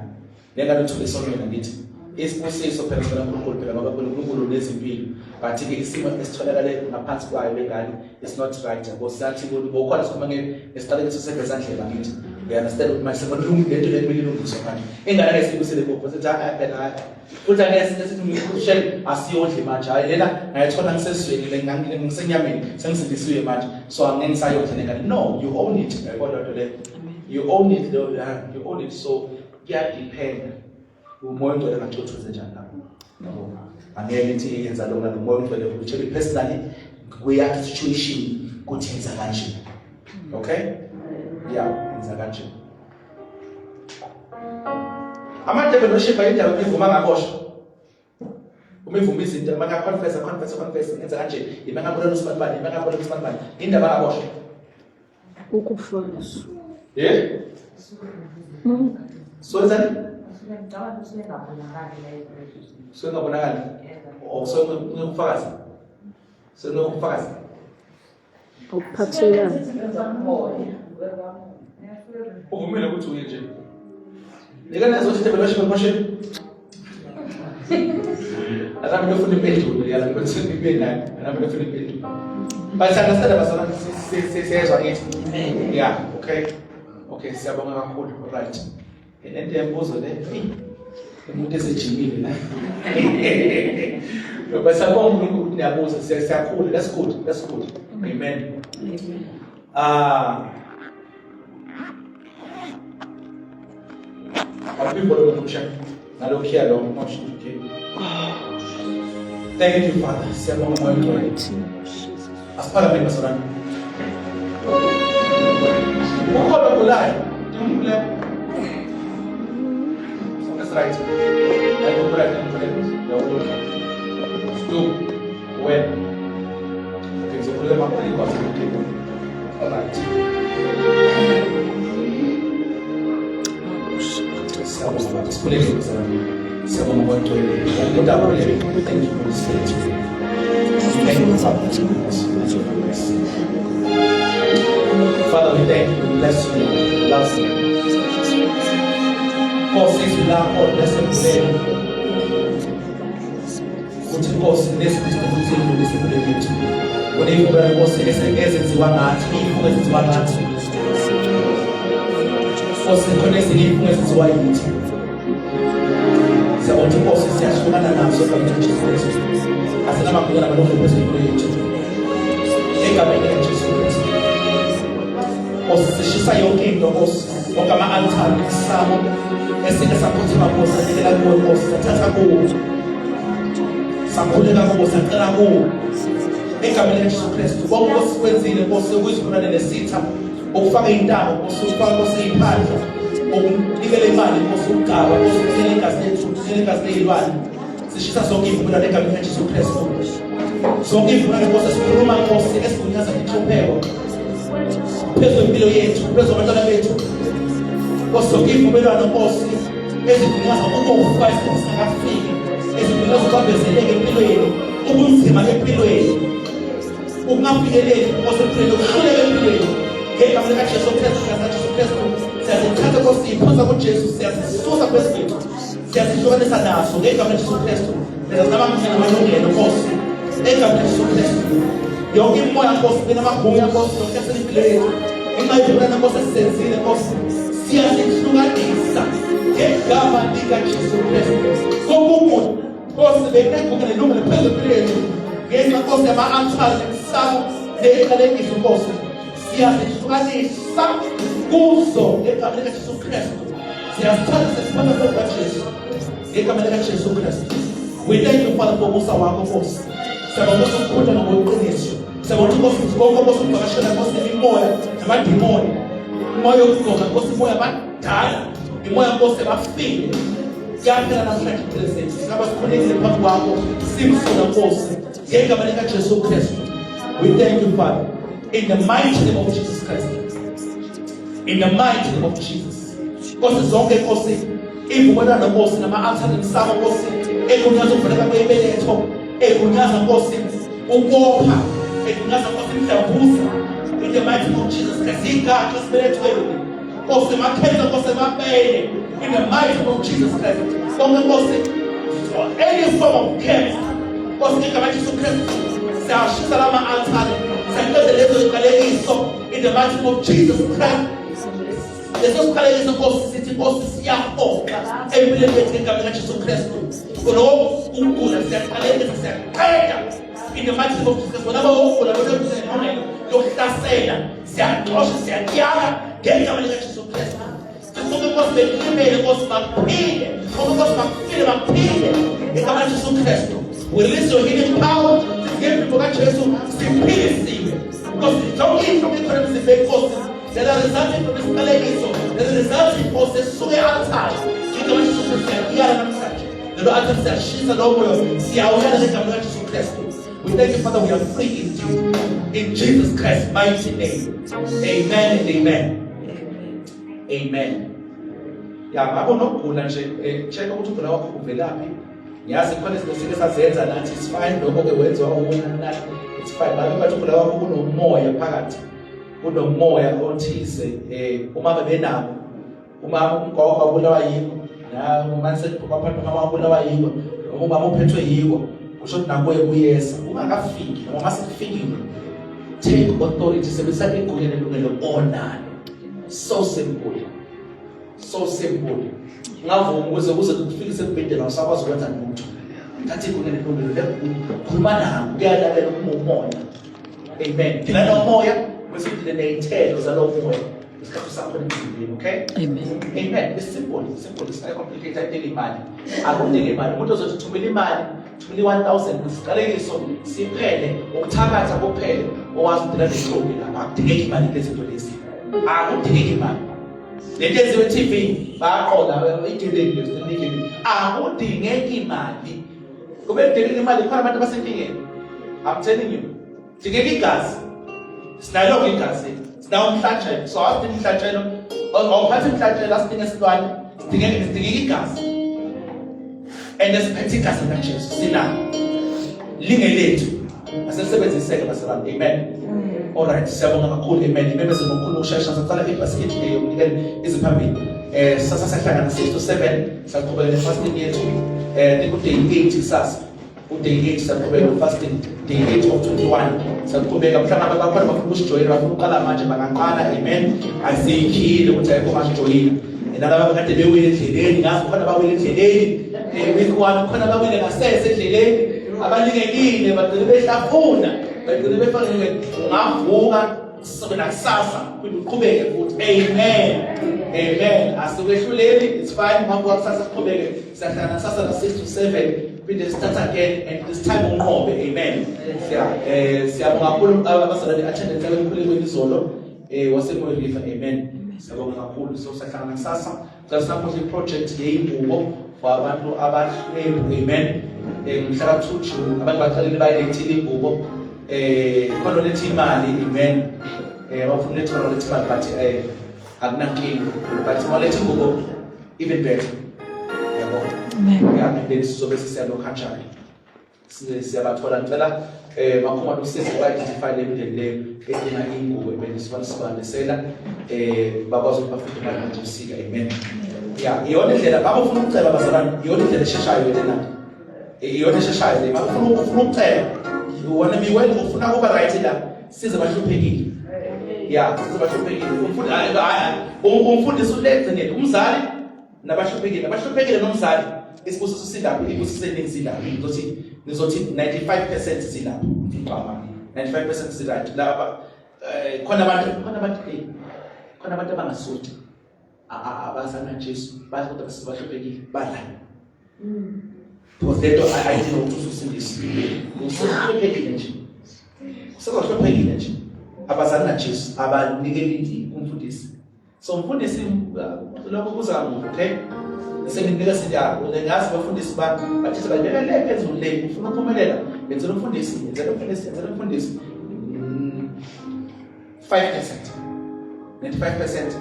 Le ngane uthule esonweni angithi isibusiso phela sivela kuNkulunkulu phela ngoba uNkulunkulu unezimpilo but ke isimo esitholakale ngaphansi kwayo lengane is not right yabo sathi ngokhona sikhuluma ngesiqalekiso sevezandlebe angithi we understand ukuthi manje sekulungile lento le kumele ilungiswe manje ingane ke sibusele kupho sithi hayi phela hayi futhi angeke sithi ngikushele asiyondli manje hayi lena ngayithola ngisesizweni le ngisenyameni sengisindisiwe manje so angeke ngisayondla lengane no you own it yayibona lento le you own it you own it so kuyadiphenda umoya ongcwele ngathuthuze njani lapho yabo angeke ngithi yenza lokho nalo umoya ongcwele utshela personally kuyakhe situation kuthi yenza kanje okay yeah yenza kanje amadevil worship ayindawo ivuma ngaboshwa uma ivuma izinto uma ngaconfess confess confess ngenza kanje ima ngabulala usibanibani ima ngabulala usibanibani indaba ngaboshwa Ukufakaza. Eh? So enzani? Suke ngabonakali. Oh, so ngikufakaza. So ngikufakaza. Okuphathekayo. Uvumile ukuthi uye nje. Nika nazo ukuthi tebelo shebe moshe. Azami ngifuna impendulo yala ngifuna ibe nani. Azami ngifuna impendulo. But understand abazalwane siyezwa ngithi. Yeah, okay. Okay, siyabonga kakhulu. All right. Lento yembuzo le. Umuntu esejimile la. But siyabonga uNkulunkulu ukuthi niyabuza siyakhula. That's good. That's good. Amen. Amen. Ah Awuphi lo nalokhiya lo okay. Thank you Father. Siyabonga Moya Ongcwele. Asiphakame bazalwane. Ukhona ogulayo, ngimkhuleko. That's right. Ayikho right ngimkhuleko. Yawuloka. Stop. When? Okay, ngizokhuleka makhuleko asekhuleko. All right. Siyabonga sikhuleke bazalwane. Siyabonga Moya Ongcwele. Umuntu akhuleke. Thank you Holy Spirit. Thank you Father. Father, we thank you, we bless you, we love you. Nkosi izwi lakho lesembulela ukuthi Nkosi lesi ukuthi ilungise impilo yethu. Kuney'vumelwano Nkosi ezenziwa ngathi, iy'fungo ezenziwa ngathi. Nkosi khona ezinye iy'fungo ezenziwa yithi. Siyabonga ukuthi Nkosi siyahlukana nazo egameni likaJesu Kristu. Asinamagunya namalungelo phezu kwempilo yethu. Egameni likaJesu Kristu. Nkosi sishisa yonke into Nkosi, wonke ama-altare imisamo esike sakhothama kuwo sanikela kuwo Nkosi, sathatha kuwo. Sakhuleka kuwo, sacela kuwo. Egameni likaJesu Kristu, konke osikwenzile Nkosi ukuzivumelane nesitha ukufaka intambo Nkosi, ukufaka Nkosi iphandla, ukunikela imali Nkosi, ukugaba Nkosi, ukunikela igazi lethu, ukunikela igazi leyilwane. Sishisa zonke izivumelwano egameni likaJesu Kristu. Zonke izivumelwano Nkosi esikhuluma Nkosi esigunyaza inhlupheko phezu kwempilo yethu, phezu kwabantwana bethu. Nkosi zonke izivumelwano Nkosi ezigunyaza ukufa isikhathi singakafiki, ezigunyaza ukubambezeleka empilweni, ubunzima empilweni. Ukungafikeleli Nkosi empilweni, ukuhluleka empilweni. Ngegama likaJesu Kristu, likaJesu Kristu, siyazithatha Nkosi, siyiphonsa kuJesu, siyazisusa phezu kwethu. Siyazihlukanisa naso ngegama likaJesu Kristu. Leza sinamandla namalungelo Nkosi. Egameni likaJesu Kristu. Yonke imimoya Nkosi, benamagunya Nkosi, yokuhlasela impilo yethu. Ngenxa yezibulala Nkosi esizenzile Nkosi, siyazihlukanisa. Ngegama likaJesu Kristu. Konke Nkosi bekunegunya nelungelo phezu kwempilo yethu ngenxa Nkosi yama-altare nemisamo neyiqalekiso Nkosi siyazihlukanisa kuzo ngegama likaJesu Kristu siyasithatha sesiphatha phezu kaJesu ngegama likaJesu Kristu. We thank you Father for umusa wakho Nkosi. Siyabonga ukuthi ukukhonta ngokuqiniso. Siyabonga ukuthi Nkosi konke Nkosi ukuvakashela Nkosi nemimoya namadimoni. Imoya yokugqoka Nkosi imoya abadala imoya Nkosi abafile. Siyaphela namhlanje President. Singaba sikhulekile phambi kwakho simsona Nkosi ngegama likaJesu Kristu. We thank you Father in the mighty name of Jesus Christ. In the mighty name of Jesus. Nkosi zonke Nkosi ivumelwano Nkosi nama-altar nemsamo Nkosi egunyaza ukuvuleka kwebeletho egunyaza Nkosi ukopha egunyaza Nkosi imdlavuza in the mighty name of Jesus Christ igaxa esibelethweni Nkosi makhenza Nkosi emabele in the mighty name of Jesus Christ konke Nkosi any form of cancer Nkosi ngegama Jesu Kristu siyashisa lama altare siyaqeda lezo ziqalekiso in the mighty name of Jesus Christ leso siqalekiso Nkosi sithi Nkosi siyahoxa empilweni yethu ngegama likaJesu Kristu lokho ukugula siyaqalekisa siyaqeda in the mighty name of Jesus wona bawugula bona yokuhlasela siyaxosha siyakuyala ngegama likaJesu Kristu Sonke Nkosi bekulimele Nkosi makuphile Sonke Nkosi makuphile makuphile ngegama likaJesu Kristu we release your healing power ngempilo kaJesu siphilisiwe Nkosi zonke inhloko ekhona emzimbeni Nkosi that are resulting from isiqalekiso that are resulting Nkosi esisuke e-altare ngegama likaJesu Kristu siyakuyala namhlanje lelo altare siyashisa lowo moya siyawuyala ngegama likaJesu Kristu. We thank you, Father, we are free indeed. In Jesus Christ's mighty name. Amen and amen. Amen. Ya ngakho nokugula nje eh, check ukuthi ugula kwakho kuvelaphi. Ngiyazi khona izinto sike sazenza nathi it's fine lokho ke wenziwa okunye nathi it's fine. Babe bathi ugula kwakho kunomoya phakathi. Kunomoya othize eh uma bebenabo uma umgogo wabulawa yiko na uma sekuphuma umama wabulawa yiko noma umama uphethwe yiko kusho ukuthi nakuye kuyeza ungakafiki noma uma sekufikile take authority sebenzisa igunya nelungelo onalo. So simple, so simple. Ngavuma ukuze kuze kufikise ekubhedeni awusakwazi ukwenza lutho. Thatha igunya nelungelo lekhuluma nako kuyalalela uma umoya. Amen. Dila nomoya bese udile ney'thelo zalowo moya isikhathi sakho emzimbeni. Okay, amen, amen. It's simple, simple. It's not complicated. Ayidingi imali, akudingi imali. Umuntu ozothi thumela imali, thumela i-1000 isiqalekiso siphele, ukuthakatha kuphele, owazi udila nexoki lapha. Akudingeki imali lezi zinto lezi, akudingeki imali. Lento yenziwe e-TV bayaqola igebengu lezi igebengu, akudingeki imali. Kube kudingeka imali khona abantu abasenkingeni. I'm telling you, dingeka igazi. Sinalo igazi, sinawo umhlatshelo. So asidinga umhlatshelo, awuphathi umhlatshelo, asidinga isilwane, sidingeka igazi. And esiphethe igazi likaJesu sinalo, lingelethu, aselisebenziseke bazalwane. Amen. Alright, siyabonga kakhulu. Amen. Imemeze ngokukhulu ukushesha. Sicela ibasket yokunikela iziphambili. Sasa sahlangana 6 to 7, saqhubeka ne-fasting yethu. Think day 8 kusasa, uday 8 saqhubeka fasting, day 8 of 21 saqhubeka. Mhlawumbe abakhona bafuna ukusijoyina, bafuna ukuqala manje, bangaqala. Amen. Asiyikhile ukuthi ayikho masijoyina nalaba kade bewile endleleni. Ngazi khona bawile endleleni week 1, khona bawile ngasese endleleni, abalingekile bagcine behlafuna, bagcine befake. Ungavuka nakusasa phinde uqhubeke futhi. Amen, amen. Asukwehluleli, it's fine. Mabuka kusasa siqhubeke, siyahlangana kusasa na 6 to 7, phinde start again and this time unqobe. Amen. Siya siyabonga kakhulu abazalwane attendance emkhulekweni izolo waseMoy River. Amen, siyabonga kakhulu. So sahlangana kusasa. Cela singakhohlwa i-project yeyingubo for abantu abahlwempu. Amen. Mhla ka-2 June abantu baqalile bayilethile ingubo. Khona oletha imali. Amen. Bafuna uletha, khona oletha imali, but akunankinga, but maletha ingubo even better, yabo. Amen. Yeah, and then sizobe sisiyalokhu kanjalo siyabathola. Ngicela makhumalo usize ba-identify le mndeni leyo edinga ingubo ebendisibambisela bakwazi ukuthi bafudumale ngobusika. Amen. Ya, iyona indlela ngabe ufuna ukucela bazalwane, iyona indlela esheshayo lena, iyona esheshayo le. Ufuna ukucela, you wanna be well, ufuna kuba right la, size bahluphekile. Ya, size bahluphekile. Umfundisi ulegcinile umzali. Nabahluphekile, abahluphekile nomzali isibusiso silapho, ibusiso eningi silapho. Ngizothi 95% silapho. Ngicabanga 95% si-right. Laba khona abantu khona abantu hey khona abantu abangasuthi abazana Jesu bathi kodwa basibahluphekile badla. Because lento ayidinga ukuthi ususindiswe. Usuhluphekile nje. Usekuhluphekile nje. Abazali naJesu abanikeli umfundisi. So mfundisi lokho kuza kamuva, okay? Senginika sinjalo, ngazi abafundisi ba bathi bayibeka le phezulu le, ufuna ukuphumelela, yenzela umfundisi, yenzela umfundisi, yenzela umfundisi. 5%. 95%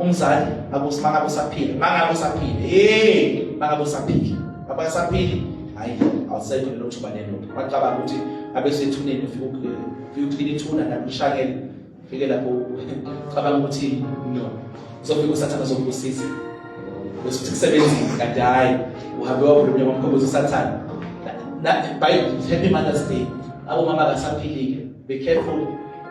umzali akusimanga usaphila, mangabe usaphila. Hey, mangabe usaphila. Abasaphili, hayi awusekho lelo thuba lelo. Bacabanga ukuthi abesethuneni ufike uklina ithuna nakushakela. Fike lapho cabanga ukuthi no uzofika usathane uzokubusisa bese uthi kusebenzile kanti hhayi uhambe wavula umnyango wamkhombozi usathane. By happy Mother's Day, abomama akasaphilile, be careful.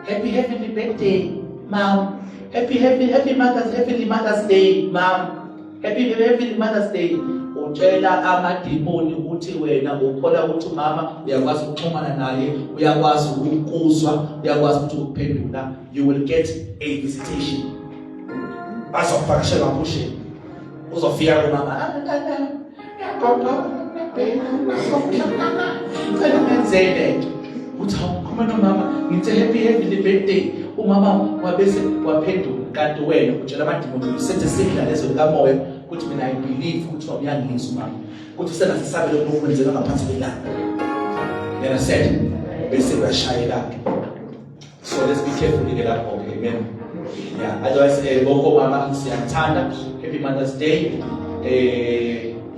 Happy heavenly birthday mom, happy happy happy Mother's heavenly Mother's Day mom, happy heavenly Mother's Day. Utshela amadimoni ukuthi wena ukholwa ukuthi umama uyakwazi ukuxhumana naye, uyakwazi ukukuzwa, uyakwazi ukuthi ukuphendula. You will get a visitation, bazokuvakashela phushe, uzofika kumama, cela ungenzele nto, uthi awukhuluma nomama, ngithe happy heavenly birthday, umama wabese waphendula, kanti wena utshela amadimoni, you set a signal ezweni likamoya ukuthi mina I believe ukuthi uyangizwa umama, ukuthi usengasisabele lokhu kwenzeka ngaphansi kwelanga. You understand? Bese uyashayela. So let's be careful ke lapho ke, amen. Yeah, otherwise bonke omama siyakuthanda. Happy Mother's Day.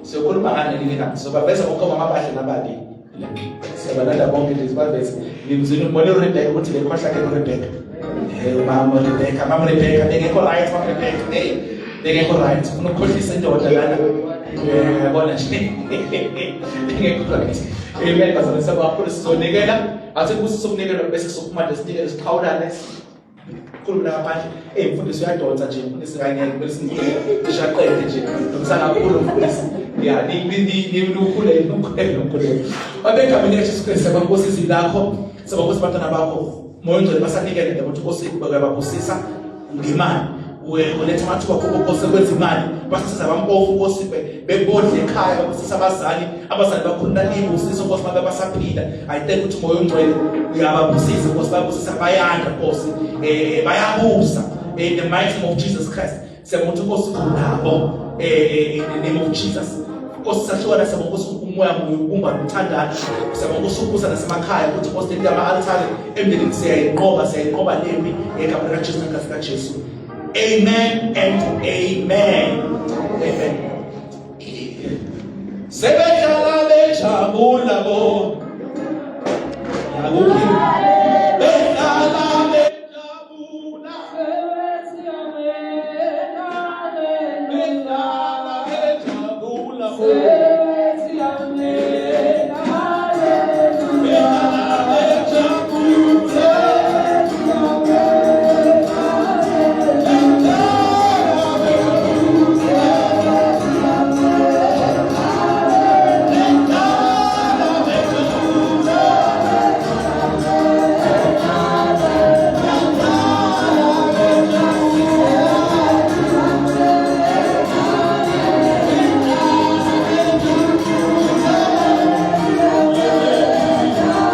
Siyokhuluma ngani nini na? Sizobaveza bonke omama abahle nababi. Siyabalanda bonke nje sibaveze. Ngimzwile ngibone uRebecca ukuthi bekhohlakele uRebecca. Umama Rebecca, mama Rebecca bengekho right, mama Rebecca. Hey, bengekho right. Ufuna ukukhohlisa indoda lana. Yabona nje. Bengekho right. Amen. Bazalwane kakhulu sizonikela. Athi kubusiso umnikelo bese sophuma nje sinikele siqhawulane. Khuluma ngaphandle. Eh mfundisi uyadonsa nje, mfundisi kangeke kumele sinike ishaqede nje. Nomsana kakhulu mfundisi. Ya, ni ni ni lukhule lukhule lukhule. Babegameni likaJesu Kristu siyabonga izwi lakho. Siyabonga abantwana bakho. Moya ongcwele basanikele ukuthi Nkosi uyababusisa ngemali. Uletha amathuba kubo Nkosi okwenza imali. Basiza abampofu Nkosi bebodle ekhaya, babusisa abazali, abazali bakhulula ibusiso Nkosi babe basaphila. I thank ukuthi uMoya ongcwele uyababusisa Nkosi, bayabusisa bayanda Nkosi. Bayabusa in the mighty name of Jesus Christ. Siyabonga ukuthi Nkosi unabo in the name of Jesus. Nkosi sahlukana, siyabonga Nkosi umoya munye ubumba nokuthandana. Siyabonga Nkosi ukubusa nasemakhaya ukuthi Nkosi lento yama-altare emndenini siyayinqoba, siyayinqoba lempi ngegama likaJesu negazi kaJesu. Amen and amen. Amen. Sebehlala bejabula bo. Nakuphi? Behlala bejabula. Behlala bejabula bo.